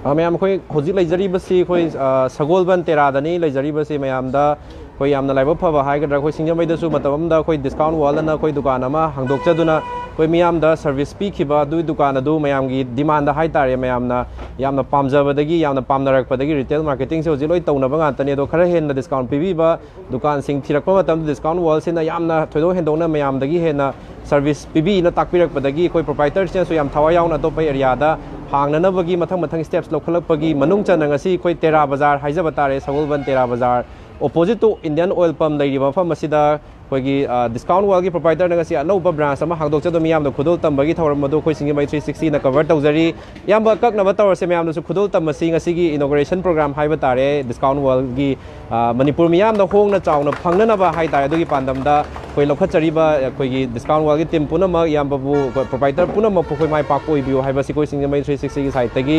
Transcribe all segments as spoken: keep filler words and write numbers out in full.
ꯑ, ꯃꯌꯥꯝ, ꯑꯩꯈꯣꯏ ꯍꯧꯖꯤꯛ ꯂꯩꯖꯔꯤꯕꯁꯤ ꯑꯩꯈꯣꯏ, ꯑ, ꯁꯒꯣꯜꯕꯟ ꯇꯦꯔꯥꯗꯅꯤ ꯂꯩꯖꯔꯤꯕꯁꯤ꯫ ꯃꯌꯥꯝꯗ ꯑꯩꯈꯣꯏ ꯌꯥꯝꯅ ꯂꯥꯏꯕꯛ ꯐꯕ ꯍꯥꯏꯒꯗ꯭ꯔꯥ, ꯑꯩꯈꯣꯏ ꯁꯤꯡꯖꯃꯩꯗꯁꯨ ꯃꯇꯝ ꯑꯃꯗ ꯑꯩꯈꯣꯏ Discount World ꯑꯅ ꯑꯩꯈꯣꯏ ꯗꯨꯀꯥꯟ ꯑꯃ ꯍꯥꯡꯗꯣꯛꯆꯗꯨꯅ ꯑꯩꯈꯣꯏ ꯃꯤꯌꯥꯝꯗ service ꯄꯤꯈꯤꯕ ꯑꯗꯨꯒꯤ ꯗꯨꯀꯥꯟ ꯑꯗꯨ ꯃꯌꯥꯝꯒꯤ demand ꯍꯥꯏꯇꯥꯔꯦ, ꯃꯌꯥꯝꯅ ꯌꯥꯝꯅ ꯄꯥꯝꯖꯕꯗꯒꯤ, ꯌꯥꯝꯅ ꯄꯥꯝꯅꯔꯛꯄꯗꯒꯤ, retail marketing ꯁꯦ ꯍꯧꯖꯤꯛ ꯂꯣꯏ ꯇꯧꯅꯕ ꯉꯥꯛꯇꯅꯤ꯫ ꯑꯗꯣ ꯈꯔ ꯍꯦꯟꯅ discount ꯄꯤꯕꯤꯕ ꯗꯨꯀꯥꯟꯁꯤꯡ ꯊꯤꯔꯛꯄ ꯃꯇꯝꯗ Discount World ꯁꯤꯅ ꯌꯥꯝꯅ ꯊꯣꯏꯗꯣꯛ ꯍꯦꯟꯗꯣꯛꯅ ꯃꯌꯥꯝꯗꯒꯤ ꯍꯦꯟꯅ service ꯄꯤꯕꯤꯅ ꯇꯥꯛꯄꯤꯔꯛꯄꯗꯒꯤ ꯑꯩꯈꯣꯏ proprietor ꯁꯤꯅꯁꯨ ꯌꯥꯝ ꯊꯋꯥꯏ ꯌꯥꯎꯅ ꯑꯇꯣꯞꯄ area ꯗ ꯍꯥꯡꯅꯅꯕꯒꯤ ꯃꯊꯪ ꯃꯊꯪ steps ꯂꯧꯈꯠꯂꯛꯄꯒꯤ ꯃꯅꯨꯡ ꯆꯟꯅ ꯉꯁꯤ ꯑꯩꯈꯣꯏ ꯇꯦꯔꯥ ꯕꯖꯥꯔ ꯍꯥꯏꯖꯕ ꯇꯥꯔꯦ, ꯁꯒꯣꯜꯕꯟ ꯇꯦꯔꯥ ꯕꯖꯥꯔ opposite to Indian Oil Pump ꯂꯩꯔꯤꯕ ꯃꯐꯝ ꯑꯁꯤꯗ ꯑꯩꯈꯣꯏꯒꯤ, ꯑ, Discount World ꯒꯤ proprietor ꯅ ꯉꯁꯤ ꯑꯅꯧꯕ branch ꯑꯃ ꯍꯥꯡꯗꯣꯛꯆꯗꯨꯅ ꯃꯤꯌꯥꯝꯗ ꯈꯨꯗꯣꯜ ꯇꯝꯕꯒꯤ ꯊꯧꯔꯝ ꯑꯗꯨ ꯑꯩꯈꯣꯏ ꯁꯤꯡꯖꯃꯩ three sixty ꯅ cover ꯇꯧꯖꯔꯤ꯫ ꯏꯌꯥꯝꯕ, ꯑꯀꯛꯅꯕ ꯇꯧꯔꯁꯦ, ꯃꯌꯥꯝꯅꯁꯨ ꯈꯨꯗꯣꯜ ꯇꯝꯃꯁꯤ꯫ ꯉꯁꯤꯒꯤ inauguration program ꯍꯥꯏꯕ ꯇꯥꯔꯦ, Discount World ꯒꯤ, ꯑ, ꯃꯅꯤꯄꯨꯔ ꯃꯤꯌꯥꯝꯅ ꯍꯣꯡꯅ ꯆꯥꯎꯅ ꯐꯪꯅꯅꯕ ꯍꯥꯏ ꯇꯥꯔꯦ, ꯑꯗꯨꯒꯤ ꯄꯥꯟꯗꯝꯗ ꯑꯩꯈꯣꯏ ꯂꯧꯈꯠꯆꯔꯤꯕ ꯑꯩꯈꯣꯏꯒꯤ Discount World ꯒꯤ team ꯄꯨꯝꯅꯃꯛ, ꯏꯌꯥꯝꯕꯕꯨ, ꯑꯩꯈꯣꯏ proprietor ꯄꯨꯝꯅꯃꯛꯄꯨ ꯑꯩꯈꯣꯏ ꯃꯥꯏ ꯄꯥꯛꯄ ꯑꯣꯏꯕꯤꯌꯨ ꯍꯥꯏꯕꯁꯤ ꯑꯩꯈꯣꯏ ꯁꯤꯡꯖꯃꯩ three sixty ꯒꯤ side ꯇꯒꯤ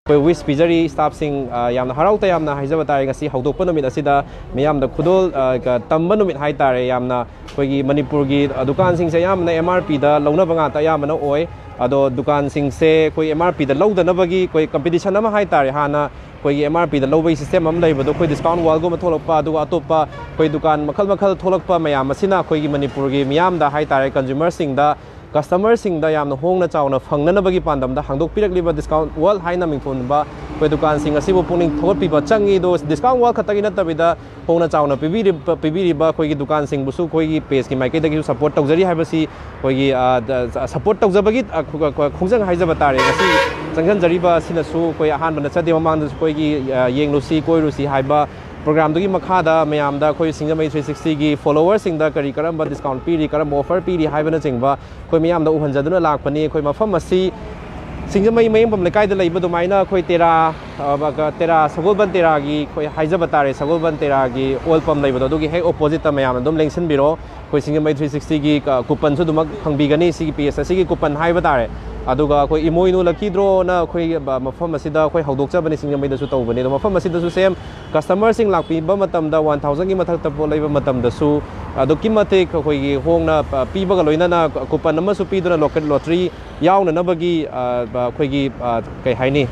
ꯑꯩꯈꯣꯏ wish ꯄꯤꯖꯔꯤ꯫ Staff ꯁꯤꯡ, ꯑ, ꯌꯥꯝꯅ ꯍꯔꯥꯎ ꯇꯌꯥꯝꯅ ꯍꯥꯏꯖꯕ ꯇꯥꯔꯦ, ꯉꯁꯤ ꯍꯧꯗꯣꯛꯄ ꯅꯨꯃꯤꯠ ꯑꯁꯤꯗ ꯃꯤꯌꯥꯝꯗ ꯈꯨꯗꯣꯜ, ꯑ, ꯀ-, ꯇꯝꯕ ꯅꯨꯃꯤꯠ ꯍꯥꯏ ꯇꯥꯔꯦ꯫ ꯌꯥꯝꯅ ꯑꯩꯈꯣꯏꯒꯤ ꯃꯅꯤꯄꯨꯔꯒꯤ, ꯑ, ꯗꯨꯀꯥꯟꯁꯤꯡꯁꯦ ꯑꯌꯥꯝꯕꯅ M R P ꯗ ꯂꯧꯅꯕ ꯉꯥꯛꯇ ꯑꯌꯥꯝꯕꯅ ꯑꯣꯏ꯫ ꯑꯗꯣ ꯗꯨꯀꯥꯟꯁꯤꯡꯁꯦ ꯑꯩꯈꯣꯏ M R P ꯗ ꯂꯧꯗꯅꯕꯒꯤ ꯑꯩꯈꯣꯏ competition ꯑꯃ ꯍꯥꯏ ꯇꯥꯔꯦ, ꯍꯥꯟꯅ ꯑꯩꯈꯣꯏꯒꯤ M R P ꯗ ꯂꯧꯕꯒꯤ system ꯑꯃ ꯂꯩꯕꯗꯣ ꯑꯩꯈꯣꯏ Discount World ꯒꯨꯝꯕ ꯊꯣꯛꯂꯛꯄ, ꯑꯗꯨꯒ ꯑꯇꯣꯞꯄ ꯑꯩꯈꯣꯏ ꯗꯨꯀꯥꯟ ꯃꯈꯜ ꯃꯈꯜ ꯊꯣꯛꯂꯛꯄ ꯃꯌꯥꯝ ꯑꯁꯤꯅ ꯑꯩꯈꯣꯏꯒꯤ ꯃꯅꯤꯄꯨꯔꯒꯤ ꯃꯤꯌꯥꯝꯗ ꯍꯥꯏ ꯇꯥꯔꯦ, consumer ꯁꯤꯡꯗ, customer ꯁꯤꯡꯗ ꯌꯥꯝꯅ ꯍꯣꯡꯅ ꯆꯥꯎꯅ ꯐꯪꯅꯅꯕꯒꯤ ꯄꯥꯟꯗꯝꯗ ꯍꯥꯡꯗꯣꯛꯄꯤꯔꯛꯂꯤꯕ Discount World ꯍꯥꯏꯅ ꯃꯤꯡꯊꯣꯟꯕ ꯑꯩꯈꯣꯏ ꯗꯨꯀꯥꯟꯁꯤꯡ ꯑꯁꯤꯕꯨ ꯄꯨꯛꯅꯤꯡ ꯊꯧꯒꯠꯄꯤꯕ ꯆꯪꯉꯤ꯫ ꯑꯗꯣ Discount World ꯈꯛꯇꯒꯤ ꯅꯠꯇꯕꯤꯗ ꯍꯣꯡꯅ ꯆꯥꯎꯅ ꯄꯤꯕꯤꯔꯤꯕ, ꯄꯤꯕꯤꯔꯤꯕ ꯑꯩꯈꯣꯏꯒꯤ ꯗꯨꯀꯥꯟꯁꯤꯡꯕꯨꯁꯨ ꯑꯩꯈꯣꯏꯒꯤ page ꯀꯤ ꯃꯥꯏꯀꯩꯗꯒꯤꯁꯨ support ꯇꯧꯖꯔꯤ ꯍꯥꯏꯕꯁꯤ ꯑꯩꯈꯣꯏꯒꯤ, ꯑ, ꯗ-, support ꯇꯧꯖꯕꯒꯤ, ꯑ, ꯈꯨ-, ꯈꯨ-, ꯈꯣꯡꯖꯪ ꯍꯥꯏꯖꯕ ꯇꯥꯔꯦ꯫ ꯉꯁꯤ ꯆꯪꯁꯤꯟꯖꯔꯤꯕ ꯑꯁꯤꯅꯁꯨ ꯑꯩꯈꯣꯏ ꯑꯍꯥꯟꯕ ꯅꯠꯆꯗꯦ, ꯃꯃꯥꯡꯗꯁꯨ ꯑꯩꯈꯣꯏꯒꯤ, ꯑ, ꯌꯦꯡꯂꯨꯁꯤ ꯀꯣꯏꯔꯨꯁꯤ ꯍꯥꯏꯕ program ꯗꯨꯒꯤ ꯃꯈꯥꯗ ꯃꯌꯥꯝꯗ ꯑꯩꯈꯣꯏ ꯁꯤꯡꯖꯃꯩ three sixty ꯒꯤ follower ꯁꯤꯡꯗ ꯀꯔꯤ ꯀꯔꯝꯕ discount ꯄꯤꯔꯤ, ꯀꯔꯝꯕ offer ꯄꯤꯔꯤ ꯍꯥꯏꯕꯅꯆꯤꯡꯕ ꯑꯩꯈꯣꯏ ꯃꯤꯌꯥꯝꯗ ꯎꯍꯟꯖꯗꯨꯅ ꯂꯥꯛꯄꯅꯤ꯫ ꯑꯩꯈꯣꯏ ꯃꯐꯝ ꯑꯁꯤ ꯁꯤꯡꯖꯃꯩ ꯃꯌꯨꯝꯕꯝ ꯂꯩꯀꯥꯏꯗ ꯂꯩꯕ ꯑꯗꯨꯃꯥꯏꯅ ꯑꯩꯈꯣꯏ ꯇꯦꯔꯥ, ꯑ, ꯕ-, ꯀ-, ꯇꯦꯔꯥ, ꯁꯒꯣꯜꯕꯟ ꯇꯦꯔꯥꯒꯤ ꯑꯩꯈꯣꯏ ꯍꯥꯏꯖꯕ ꯇꯥꯔꯦ, ꯁꯒꯣꯜꯕꯟ ꯇꯦꯔꯥꯒꯤ oil pump ꯂꯩꯕꯗꯣ, ꯑꯗꯨꯒꯤ ꯍꯦꯛ opposite ꯇ ꯃꯌꯥꯝꯅ ꯑꯗꯨꯝ ꯂꯦꯡꯁꯤꯟꯕꯤꯔꯣ꯫ ꯑꯩꯈꯣꯏ ꯁꯤꯡꯖꯃꯩ three sixty ꯒꯤ ꯀ-, coupon ꯁꯨ ꯑꯗꯨꯃꯛ ꯐꯪꯕꯤꯒꯅꯤ꯫ ꯁꯤꯒꯤ page ꯑꯁꯤꯒꯤ coupon ꯍꯥꯏꯕ ꯇꯥꯔꯦ, ꯑꯗꯨꯒ ꯑꯩꯈꯣꯏ ꯏꯃꯣꯏꯅꯨ ꯂꯛꯀꯤ ꯗ꯭ꯔꯣꯅ ꯑꯩꯈꯣꯏ ꯃꯐꯝ ꯑꯁꯤꯗ ꯑꯩꯈꯣꯏ ꯍꯧꯗꯣꯛꯆꯕꯅꯤ, ꯁꯤꯡꯖꯃꯩꯗꯁꯨ ꯇꯧꯕꯅꯤ꯫ ꯑꯗꯣ ꯃꯐꯝ ꯑꯁꯤꯗꯁꯨ ꯁꯦꯝ, ꯀꯁꯇꯃꯔꯁꯤꯡ ꯂꯥꯛꯄꯤꯕ ꯃꯇꯝꯗ ꯋꯥꯟ ꯊꯥꯎꯖꯟꯒꯤ ꯃꯊꯛꯇ ꯄꯣꯠ ꯂꯩꯕ ꯃꯇꯝꯗꯁꯨ ꯑꯗꯨꯛꯀꯤ ꯃꯇꯤꯛ ꯑꯩꯈꯣꯏꯒꯤ ꯍꯣꯡꯅ ꯄꯤꯕꯒ ꯂꯣꯏꯅꯅ ꯀꯨꯄꯟ ꯑꯃꯁꯨ ꯄꯤꯗꯨꯅ ꯂꯣꯀꯦꯜ ꯂꯣꯇ꯭ꯔꯤ ꯌꯥꯎꯅꯅꯕꯒꯤ ꯑꯩꯈꯣꯏꯒꯤ ꯀꯩ ꯍꯥꯏꯅꯤ,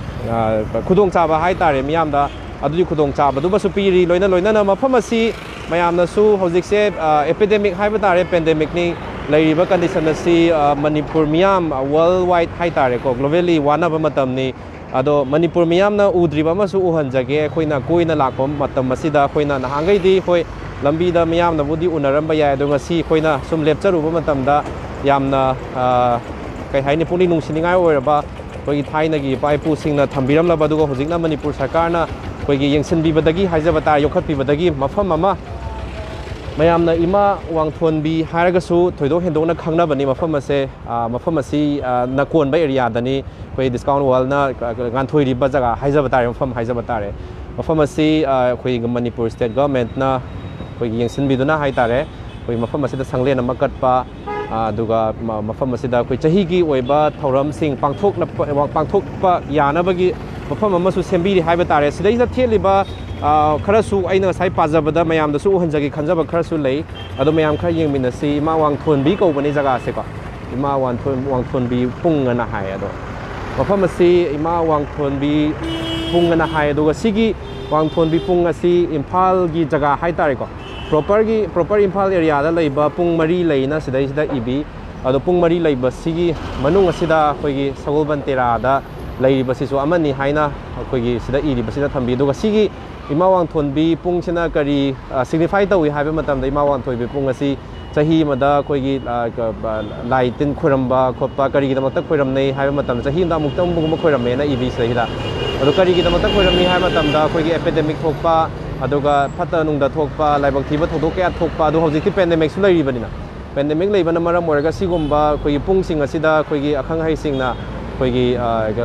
ꯈꯨꯗꯣꯡꯆꯥꯕ ꯍꯥꯏ ꯇꯥꯔꯦ ꯃꯤꯌꯥꯝꯗ꯫ ꯑꯗꯨꯒꯤ ꯈꯨꯗꯣꯡꯆꯥꯕꯗꯨꯃꯁꯨ ꯄꯤꯔꯤ꯫ ꯂꯣꯏꯅ ꯂꯣꯏꯅꯅ ꯃꯐꯝ ꯑꯁꯤ ꯃꯌꯥꯝꯅꯁꯨ ꯍꯧꯖꯤꯛꯁꯦ ꯑꯦꯄꯤꯗꯦꯃꯤꯛ ꯍꯥꯏꯕ ꯇꯥꯔꯦ, ꯄꯦꯟꯗꯦꯃꯤꯛꯅꯤ꯫ ꯂꯩꯔꯤꯕ ꯀꯟꯗꯤꯁꯟ ꯑꯁꯤ ꯃꯅꯤꯄꯨꯔ ꯃꯤꯌꯥꯝ ꯋꯥꯔꯜ ꯋꯥꯏꯗ ꯍꯥꯏ ꯇꯥꯔꯦꯀꯣ, ꯒ꯭ꯂꯣꯕꯦꯜꯂꯤ ꯋꯥꯅꯕ ꯃꯇꯝꯅꯤ꯫ ꯑꯗꯣ ꯃꯅꯤꯄꯨꯔ ꯃꯤꯌꯥꯝꯅ ꯎꯗ꯭ꯔꯤꯕ ꯑꯃꯁꯨ ꯎꯍꯟꯖꯒꯦ꯫ ꯑꯩꯈꯣꯏꯅ ꯀꯣꯏꯅ ꯂꯥꯛꯄ ꯃꯇꯝ ꯑꯁꯤꯗ ꯑꯩꯈꯣꯏꯅ ꯅꯍꯥꯟꯈꯩꯗꯤ ꯍꯣꯏ ꯂꯝꯕꯤꯗ ꯃꯤꯌꯥꯝꯅꯕꯨꯗꯤ ꯎꯅꯔꯝꯕ ꯌꯥꯏ, ꯑꯗꯣ ꯉꯁꯤ ꯑꯩꯈꯣꯏꯅ ꯁꯨꯝ ꯂꯦꯞꯆꯔꯨꯕ ꯃꯇꯝꯗ ꯌꯥꯝꯅ ꯀꯩ ꯍꯥꯏꯅꯤ, ꯄꯨꯛꯅꯤꯡ ꯅꯨꯡꯁꯤꯅꯤꯡꯉꯥꯏ ꯑꯣꯏꯔꯕ ꯑꯩꯈꯣꯏꯒꯤ ꯊꯥꯏꯅꯒꯤ ꯏꯄꯥ ꯏꯄꯨꯁꯤꯡꯅ ꯊꯝꯕꯤꯔꯝꯂꯕ, ꯑꯗꯨꯒ ꯍꯧꯖꯤꯛꯅ ꯃꯅꯤꯄꯨꯔ ꯁꯔꯀꯥꯔꯅ ꯑꯩꯈꯣꯏꯒꯤ ꯌꯦꯡꯁꯤꯟꯕꯤꯕꯗꯒꯤ ꯍꯥꯏꯖꯕ ꯇꯥꯔꯦ, ꯌꯣꯛꯈꯠꯄꯤꯕꯗꯒꯤ ꯃꯐꯝ ꯑꯃ ꯃꯌꯥꯝꯅ ꯏꯃꯥ ꯋꯥꯡꯊꯣꯟꯕꯤ ꯍꯥꯏꯔꯒꯁꯨ ꯊꯣꯏꯗꯣꯛ ꯍꯦꯟꯗꯣꯛꯅ ꯈꯪꯅꯕꯅꯤ꯫ ꯃꯐꯝ ꯑꯁꯦ, ꯃꯐꯝ ꯑꯁꯤ ꯅꯀꯣꯟꯕ ꯑꯦꯔꯤꯌꯥꯗꯅꯤ꯫ ꯑꯩꯈꯣꯏ ꯗꯤꯁꯀꯥꯎꯟ ꯋꯥꯔꯜꯅ ꯉꯥꯟꯊꯣꯏꯔꯤꯕ ꯖꯒꯥ ꯍꯥꯏꯖꯕ ꯇꯥꯔꯦ, ꯃꯐꯝ ꯍꯥꯏꯖꯕ ꯇꯥꯔꯦ꯫ ꯃꯐꯝ ꯑꯁꯤ ꯑꯩꯈꯣꯏꯒꯤ ꯃꯅꯤꯄꯨꯔ ꯁ꯭ꯇꯦꯠ ꯒꯚꯔꯟꯃꯦꯟꯠꯅ ꯑꯩꯈꯣꯏꯒꯤ ꯌꯦꯡꯁꯤꯟꯕꯤꯗꯨꯅ ꯍꯥꯏ ꯇꯥꯔꯦ, ꯑꯩꯈꯣꯏ ꯃꯐꯝ ꯑꯁꯤꯗ ꯁꯪꯂꯦꯟ ꯑꯃ ꯀꯠꯄ, ꯑꯗꯨꯒ ꯃꯐꯝ ꯑꯁꯤꯗ ꯑꯩꯈꯣꯏ ꯆꯍꯤꯒꯤ ꯑꯣꯏꯕ ꯊꯧꯔꯝꯁꯤꯡ ꯄꯥꯡꯊꯣꯛꯂꯛꯄ, ꯄꯥꯡꯊꯣꯛꯄ ꯌꯥꯅꯕꯒꯤ ꯃꯐꯝ ꯑꯃꯁꯨ ꯁꯦꯝꯕꯤꯔꯤ ꯍꯥꯏꯕ ꯇꯥꯔꯦ꯫ ꯁꯤꯗꯩꯁꯤꯗ ꯊꯦꯠꯂꯤꯕ ꯈꯔꯁꯨ ꯑꯩꯅ ꯉꯁꯥꯏ ꯄꯥꯖꯕꯗ ꯃꯌꯥꯝꯗꯁꯨ ꯎꯍꯟꯖꯒꯦ ꯈꯟꯖꯕ ꯈꯔꯁꯨ ꯂꯩ꯫ ꯑꯗꯣ ꯃꯌꯥꯝ ꯈꯔ ꯌꯦꯡꯃꯤꯟꯅꯁꯤ꯫ ꯏꯃꯥ ꯋꯥꯡꯊꯣꯟꯕꯤ ꯀꯧꯕꯅꯤ ꯖꯒꯥꯁꯦꯀꯣ꯫ ꯏꯃꯥ ꯋꯥꯡꯊꯣꯟꯕꯤ ꯄꯨꯡ ꯑꯅ ꯍꯥꯏ꯫ ꯑꯗꯣ ꯃꯐꯝ ꯑꯁꯤ ꯏꯃꯥ ꯋꯥꯡꯊꯣꯟꯕꯤ ꯄꯨꯡ ꯑꯅ ꯍꯥꯏ꯫ ꯑꯗꯨꯒ ꯁꯤꯒꯤ ꯋꯥꯡꯊꯣꯟꯕꯤ ꯄꯨꯡ ꯑꯁꯤ ꯏꯝꯐꯥꯜꯒꯤ ꯖꯒꯥ ꯍꯥꯏ ꯇꯥꯔꯦꯀꯣ, ꯄ꯭ꯔꯣꯄꯔꯒꯤ, ꯄ꯭ꯔꯣꯄꯔ ꯏꯝꯐꯥꯜ ꯑꯦꯔꯤꯌꯥꯗ ꯂꯩꯕ ꯄꯨꯡ ꯃꯔꯤ ꯂꯩꯅ ꯁꯤꯗꯩꯁꯤꯗ ꯏꯕꯤ꯫ ꯑꯗꯣ ꯄꯨꯡ ꯃꯔꯤ ꯂꯩꯕꯁꯤꯒꯤ ꯃꯅꯨꯡ ꯑꯁꯤꯗ ꯑꯩꯈꯣꯏꯒꯤ ꯁꯒꯣꯜꯕꯟ ꯇꯦꯔꯥꯗ ꯂꯩꯔꯤꯕꯁꯤꯁꯨ ꯑꯃꯅꯤ ꯍꯥꯏꯅ ꯑꯩꯈꯣꯏꯒꯤ ꯁꯤꯗ ꯏꯔꯤꯕꯁꯤꯗ ꯊꯝꯕꯤ꯫ ꯑꯗꯨꯒ ꯁꯤꯒꯤ ꯏꯃꯥ ꯋꯥꯡꯊꯣꯟꯕꯤ ꯄꯨꯡꯁꯤꯅ ꯀꯔꯤ ꯁꯤꯒꯅꯤꯐꯥꯏ ꯇꯧꯏ ꯍꯥꯏꯕ ꯃꯇꯝꯗ, ꯏꯃꯥ ꯋꯥꯡꯊꯣꯟꯕꯤ ꯄꯨꯡ ꯑꯁꯤ ꯆꯍꯤ ꯑꯃꯗ ꯑꯩꯈꯣꯏꯒꯤ ꯂꯥꯏ ꯇꯤꯟ ꯈꯣꯏꯔꯝꯕ ꯈꯣꯠꯄ ꯀꯔꯤꯒꯤꯗꯃꯛꯇ ꯈꯣꯏꯔꯝꯅꯩ ꯍꯥꯏꯕ ꯃꯇꯝꯗ, ꯆꯍꯤ ꯑꯃꯗ ꯑꯃꯨꯛꯇꯪꯒꯨꯝꯕ ꯈꯣꯏꯔꯝꯃꯦꯅ ꯏꯕꯤ ꯁꯤꯗꯩꯗ꯫ ꯑꯗꯣ ꯀꯔꯤꯒꯤꯗꯃꯛꯇ ꯈꯣꯏꯔꯝꯃꯤ ꯍꯥꯏꯕ ꯃꯇꯝꯗ, ꯑꯩꯈꯣꯏꯒꯤ ꯑꯦꯄꯤꯗꯦꯃꯤꯛ ꯊꯣꯛꯄ, ꯑꯗꯨꯒ ꯐꯠꯇ ꯅꯨꯡꯗ ꯊꯣꯛꯄ, ꯂꯥꯏꯕꯛ ꯊꯤꯕ ꯊꯧꯗꯣꯛ ꯀꯌꯥ ꯊꯣꯛꯄ, ꯑꯗꯣ ꯍꯧꯖꯤꯛꯇꯤ ꯄꯦꯟꯗꯦꯃꯤꯛꯁꯨ ꯂꯩꯔꯤꯕꯅꯤꯅ, ꯄꯦꯟꯗꯦꯃꯤꯛ ꯂꯩꯕꯅ ꯃꯔꯝ ꯑꯣꯏꯔꯒ ꯁꯤꯒꯨꯝꯕ ꯑꯩꯈꯣꯏꯒꯤ ꯄꯨꯡꯁꯤꯡ ꯑꯁꯤꯗ ꯑꯩꯈꯣꯏꯒꯤ ꯑꯈꯪ ꯑꯍꯩꯁꯤꯡꯅ ꯑꯩꯈꯣꯏꯒꯤ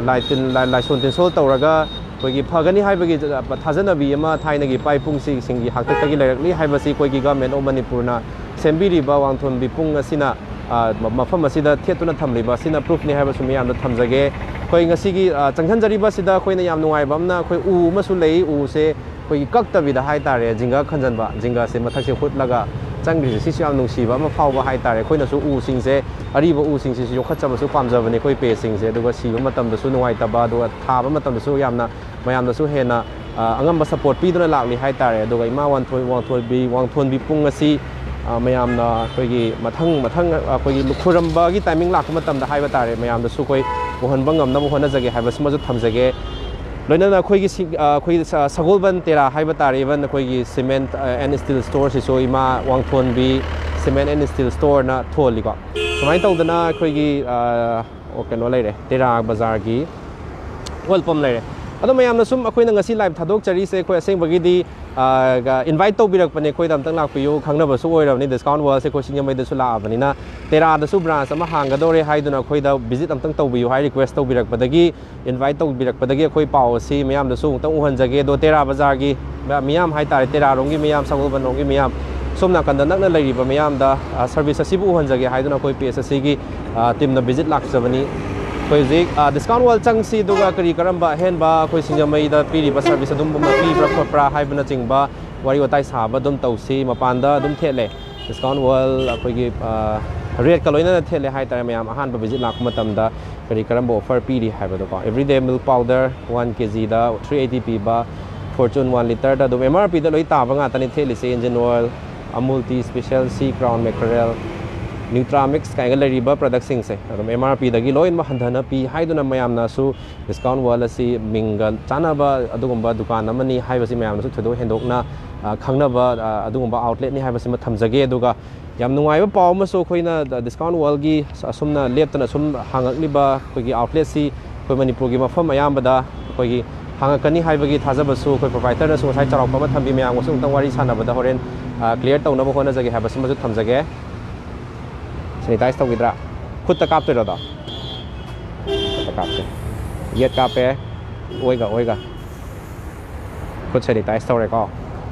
ꯂꯥꯏ ꯇꯤꯟ, ꯂꯥꯏ-, ꯂꯥꯏꯁꯣꯟ ꯇꯤꯟꯁꯣꯜ ꯇꯧꯔꯒ ꯑꯩꯈꯣꯏꯒꯤ ꯐꯒꯅꯤ ꯍꯥꯏꯕꯒꯤ ꯊꯥꯖꯅꯕꯤ ꯑꯃ ꯊꯥꯏꯅꯒꯤ ꯏꯄꯥ ꯏꯄꯨꯁꯤꯡꯒꯤ ꯍꯥꯛꯇꯛꯇꯒꯤ ꯂꯩꯔꯛꯂꯤ ꯍꯥꯏꯕꯁꯤ ꯑꯩꯈꯣꯏꯒꯤ Government of ꯃꯅꯤꯄꯨꯔꯅ ꯁꯦꯝꯕꯤꯔꯤꯕ ꯋꯥꯡꯊꯣꯟꯕꯤ ꯄꯨꯡ ꯑꯁꯤꯅ ꯑ, ꯃ-, ꯃꯐꯝ ꯑꯁꯤꯗ ꯊꯦꯠꯇꯨꯅ ꯊꯝꯂꯤꯕ ꯑꯁꯤꯅ proof ꯅꯤ ꯍꯥꯏꯕꯁꯨ ꯃꯤꯌꯥꯝꯗ ꯊꯝꯖꯒꯦ꯫ ꯑꯩꯈꯣꯏ ꯉꯁꯤꯒꯤ, ꯑ, ꯆꯪꯁꯤꯟꯖꯔꯤꯕ ꯑꯁꯤꯗ ꯑꯩꯈꯣꯏꯅ ꯌꯥꯝ ꯅꯨꯡꯉꯥꯏꯕ ꯑꯃꯅ, ꯑꯩꯈꯣꯏ ꯎ ꯑꯃꯁꯨ ꯂꯩ꯫ ꯎꯁꯦ ꯑꯩꯈꯣꯏꯒꯤ ꯀꯛꯇꯕꯤꯗ ꯍꯥꯏꯇꯥꯔꯦ, ꯖꯤꯡꯒ ꯈꯟꯖꯟꯕ, ꯖꯤꯡꯒꯁꯦ ꯃꯊꯛꯁꯦ ꯍꯨꯠꯂꯒ ꯆꯪꯈ꯭ꯔꯤꯁꯦ, ꯁꯤꯁꯨ ꯌꯥꯝ ꯅꯨꯡꯁꯤꯕ ꯑꯃ ꯐꯥꯎꯕ ꯍꯥꯏꯇꯥꯔꯦ꯫ ꯑꯩꯈꯣꯏꯅꯁꯨ ꯎꯁꯤꯡꯁꯦ, ꯑꯔꯤꯕ ꯎꯁꯤꯡꯁꯤꯁꯨ ꯌꯣꯛꯈꯠꯆꯕꯁꯨ ꯄꯥꯝꯖꯕꯅꯦ ꯑꯩꯈꯣꯏ ꯄꯦꯁꯤꯡꯁꯦ꯫ ꯑꯗꯨꯒ ꯁꯤꯕ ꯃꯇꯝꯗꯁꯨ ꯅꯨꯡꯉꯥꯏꯇꯕ, ꯑꯗꯨꯒ ꯊꯥꯕ ꯃꯇꯝꯗꯁꯨ ꯌꯥꯝꯅ, ꯃꯌꯥꯝꯗꯁꯨ ꯍꯦꯟꯅ, ꯑ, ꯑꯉꯝꯕ support ꯄꯤꯗꯨꯅ ꯂꯥꯛꯂꯤ ꯍꯥꯏꯇꯥꯔꯦ꯫ ꯑꯗꯨꯒ ꯏꯃꯥ ꯋꯥꯡꯊꯣꯏ-, ꯋꯥꯡꯊꯣꯟꯕꯤ, ꯋꯥꯡꯊꯣꯟꯕꯤ ꯄꯨꯡ ꯑꯁꯤ, ꯑ, ꯃꯌꯥꯝꯅ ꯑꯩꯈꯣꯏꯒꯤ ꯃꯊꯪ ꯃꯊꯪ ꯑꯩꯈꯣꯏꯒꯤ ꯈꯨꯔꯝꯕꯒꯤ timing ꯂꯥꯛꯄ ꯃꯇꯝꯗ ꯍꯥꯏꯕ ꯇꯥꯔꯦ, ꯃꯌꯥꯝꯗꯁꯨ ꯑꯩꯈꯣꯏ ꯎꯍꯟꯕ ꯉꯝꯅꯕ ꯍꯣꯠꯅꯖꯒꯦ ꯍꯥꯏꯕꯁꯤꯃꯁꯨ ꯊꯝꯖꯒꯦ꯫ ꯂꯣꯏꯅꯅ ꯑꯩꯈꯣꯏꯒꯤ ꯁꯤ-, ꯑ, ꯑꯩꯈꯣꯏꯒꯤ ꯁ-, ꯁꯒꯣꯜꯕꯟ ꯇꯦꯔꯥ ꯍꯥꯏꯕ ꯇꯥꯔꯦ, even ꯑꯩꯈꯣꯏꯒꯤ cement, ꯑ, and steel store ꯁꯤꯁꯨ ꯏꯃꯥ ꯋꯥꯡꯊꯣꯟꯕꯤ cement and steel store ꯅ ꯊꯣꯜꯂꯤꯀꯣ꯫ ꯁꯨꯃꯥꯏꯅ ꯇꯧꯗꯅ ꯑꯩꯈꯣꯏꯒꯤ, ꯑ, ꯑꯣ, ꯀꯩꯅꯣ ꯂꯩꯔꯦ, ꯇꯦꯔꯥ ꯕꯖꯥꯔꯒꯤ ꯑꯣꯏꯜ ꯄꯝ ꯂꯩꯔꯦ꯫ ꯑꯗꯣ ꯃꯌꯥꯝꯅ ꯁꯨꯝ ꯑꯩꯈꯣꯏꯅ ꯉꯁꯤ live ꯊꯥꯗꯣꯛꯆꯔꯤꯁꯦ, ꯑꯩꯈꯣꯏ ꯑꯁꯦꯡꯕꯒꯤꯗꯤ, ꯑ, ꯒ-, invite ꯇꯧꯕꯤꯔꯛꯄꯅꯦ, ꯑꯩꯈꯣꯏꯗ ꯑꯝꯇꯪ ꯂꯥꯛꯄꯤꯌꯨ, ꯈꯪꯅꯕꯁꯨ ꯑꯣꯏꯔꯕꯅꯤ, Discount World ꯁꯦ ꯑꯩꯈꯣꯏ ꯁꯤꯡꯖꯃꯩꯗꯁꯨ ꯂꯥꯛꯑꯕꯅꯤꯅ꯫ ꯇꯦꯔꯥꯗꯁꯨ branch ꯑꯃ ꯍꯥꯡꯒꯗꯧꯔꯦ ꯍꯥꯏꯗꯨꯅ ꯑꯩꯈꯣꯏꯗ visit ꯑꯝꯇꯪ ꯇꯧꯕꯤꯌꯨ ꯍꯥꯏ request ꯇꯧꯕꯤꯔꯛꯄꯗꯒꯤ, invite ꯇꯧꯕꯤꯔꯛꯄꯗꯒꯤ ꯑꯩꯈꯣꯏ ꯄꯥꯎ ꯑꯁꯤ ꯃꯌꯥꯝꯗꯁꯨ ꯑꯃꯨꯛꯇꯪ ꯎꯍꯟꯖꯒꯦ꯫ ꯑꯗꯣ ꯇꯦꯔꯥ ꯕꯖꯥꯔꯒꯤ ꯃ-, ꯃꯤꯌꯥꯝ ꯍꯥꯏꯇꯥꯔꯦ, ꯇꯦꯔꯥꯔꯣꯝꯒꯤ ꯃꯤꯌꯥꯝ, ꯁꯒꯣꯜꯕꯟꯔꯣꯝꯒꯤ ꯃꯤꯌꯥꯝ, ꯁꯣꯝ ꯅꯥꯀꯟꯗ ꯅꯛꯅ ꯂꯩꯔꯤꯕ ꯃꯤꯌꯥꯝꯗ, ꯑ, service ꯑꯁꯤꯕꯨ ꯎꯍꯟꯖꯒꯦ ꯍꯥꯏꯗꯨꯅ ꯑꯩꯈꯣꯏ page ꯑꯁꯤꯒꯤ, ꯑ, team ꯅ visit ꯂꯥꯛꯆꯕꯅꯤ꯫ ꯑꯩꯈꯣꯏ ꯍꯧꯖꯤꯛ, ꯑ, Discount World ꯆꯪꯁꯤ, ꯑꯗꯨꯒ ꯀꯔꯤ ꯀꯔꯝꯕ ꯑꯍꯦꯟꯕ ꯑꯩꯈꯣꯏ ꯁꯤꯡꯖꯃꯩꯗ ꯄꯤꯔꯤꯕ service ꯑꯗꯨꯝ ꯄꯤꯕ꯭ꯔꯥ ꯈꯣꯠꯄ꯭ꯔꯥ ꯍꯥꯏꯕꯅꯆꯤꯡꯕ ꯋꯥꯔꯤ ꯋꯥꯇꯥꯏ ꯁꯥꯕ ꯑꯗꯨꯝ ꯇꯧꯁꯤ꯫ ꯃꯄꯥꯟꯗ ꯑꯗꯨꯝ ꯊꯦꯠꯂꯦ, Discount World ꯑꯩꯈꯣꯏꯒꯤ, ꯑ, red ꯀ ꯂꯣꯏꯅꯅ ꯊꯦꯠꯂꯦ ꯍꯥꯏꯇꯥꯔꯦ꯫ ꯃꯌꯥꯝ ꯑꯍꯥꯟꯕ visit ꯂꯥꯛꯄ ꯃꯇꯝꯗ ꯀꯔꯤ ꯀꯔꯝꯕ offer ꯄꯤꯔꯤ ꯍꯥꯏꯕꯗꯣꯀꯣ꯫ Everyday milk powder one K G ꯗ three eighty ꯄꯤꯕ, Fortune one liter ꯗ ꯑꯗꯨꯝ M R P ꯗ ꯂꯣꯏ ꯇꯥꯕ ꯉꯥꯛꯇꯅꯤ ꯊꯦꯠꯂꯤꯁꯦ꯫ Engine oil, Amul Tea Special, Sea Crown Mackerel, Nutramix ꯀꯥꯏꯅ ꯂꯩꯔꯤꯕ product ꯁꯤꯡꯁꯦ ꯑꯗꯨꯝ M R P ꯗꯒꯤ ꯂꯣꯏꯅꯃꯛ ꯍꯟꯊꯅ ꯄꯤ ꯍꯥꯏꯗꯨꯅ ꯃꯌꯥꯝꯅꯁꯨ Discount World ꯑꯁꯤ ꯃꯤꯡꯒ ꯆꯥꯟꯅꯕ ꯑꯗꯨꯒꯨꯝꯕ ꯗꯨꯀꯥꯟ ꯑꯃꯅꯤ ꯍꯥꯏꯕꯁꯤ ꯃꯌꯥꯝꯅꯁꯨ ꯊꯣꯏꯗꯣꯛ ꯍꯦꯟꯗꯣꯛꯅ, ꯑ, ꯈꯪꯅꯕ, ꯑ, ꯑꯗꯨꯒꯨꯝꯕ outlet ꯅꯤ ꯍꯥꯏꯕꯁꯤꯃ ꯊꯝꯖꯒꯦ꯫ ꯑꯗꯨꯒ ꯌꯥꯝ ꯅꯨꯡꯉꯥꯏꯕ ꯄꯥꯎ ꯑꯃꯁꯨ ꯑꯩꯈꯣꯏꯅ Discount World ꯒꯤ ꯑꯁꯨꯝꯅ ꯂꯦꯞꯇꯅ ꯁꯨꯝ ꯍꯥꯡꯉꯛꯂꯤꯕ ꯑꯩꯈꯣꯏꯒꯤ outlet ꯁꯤ ꯑꯩꯈꯣꯏ ꯃꯅꯤꯄꯨꯔꯒꯤ ꯃꯐꯝ ꯑꯌꯥꯝꯕꯗ ꯑꯩꯈꯣꯏꯒꯤ ꯍꯥꯡꯉꯛꯀꯅꯤ ꯍꯥꯏꯕꯒꯤ ꯊꯥꯖꯕꯁꯨ ꯑꯩꯈꯣꯏ proprietor ꯅꯁꯨ ꯉꯁꯥꯏ ꯆꯥꯎꯔꯥꯛꯄ ꯑꯃ ꯊꯝꯕꯤ꯫ ꯃꯌꯥꯝꯒꯁꯨ ꯑꯃꯨꯛꯇꯪ ꯋꯥꯔꯤ ꯁꯥꯟꯅꯕꯗ ꯍꯣꯔꯦꯟ, ꯑ, clear ꯇꯧꯅꯕ ꯍꯣꯠꯅꯖꯒꯦ ꯍꯥꯏꯕꯁꯤꯃꯁꯨ ꯊꯝꯖꯒꯦ꯫ Sanitize ꯇꯧꯈꯤꯗ꯭ꯔꯥ? ꯈꯨꯠꯇ ꯀꯥꯞꯇꯣꯏꯔꯣ ꯑꯗꯣ? ꯈꯨꯠꯇ ꯀꯥꯞꯁꯦ꯫ ꯌꯦꯠ ꯀꯥꯞꯄꯦ꯫ ꯑꯣꯏꯒ, ꯑꯣꯏꯒ꯫ ꯈꯨꯠ sanitize ꯇꯧꯔꯦꯀꯣ꯫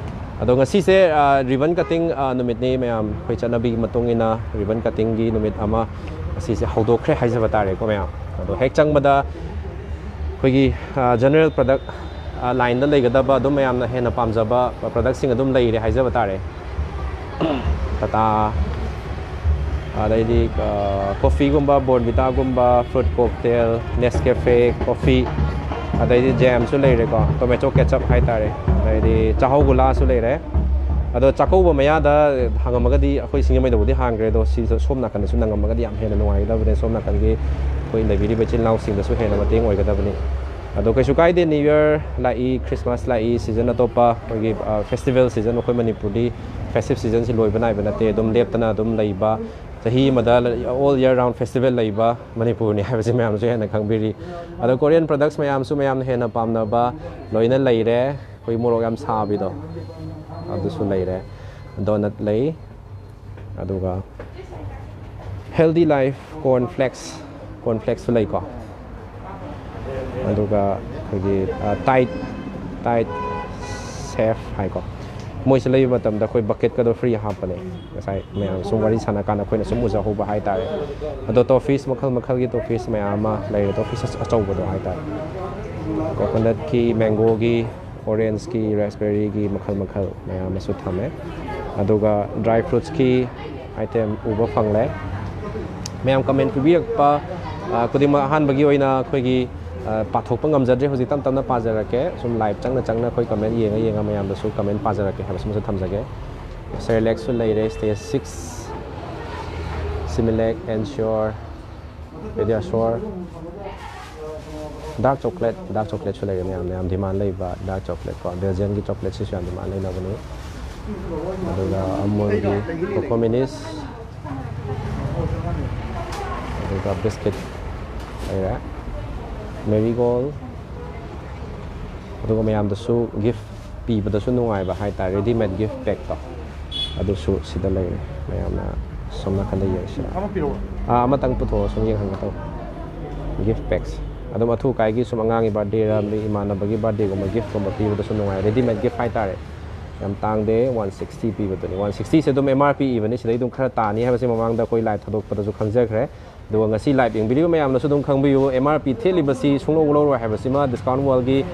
ꯑꯗꯣ ꯉꯁꯤꯁꯦ ꯔꯤꯕꯟ ꯀꯠꯇꯤꯡ ꯅꯨꯃꯤꯠꯅꯤ ꯃꯌꯥꯝ꯫ ꯑꯩꯈꯣꯏ ꯆꯠꯅꯕꯤꯒꯤ ꯃꯇꯨꯡ ꯏꯟꯅ ꯔꯤꯕꯟ ꯀꯠꯇꯤꯡꯒꯤ ꯅꯨꯃꯤꯠ ꯑꯃ ꯉꯁꯤꯁꯦ ꯍꯧꯗꯣꯛꯈ꯭ꯔꯦ ꯍꯥꯏꯖꯕ ꯇꯥꯔꯦꯀꯣ ꯃꯌꯥꯝ꯫ ꯑꯗꯣ ꯍꯦꯛ ꯆꯪꯕꯗ ꯑꯩꯈꯣꯏꯒꯤ ꯖꯦꯅꯔꯦꯜ ꯄ꯭ꯔꯗꯛ ꯂꯥꯏꯟꯗ ꯂꯩꯒꯗꯕ ꯑꯗꯨꯝ ꯃꯌꯥꯝꯅ ꯍꯦꯟꯅ ꯄꯥꯝꯖꯕ ꯄ꯭ꯔꯗꯛꯁꯤꯡ ꯑꯗꯨꯝ ꯂꯩꯔꯦ ꯍꯥꯏꯖꯕ ꯇꯥꯔꯦ꯫ ꯇꯥꯇꯥ, ꯑꯗꯩꯗꯤ ꯀꯣꯐꯤꯒꯨꯝꯕ, ꯕꯣꯔꯟꯕꯤꯇꯥꯒꯨꯝꯕ, ꯐ꯭ꯔꯨꯠ ꯀꯣꯛꯇꯦꯜ, ꯅꯦꯁꯀꯦꯐꯦ ꯀꯣꯐꯤ, ꯑꯗꯩꯗꯤ ꯖꯦꯝꯁꯨ ꯂꯩꯔꯦꯀꯣ, ꯇꯣꯃꯦꯇꯣ ꯀꯦꯆꯞ ꯍꯥꯏꯇꯥꯔꯦ, ꯑꯗꯩꯗꯤ ꯆꯥꯍꯧ ꯒꯨꯂꯥꯁꯨ ꯂꯩꯔꯦ꯫ ꯑꯗꯣ ꯆꯥꯛꯀꯧꯕ ꯃꯌꯥꯗ ꯍꯥꯡꯉꯝꯃꯒꯗꯤ ꯑꯩꯈꯣꯏ ꯁꯤꯡꯖꯃꯩꯗꯕꯨꯗꯤ ꯍꯥꯡꯈ꯭ꯔꯦ, ꯑꯗꯣ ꯁꯤꯁꯨ ꯁꯣꯝ ꯅꯥꯀꯟꯗꯁꯨ ꯅꯪꯉꯝꯃꯒꯗꯤ ꯌꯥꯝ ꯍꯦꯟꯅ ꯅꯨꯡꯉꯥꯏꯒꯗꯕꯅꯦ꯫ ꯁꯣꯝ ꯅꯥꯀꯟꯒꯤ ꯑꯩꯈꯣꯏ ꯂꯩꯕꯤꯔꯤꯕ ꯏꯆꯤꯜ ꯏꯅꯥꯎꯁꯤꯡꯗꯁꯨ ꯍꯦꯟꯅ ꯃꯇꯦꯡ ꯑꯣꯏꯒꯗꯕꯅꯤ꯫ ꯑꯗꯣ ꯀꯩꯁꯨ ꯀꯥꯏꯗꯦ, ꯅ꯭ꯌꯨ ꯌꯔ ꯂꯥꯛꯏ, ꯈ꯭ꯔꯤꯁꯃꯥꯁ ꯂꯥꯛꯏ, ꯁꯤꯖꯟ ꯑꯇꯣꯞꯄ ꯑꯩꯈꯣꯏꯒꯤ ꯐꯦꯁꯇꯤꯚꯦꯜ ꯁꯤꯖꯟ, ꯑꯩꯈꯣꯏ ꯃꯅꯤꯄꯨꯔꯗꯤ ꯐꯦꯁꯇꯤꯚ ꯁꯤꯖꯟꯁꯤ ꯂꯣꯏꯕ ꯅꯥꯏꯕ ꯅꯠꯇꯦ, ꯑꯗꯨꯝ ꯂꯦꯞꯇꯅ ꯑꯗꯨꯝ ꯂꯩꯕ, ꯆꯍꯤ ꯑꯃꯗ all year round festival ꯂꯩꯕ ꯃꯅꯤꯄꯨꯔꯅꯤ ꯍꯥꯏꯕꯁꯤ ꯃꯌꯥꯝꯅꯁꯨ ꯍꯦꯟꯅ ꯈꯪꯕꯤꯔꯤ꯫ ꯑꯗꯣ ꯀꯣꯔꯤꯌꯟ ꯄ꯭ꯔꯗꯛꯁ ꯃꯌꯥꯝꯁꯨ ꯃꯌꯥꯝꯅ ꯍꯦꯟꯅ ꯄꯥꯝꯅꯕ ꯂꯣꯏꯅ ꯂꯩꯔꯦ꯫ ꯑꯩꯈꯣꯏ ꯃꯣꯔꯣꯛ ꯌꯥꯝ ꯁꯥꯕꯤꯗꯣ ꯑꯗꯨꯁꯨ ꯂꯩꯔꯦ, ꯗꯣꯅꯠ ꯂꯩ, ꯑꯗꯨꯒ healthy life corn flakes, corn ꯐ꯭ꯂꯦꯛꯁꯁꯨ ꯂꯩꯀꯣ, ꯑꯗꯨꯒ ꯑꯩꯈꯣꯏꯒꯤ ꯇꯥꯏꯠ, ꯇꯥꯏꯠ ꯁꯦꯐ ꯍꯥꯏꯀꯣ, ꯃꯣꯏꯁꯦ ꯂꯩꯕ ꯃꯇꯝꯗ ꯑꯩꯈꯣꯏ ꯕꯛꯀꯦꯠꯀꯗꯣ ꯐ꯭ꯔꯤ ꯍꯥꯞꯄꯅꯦ꯫ ꯉꯁꯥꯏ ꯃꯌꯥꯝ ꯁꯨꯝ ꯋꯥꯔꯤ ꯁꯥꯟꯅ ꯀꯥꯟꯗ ꯑꯩꯈꯣꯏꯅ ꯁꯨꯝ ꯎꯖꯍꯧꯕ ꯍꯥꯏꯇꯥꯔꯦ꯫ ꯑꯗꯣ ꯇꯣꯐꯤꯁ ꯃꯈꯜ ꯃꯈꯜꯒꯤ ꯇꯣꯐꯤꯁ ꯃꯌꯥꯝ ꯑꯃ ꯂꯩꯔꯦ, ꯇꯣꯐꯤꯁ ꯑꯆꯧꯕꯗꯣ ꯍꯥꯏꯇꯥꯔꯦ, ꯀꯣꯀꯣꯅꯠꯀꯤ, ꯃꯦꯡꯒꯣꯒꯤ, ꯑꯣꯔꯦꯟꯖꯀꯤ, ꯔꯥꯁꯕꯦꯔꯤꯒꯤ ꯃꯈꯜ ꯃꯈꯜ ꯃꯌꯥꯝ ꯑꯃꯁꯨ ꯊꯝꯃꯦ꯫ ꯑꯗꯨꯒ ꯗ꯭ꯔꯥꯏ ꯐ꯭ꯔꯨꯠꯁꯀꯤ ꯑꯥꯏꯇꯦꯝ ꯎꯕ ꯐꯪꯂꯦ꯫ ꯃꯌꯥꯝ ꯀꯃꯦꯟ ꯄꯤꯕꯤꯔꯛꯄ ꯈꯨꯗꯤꯡꯃꯛ ꯑꯍꯥꯟꯕꯒꯤ ꯑꯣꯏꯅ ꯑꯩꯈꯣꯏꯒꯤ ꯄꯥꯊꯣꯛꯄ ꯉꯝꯖꯗ꯭ꯔꯦ, ꯍꯧꯖꯤꯛ ꯇꯞ ꯇꯞꯅ ꯄꯥꯖꯔꯛꯀꯦ꯫ ꯁꯨꯝ ꯂꯥꯏꯚ ꯆꯪꯅ ꯆꯪꯅ ꯑꯩꯈꯣꯏ ꯀꯃꯦꯟ ꯌꯦꯡꯉ ꯌꯦꯡꯉ ꯃꯌꯥꯝꯗꯁꯨ ꯀꯃꯦꯟ ꯄꯥꯖꯔꯛꯀꯦ ꯍꯥꯏꯕꯁꯤꯃꯁꯨ ꯊꯝꯖꯒꯦ꯫ ꯁꯦꯔꯤꯂꯦꯛꯁꯨ ꯂꯩꯔꯦ, stage six, Similac, Ensure, PediaSure, dark chocolate, dark ꯆꯣꯀ꯭ꯂꯦꯠꯁꯨ ꯂꯩꯔꯦ꯫ ꯃꯌꯥꯝꯅ ꯌꯥꯝ ꯗꯤꯃꯥꯟ ꯂꯩꯕ ꯗꯥꯔꯛ ꯆꯣꯀ꯭ꯂꯦꯠ ꯀꯣ, ꯕꯦꯜꯖꯤꯌꯝꯒꯤ ꯆꯣꯀ꯭ꯂꯦꯠꯁꯤꯁꯨ ꯌꯥꯝ ꯗꯤꯃꯥꯟ ꯂꯩꯅꯕꯅꯤ꯫ ꯑꯗꯨꯒ ꯑꯃꯨꯜꯒꯤ ꯀꯣꯀꯣ ꯃꯤꯅꯤꯁ, ꯑꯗꯨꯒ ꯕꯤꯁꯀꯤꯠ ꯂꯩꯔꯦ, ꯃꯦꯔꯤꯒꯣꯜ, ꯑꯗꯨꯒ ꯃꯌꯥꯝꯗꯁꯨ ꯒꯤꯐ ꯄꯤꯕꯗꯁꯨ ꯅꯨꯡꯉꯥꯏꯕ ꯍꯥꯏꯇꯥꯔꯦ, ꯔꯦꯗꯤꯃꯦꯗ ꯒꯤꯐ ꯄꯦꯛꯇꯣ ꯑꯗꯨꯁꯨ ꯁꯤꯗ ꯂꯩꯔꯦ꯫ ꯃꯌꯥꯝꯅ ꯁꯣꯝ ꯅꯥꯀꯟꯗ ꯌꯦꯡꯁꯤꯔꯥ? ꯑꯥ, ꯑꯃꯇꯪ ꯄꯨꯊꯣꯛꯑꯣ, ꯁꯨꯝ ꯌꯦꯡꯍꯟꯒꯦ ꯇꯧꯕ꯫ ꯒꯤꯐ ꯄꯦꯛꯁ ꯑꯗꯨꯝ ꯑꯊꯨ ꯑꯀꯥꯏꯒꯤ ꯁꯨꯝ ꯑꯉꯥꯡꯒꯤ ꯕꯥꯔꯗꯦꯔ, ꯃꯤ ꯏꯃꯥꯟꯅꯕꯒꯤ ꯕꯥꯔꯗꯦꯒꯨꯝꯕ ꯒꯤꯐꯀꯨꯝꯕ ꯄꯤꯕꯗꯁꯨ ꯅꯨꯡꯉꯥꯏ, ꯔꯦꯗꯤꯃꯦꯗ ꯒꯤꯐ ꯍꯥꯏꯇꯥꯔꯦ꯫ ꯌꯥꯝ ꯇꯥꯡꯗꯦ, ꯋꯥꯟ ꯁꯤꯛꯁꯇꯤ ꯄꯤꯕꯗꯨꯅꯤ꯫ ꯋꯥꯟ ꯁꯤꯛꯁꯇꯤꯁꯦ ꯑꯗꯨꯝ ꯑꯦꯝ ꯑꯥꯔ ꯄꯤ ꯏꯕꯅꯤ, ꯁꯤꯗꯩ ꯑꯗꯨꯝ ꯈꯔ ꯇꯥꯅꯤ ꯍꯥꯏꯕꯁꯤ ꯃꯃꯥꯡꯗ ꯑꯩꯈꯣꯏ ꯂꯥꯏꯚ ꯊꯥꯗꯣꯛꯄꯗꯁꯨ ꯈꯪꯖꯈ꯭ꯔꯦ꯫ ꯑꯗꯨꯒ ꯉꯁꯤ ꯂꯥꯏꯚ ꯌꯦꯡꯕꯤꯔꯤꯕ ꯃꯌꯥꯝꯅꯁꯨ ꯑꯗꯨꯝ ꯈꯪꯕꯤꯌꯨ, ꯑꯦꯝ ꯑꯥꯔ ꯄꯤ ꯊꯦꯠꯂꯤꯕꯁꯤ ꯁꯨꯡꯂꯧ ꯂꯧꯔꯣꯏ ꯍꯥꯏꯕꯁꯤꯃ ꯗꯤꯁꯀꯥꯎꯟ ꯋꯥꯜꯒꯤ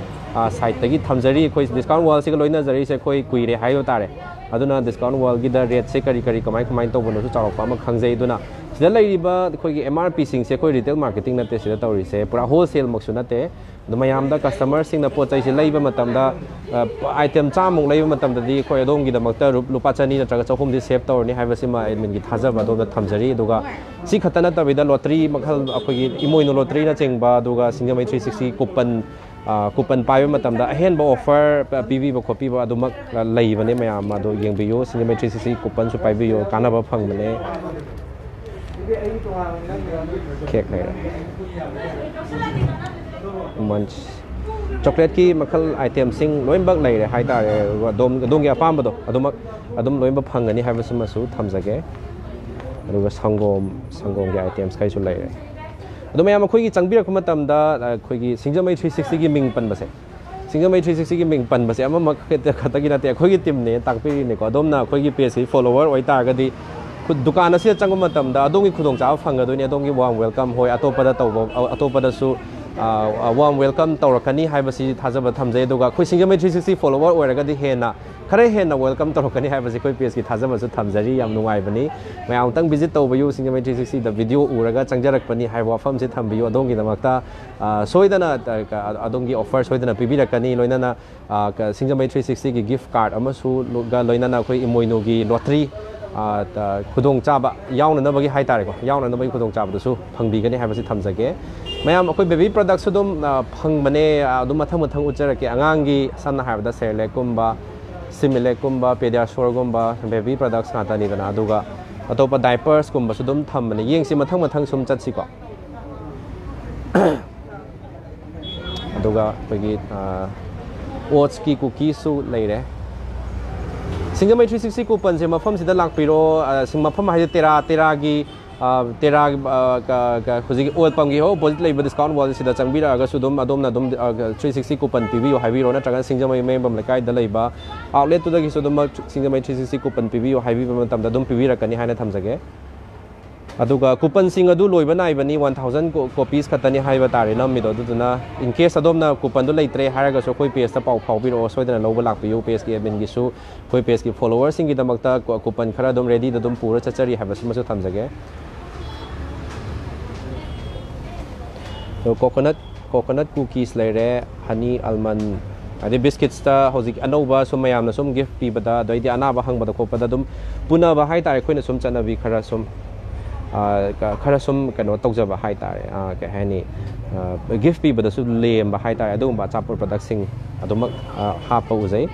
ꯁꯥꯏꯠꯇꯒꯤ ꯊꯝꯖꯔꯤ꯫ ꯑꯩꯈꯣꯏ ꯗꯤꯁꯀꯥꯎꯟ ꯋꯥꯜꯁꯤꯒ ꯂꯣꯏꯅꯖꯔꯤꯁꯦ ꯑꯩꯈꯣꯏ ꯀꯨꯏꯔꯦ ꯍꯥꯏꯕ ꯇꯥꯔꯦ꯫ ꯑꯗꯨꯅ ꯗꯤꯁꯀꯥꯎꯟ ꯋꯥꯜꯒꯤꯗ ꯔꯦꯠꯁꯦ ꯀꯔꯤ ꯀꯔꯤ ꯀꯃꯥꯏ ꯀꯃꯥꯏꯅ ꯇꯧꯕꯅꯣꯁꯨ ꯆꯥꯎꯔꯥꯛꯄ ꯑꯃ ꯈꯪꯖꯩ꯫ ꯑꯗꯨꯅ ꯁꯤꯗ ꯂꯩꯔꯤꯕ ꯑꯩꯈꯣꯏꯒꯤ ꯑꯦꯝ ꯑꯥꯔ ꯄꯤꯁꯤꯡꯁꯦ ꯑꯩꯈꯣꯏ ꯔꯤꯇꯦꯜ ꯃꯥꯔꯀꯦꯇꯤꯡ ꯅꯠꯇꯦ ꯁꯤꯗ ꯇꯧꯔꯤꯁꯦ, ꯄꯨꯔꯥ ꯍꯣꯜꯁꯦꯜꯃꯛꯁꯨ ꯅꯠꯇꯦ꯫ ꯑꯗꯣ ꯃꯌꯥꯝꯗ, ꯀꯁꯇꯃꯔꯁꯤꯡꯅ ꯄꯣꯠ ꯆꯩꯁꯦ ꯂꯩꯕ ꯃꯇꯝꯗ, ꯑ, ꯑꯥꯏꯇꯦꯝ ꯆꯥꯝꯃꯨꯛ ꯂꯩꯕ ꯃꯇꯝꯗꯗꯤ ꯑꯩꯈꯣꯏ ꯑꯗꯣꯝꯒꯤꯗꯃꯛꯇ ꯔꯨꯞ-, ꯂꯨꯄꯥ ꯆꯅꯤ ꯅꯠꯇ꯭ꯔꯒ ꯆꯍꯨꯝꯗꯤ ꯁꯦꯞ ꯇꯧꯔꯅꯤ ꯍꯥꯏꯕꯁꯤꯃ ꯑꯦꯗꯃꯤꯟꯒꯤ ꯊꯥꯖꯕ ꯑꯗꯣꯝꯗ ꯊꯝꯖꯔꯤ꯫ ꯑꯗꯨꯒ ꯁꯤ ꯈꯛꯇ ꯅꯠꯇꯕꯤꯗ ꯂꯣꯇꯔꯤ ꯃꯈꯜ, ꯑꯩꯈꯣꯏꯒꯤ ꯏꯃꯣꯏꯅꯨ ꯂꯣꯇꯔꯤꯅꯆꯤꯡꯕ, ꯑꯗꯨꯒ ꯁꯤꯡꯖꯃꯩ ꯊ꯭ꯔꯤ ꯁꯤꯛꯁꯇꯤꯒꯤ ꯀꯨꯄꯟ, ꯑ, ꯀꯨꯄꯟ ꯄꯥꯏꯕ ꯃꯇꯝꯗ ꯑꯍꯦꯟꯕ ꯑꯣꯐꯔ ꯄ-, ꯄꯤꯕꯤꯕ ꯈꯣꯠꯄꯤꯕ ꯑꯗꯨꯃꯛ, ꯑ, ꯂꯩꯕꯅꯦ꯫ ꯃꯌꯥꯝ ꯑꯗꯣ ꯌꯦꯡꯕꯤꯌꯨ, ꯁꯤꯡꯖꯃꯩ ꯊ꯭ꯔꯤ ꯁꯤꯛꯁꯇꯤ ꯀꯨꯄꯟꯁꯨ ꯄꯥꯏꯕꯤꯌꯨ, ꯀꯥꯟꯅꯕ ꯐꯪꯕꯅꯦ꯫ ꯀꯦꯛ ꯂꯩꯔꯦ꯫ ꯃꯟꯆ꯫ ꯆꯣꯀ꯭ꯂꯦꯠꯀꯤ ꯃꯈꯜ ꯑꯥꯏꯇꯦꯝꯁꯤꯡ ꯂꯣꯏꯅꯃꯛ ꯂꯩꯔꯦ ꯍꯥꯏꯇꯥꯔꯦ꯫ ꯑꯗꯨꯒ ꯑꯗꯣꯝ, ꯑꯗꯣꯝꯒꯤ ꯑꯄꯥꯝꯕꯗꯣ ꯑꯗꯨꯃꯛ ꯑꯗꯨꯝ ꯂꯣꯏꯅꯃꯛ ꯐꯪꯒꯅꯤ ꯍꯥꯏꯕꯁꯤꯃꯁꯨ ꯊꯝꯖꯒꯦ꯫ ꯑꯗꯨꯒ ꯁꯪꯒꯣꯝ, ꯁꯪꯒꯣꯝꯒꯤ ꯑꯥꯏꯇꯦꯝꯁ ꯈꯩꯁꯨ ꯂꯩꯔꯦ꯫ ꯑꯗꯣ ꯃꯌꯥꯝ ꯑꯩꯈꯣꯏꯒꯤ ꯆꯪꯕꯤꯔꯛꯄ ꯃꯇꯝꯗ, ꯑꯩꯈꯣꯏꯒꯤ ꯁꯤꯡꯖꯃꯩ ꯊ꯭ꯔꯤ ꯁꯤꯛꯁꯇꯤꯒꯤ ꯃꯤꯡ ꯄꯟꯕꯁꯦ, ꯁꯤꯡꯖꯃꯩ ꯊ꯭ꯔꯤ ꯁꯤꯛꯁꯇꯤꯒꯤ ꯃꯤꯡ ꯄꯟꯕꯁꯦ ꯑꯃꯃꯛ ꯈꯛꯇ, ꯈꯛꯇꯒꯤ ꯅꯠꯇꯦ, ꯑꯩꯈꯣꯏꯒꯤ ꯇꯤꯝꯅꯦ ꯇꯥꯛꯄꯤꯔꯤꯅꯦꯀꯣ꯫ ꯑꯗꯣꯝꯅ ꯑꯩꯈꯣꯏꯒꯤ ꯄꯦꯖꯁꯤ ꯐꯣꯂꯣꯋꯔ ꯑꯣꯏꯇꯥꯔꯒꯗꯤ, ꯈꯨ-, ꯗꯨꯀꯥꯟ ꯑꯁꯤꯗ ꯆꯪꯕ ꯃꯇꯝꯗ ꯑꯗꯣꯝꯒꯤ ꯈꯨꯗꯣꯡꯆꯥꯕ ꯐꯪꯒꯗꯣꯏꯅꯤ꯫ ꯑꯗꯣꯝꯒꯤ ꯋꯥꯔꯝ ꯋꯦꯜꯀꯝ, ꯍꯣꯏ, ꯑꯇꯣꯞꯄꯗ ꯇꯧꯕ, ꯑ-, ꯑꯇꯣꯞꯄꯗꯁꯨ, ꯑ, ꯑ, ꯋꯥꯔꯝ ꯋꯦꯜꯀꯝ ꯇꯧꯔꯛꯀꯅꯤ ꯍꯥꯏꯕꯁꯤ ꯊꯥꯖꯕ ꯊꯝꯖꯩ꯫ ꯑꯗꯨꯒ ꯑꯩꯈꯣꯏ ꯁꯤꯡꯖꯃꯩ ꯊ꯭ꯔꯤ ꯁꯤꯛꯁꯇꯤ ꯐꯣꯂꯣꯋꯔ ꯑꯣꯏꯔꯒꯗꯤ ꯍꯦꯟꯅ, ꯈꯔ ꯍꯦꯟꯅ ꯋꯦꯜꯀꯝ ꯇꯧꯔꯛꯀꯅꯤ ꯍꯥꯏꯕꯁꯤ ꯑꯩꯈꯣꯏ ꯄꯦꯖꯀꯤ ꯊꯥꯖꯕꯁꯨ ꯊꯝꯖꯔꯤ꯫ ꯌꯥꯝ ꯅꯨꯡꯉꯥꯏꯕꯅꯤ꯫ ꯃꯌꯥꯝ ꯑꯃꯨꯛꯇꯪ ꯚꯤꯖꯤꯠ ꯇꯧꯕꯤꯌꯨ, ꯁꯤꯡꯖꯃꯩ ꯊ꯭ꯔꯤ ꯁꯤꯛꯁꯇꯤꯗ ꯚꯤꯗꯤꯑꯣ ꯎꯔꯒ ꯆꯪꯖꯔꯛꯄꯅꯤ ꯍꯥꯏꯕ ꯋꯥꯐꯝꯁꯤ ꯊꯝꯕꯤꯌꯨ꯫ ꯑꯗꯣꯝꯒꯤꯗꯃꯛꯇ, ꯑ, ꯁꯣꯏꯗꯅ, ꯑ, ꯑꯗꯣꯝꯒꯤ ꯑꯣꯐꯔ ꯁꯣꯏꯗꯅ ꯄꯤꯕꯤꯔꯛꯀꯅꯤ꯫ ꯂꯣꯏꯅꯅ, ꯑ, ꯀ-, ꯁꯤꯡꯖꯃꯩ ꯊ꯭ꯔꯤ ꯁꯤꯛꯁꯇꯤꯒꯤ ꯒꯤꯐ ꯀꯥꯔꯗ ꯑꯃꯁꯨ ꯂꯣ-, ꯒ ꯂꯣꯏꯅꯅ ꯑꯩꯈꯣꯏ ꯏꯃꯣꯏꯅꯨꯒꯤ ꯂꯣꯇ꯭ꯔꯤ, ꯑ, ꯇ-, ꯈꯨꯗꯣꯡꯆꯥꯕ ꯌꯥꯎꯅꯅꯕꯒꯤ ꯍꯥꯏꯇꯥꯔꯦꯀꯣ, ꯌꯥꯎꯅꯅꯕꯒꯤ ꯈꯨꯗꯣꯡꯆꯥꯕꯗꯨꯁꯨ ꯐꯪꯕꯤꯒꯅꯤ ꯍꯥꯏꯕꯁꯤ ꯊꯝꯖꯒꯦ꯫ ꯃꯌꯥꯝ, ꯑꯩꯈꯣꯏ ꯕꯦꯕꯤ ꯄ꯭ꯔꯗꯛꯁꯨ ꯑꯗꯨꯝ, ꯑ, ꯐꯪꯕꯅꯦ, ꯑ, ꯑꯗꯨꯝ ꯃꯊꯪ ꯃꯊꯪ ꯎꯠꯆꯔꯛꯀꯦ꯫ ꯑꯉꯥꯡꯒꯤ ꯁꯝꯅ ꯍꯥꯏꯔꯕꯗ ꯁꯦꯔꯦꯂꯦꯛꯀꯨꯝꯕ, ꯁꯤꯃꯤꯂꯦꯛꯀꯨꯝꯕ, ꯄꯦꯗꯤꯌꯥꯁꯣꯔꯒꯨꯝꯕ ꯕꯦꯕꯤ ꯄ꯭ꯔꯗꯛꯁ ꯉꯥꯛꯇꯅꯤꯗꯅ꯫ ꯑꯗꯨꯒ ꯑꯇꯣꯞꯄ ꯗꯥꯏꯄꯔꯁꯀꯨꯝꯕꯁꯨ ꯑꯗꯨꯝ ꯊꯝꯕꯅꯦ꯫ ꯌꯦꯡꯁꯤ, ꯃꯊꯪ ꯃꯊꯪ ꯁꯨꯝ ꯆꯠꯁꯤꯀꯣ꯫ ꯑꯗꯨꯒ ꯑꯩꯈꯣꯏꯒꯤ, ꯑ, ꯑꯣꯠꯁꯀꯤ ꯀꯨꯀꯤꯁꯁꯨ ꯂꯩꯔꯦ꯫ ꯁꯤꯡꯖꯃꯩ ꯊ꯭ꯔꯤ ꯁꯤꯛꯁꯇꯤ ꯀꯨꯄꯟꯁꯦ ꯃꯐꯝꯁꯤꯗ ꯂꯥꯛꯄꯤꯔꯣ꯫ ꯑ, ꯁꯤ ꯃꯐꯝ ꯍꯥꯏꯁꯦ ꯇꯦꯔꯥ, ꯇꯦꯔꯥꯒꯤ ꯇꯦꯔꯥꯒꯤ ꯍꯧꯖꯤꯛꯀꯤ ꯑꯣꯏꯜ ꯄꯝꯒꯤ ꯍꯦꯛ ꯑꯣꯄꯣꯖꯤꯠ ꯂꯩꯕ ꯗꯤꯁꯀꯥꯎꯟ ꯋꯥꯜꯁꯤꯗ ꯆꯪꯕꯤꯔꯛꯑꯒꯁꯨ ꯑꯗꯨꯝ ꯑꯗꯣꯝꯅ ꯑꯗꯨꯝ ꯊ꯭ꯔꯤ ꯁꯤꯛꯁꯇꯤ ꯀꯨꯄꯟ ꯄꯤꯕꯤꯌꯨ ꯍꯥꯏꯕꯤꯔꯣ, ꯅꯠꯇ꯭ꯔꯒꯅ ꯁꯤꯡꯖꯃꯩ ꯃꯌꯥꯝꯕꯝ ꯂꯩꯀꯥꯏꯗ ꯂꯩꯕ ꯑꯥꯎꯠꯂꯦꯠꯇꯨꯗꯒꯤꯁꯨ ꯑꯗꯨꯝꯃꯛ ꯁꯤꯡꯖꯃꯩ ꯊ꯭ꯔꯤ ꯁꯤꯛꯁꯇꯤ ꯀꯨꯄꯟ ꯄꯤꯕꯤꯌꯨ ꯍꯥꯏꯕꯤꯕ ꯃꯇꯝꯗ ꯑꯗꯨꯝ ꯄꯤꯕꯤꯔꯛꯀꯅꯤ ꯍꯥꯏꯅ ꯊꯝꯖꯒꯦ꯫ ꯑꯗꯨꯒ ꯀꯨꯄꯟꯁꯤꯡ ꯑꯗꯨ ꯂꯣꯏꯕ ꯅꯥꯏꯕꯅꯤ, ꯋꯥꯟ ꯊꯥꯎꯖꯟ ꯀꯣꯄꯤꯁ ꯈꯛꯇꯅꯤ ꯍꯥꯏꯕ ꯇꯥꯔꯦ ꯅꯝꯃꯤꯗꯣ꯫ ꯑꯗꯨꯗꯨꯅ in case ꯑꯗꯣꯝꯅ ꯀꯨꯄꯟꯗꯨ ꯂꯩꯇ꯭ꯔꯦ ꯍꯥꯏꯔꯒꯁꯨ ꯑꯩꯈꯣꯏ ꯄꯦꯖꯇ ꯄꯥꯎ ꯐꯥꯎꯕꯤꯔꯛꯑꯣ, ꯁꯣꯏꯗꯅ ꯂꯧꯕ ꯂꯥꯛꯄꯤꯌꯨ꯫ ꯄꯦꯖꯀꯤ ꯑꯦꯗꯃꯤꯟꯒꯤꯁꯨ ꯑꯩꯈꯣꯏ ꯄꯦꯖꯀꯤ ꯐꯣꯂꯣꯋꯔꯁꯤꯡꯒꯤꯗꯃꯛꯇ ꯀꯨꯄꯟ ꯈꯔ ꯑꯗꯨꯝ ꯔꯦꯗꯤꯗ ꯑꯗꯨꯝ ꯄꯨꯔ ꯆꯠꯆꯔꯤ ꯍꯥꯏꯕꯁꯤꯃꯁꯨ ꯊꯝꯖꯒꯦ꯫ ꯑꯗꯣ ꯀꯣꯀꯣꯅꯠ ꯀꯣꯀꯣꯅꯠ ꯀꯨꯀꯤꯁ ꯂꯩꯔꯦ, ꯍꯅꯤ ꯑꯜꯃꯟ, ꯑꯗꯩ ꯕꯤꯁꯀꯤꯠꯁꯇ ꯍꯧꯖꯤꯛ ꯑꯅꯧꯕ ꯁꯨꯝ ꯃꯌꯥꯝꯅ ꯁꯨꯝ ꯒꯤꯐ ꯄꯤꯕꯗ, ꯑꯗꯩꯗꯤ ꯑꯅꯥꯕ ꯍꯪꯕꯗ ꯈꯣꯠꯄꯗ ꯑꯗꯨꯝ ꯄꯨꯅꯕ ꯍꯥꯏꯇꯥꯔꯦ, ꯑꯩꯈꯣꯏꯅ ꯁꯨꯝ ꯆꯠꯅꯕꯤ ꯈꯔ ꯁꯨꯝ, ꯑ, ꯈꯔ ꯁꯨꯝ ꯀꯩꯅꯣ ꯇꯧꯖꯕ ꯍꯥꯏꯇꯥꯔꯦ, ꯑ, ꯀꯩ ꯍꯥꯏꯅꯤ, ꯒꯤꯐ ꯄꯤꯕꯗꯁꯨ ꯂꯦꯝꯕ ꯍꯥꯏꯇꯥꯔꯦ, ꯑꯗꯨꯒꯨꯝꯕ ꯑꯆꯥꯄꯣꯠ ꯄ꯭ꯔꯗꯛꯁꯤꯡ ꯑꯗꯨꯃꯛ, ꯑ, ꯍꯥꯞꯄ ꯎꯖꯩ꯫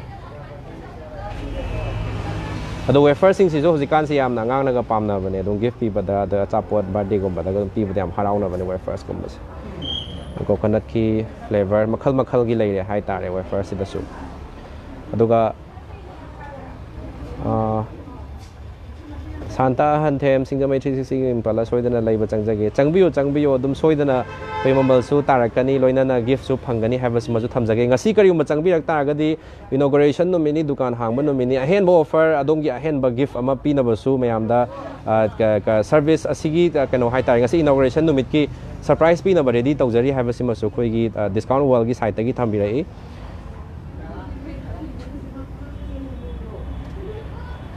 ꯑꯗꯣ ꯋꯦꯐꯔꯁꯤꯡꯁꯤꯁꯨ ꯍꯧꯖꯤꯛꯀꯥꯟꯁꯤ ꯌꯥꯝꯅ ꯑꯉꯥꯡꯅꯒ ꯄꯥꯝꯅꯕꯅꯦ, ꯑꯗꯨꯝ ꯒꯤꯐ ꯄꯤꯕꯗ, ꯑꯗ ꯑꯆꯥꯄꯣꯠ ꯕꯥꯔꯗꯦꯒꯨꯝꯕꯗꯒ ꯑꯗꯨꯝ ꯄꯤꯕꯗ ꯌꯥꯝ ꯍꯔꯥꯎꯅꯕꯅꯦ ꯋꯦꯐꯔꯁꯀꯨꯝꯕꯁꯦ꯫ ꯀꯣꯀꯣꯅꯠꯀꯤ ꯐ꯭ꯂꯦꯕꯔ ꯃꯈꯜ ꯃꯈꯜꯒꯤ ꯂꯩꯔꯦ ꯍꯥꯏꯇꯥꯔꯦ ꯋꯦꯐꯔꯁꯤꯗꯁꯨ꯫ ꯑꯗꯨꯒ ꯁꯥꯟꯇꯥ ꯑꯍꯟꯊꯦꯝ, ꯁꯤꯡꯖꯃꯩ ꯊ꯭ꯔꯤ ꯁꯤꯛꯁꯇꯤꯒꯤ ꯏꯝꯄꯥꯂ ꯁꯣꯏꯗꯅ ꯂꯩꯕ ꯆꯪꯖꯒꯦ꯫ ꯆꯪꯕꯤꯌꯨ, ꯆꯪꯕꯤꯌꯨ, ꯑꯗꯨꯝ ꯁꯣꯏꯗꯅ ꯑꯩꯈꯣꯏ ꯃꯃꯜꯁꯨ ꯇꯥꯔꯛꯀꯅꯤ, ꯂꯣꯏꯅꯅ ꯒꯤꯐꯁꯨ ꯐꯪꯒꯅꯤ ꯍꯥꯏꯕꯁꯤꯃꯁꯨ ꯊꯝꯖꯒꯦ꯫ ꯉꯁꯤ ꯀꯔꯤꯒꯨꯝꯕ ꯆꯪꯕꯤꯔꯛ ꯇꯥꯔꯒꯗꯤ, ꯏꯅꯣꯒ꯭ꯔꯦꯁꯟ ꯅꯨꯃꯤꯠꯅꯤ, ꯗꯨꯀꯥꯟ ꯍꯥꯡꯕ ꯅꯨꯃꯤꯠꯅꯤ, ꯑꯍꯦꯟꯕ ꯑꯣꯐꯔ, ꯑꯗꯣꯝꯒꯤ ꯑꯍꯦꯟꯕ ꯒꯤꯐ ꯑꯃ ꯄꯤꯅꯕꯁꯨ ꯃꯌꯥꯝꯗ, ꯑ, ꯀ-, ꯀ-, ꯁꯔꯚꯤꯁ ꯑꯁꯤꯒꯤ, ꯑ, ꯀꯩꯅꯣ ꯍꯥꯏꯇꯥꯔꯦ, ꯉꯁꯤ ꯏꯅꯣꯒ꯭ꯔꯦꯁꯟ ꯅꯨꯃꯤꯠꯀꯤ ꯁꯔꯄ꯭ꯔꯥꯏꯁ ꯄꯤꯅꯕ ꯔꯦꯗꯤ ꯇꯧꯖꯔꯤ ꯍꯥꯏꯕꯁꯤꯃꯁꯨ ꯑꯩꯈꯣꯏꯒꯤ, ꯑ, ꯗꯤꯁꯀꯥꯎꯟ ꯋꯥꯔꯜꯒꯤ ꯁꯥꯏꯠꯇꯒꯤ ꯊꯝꯕꯤꯔꯛꯏ꯫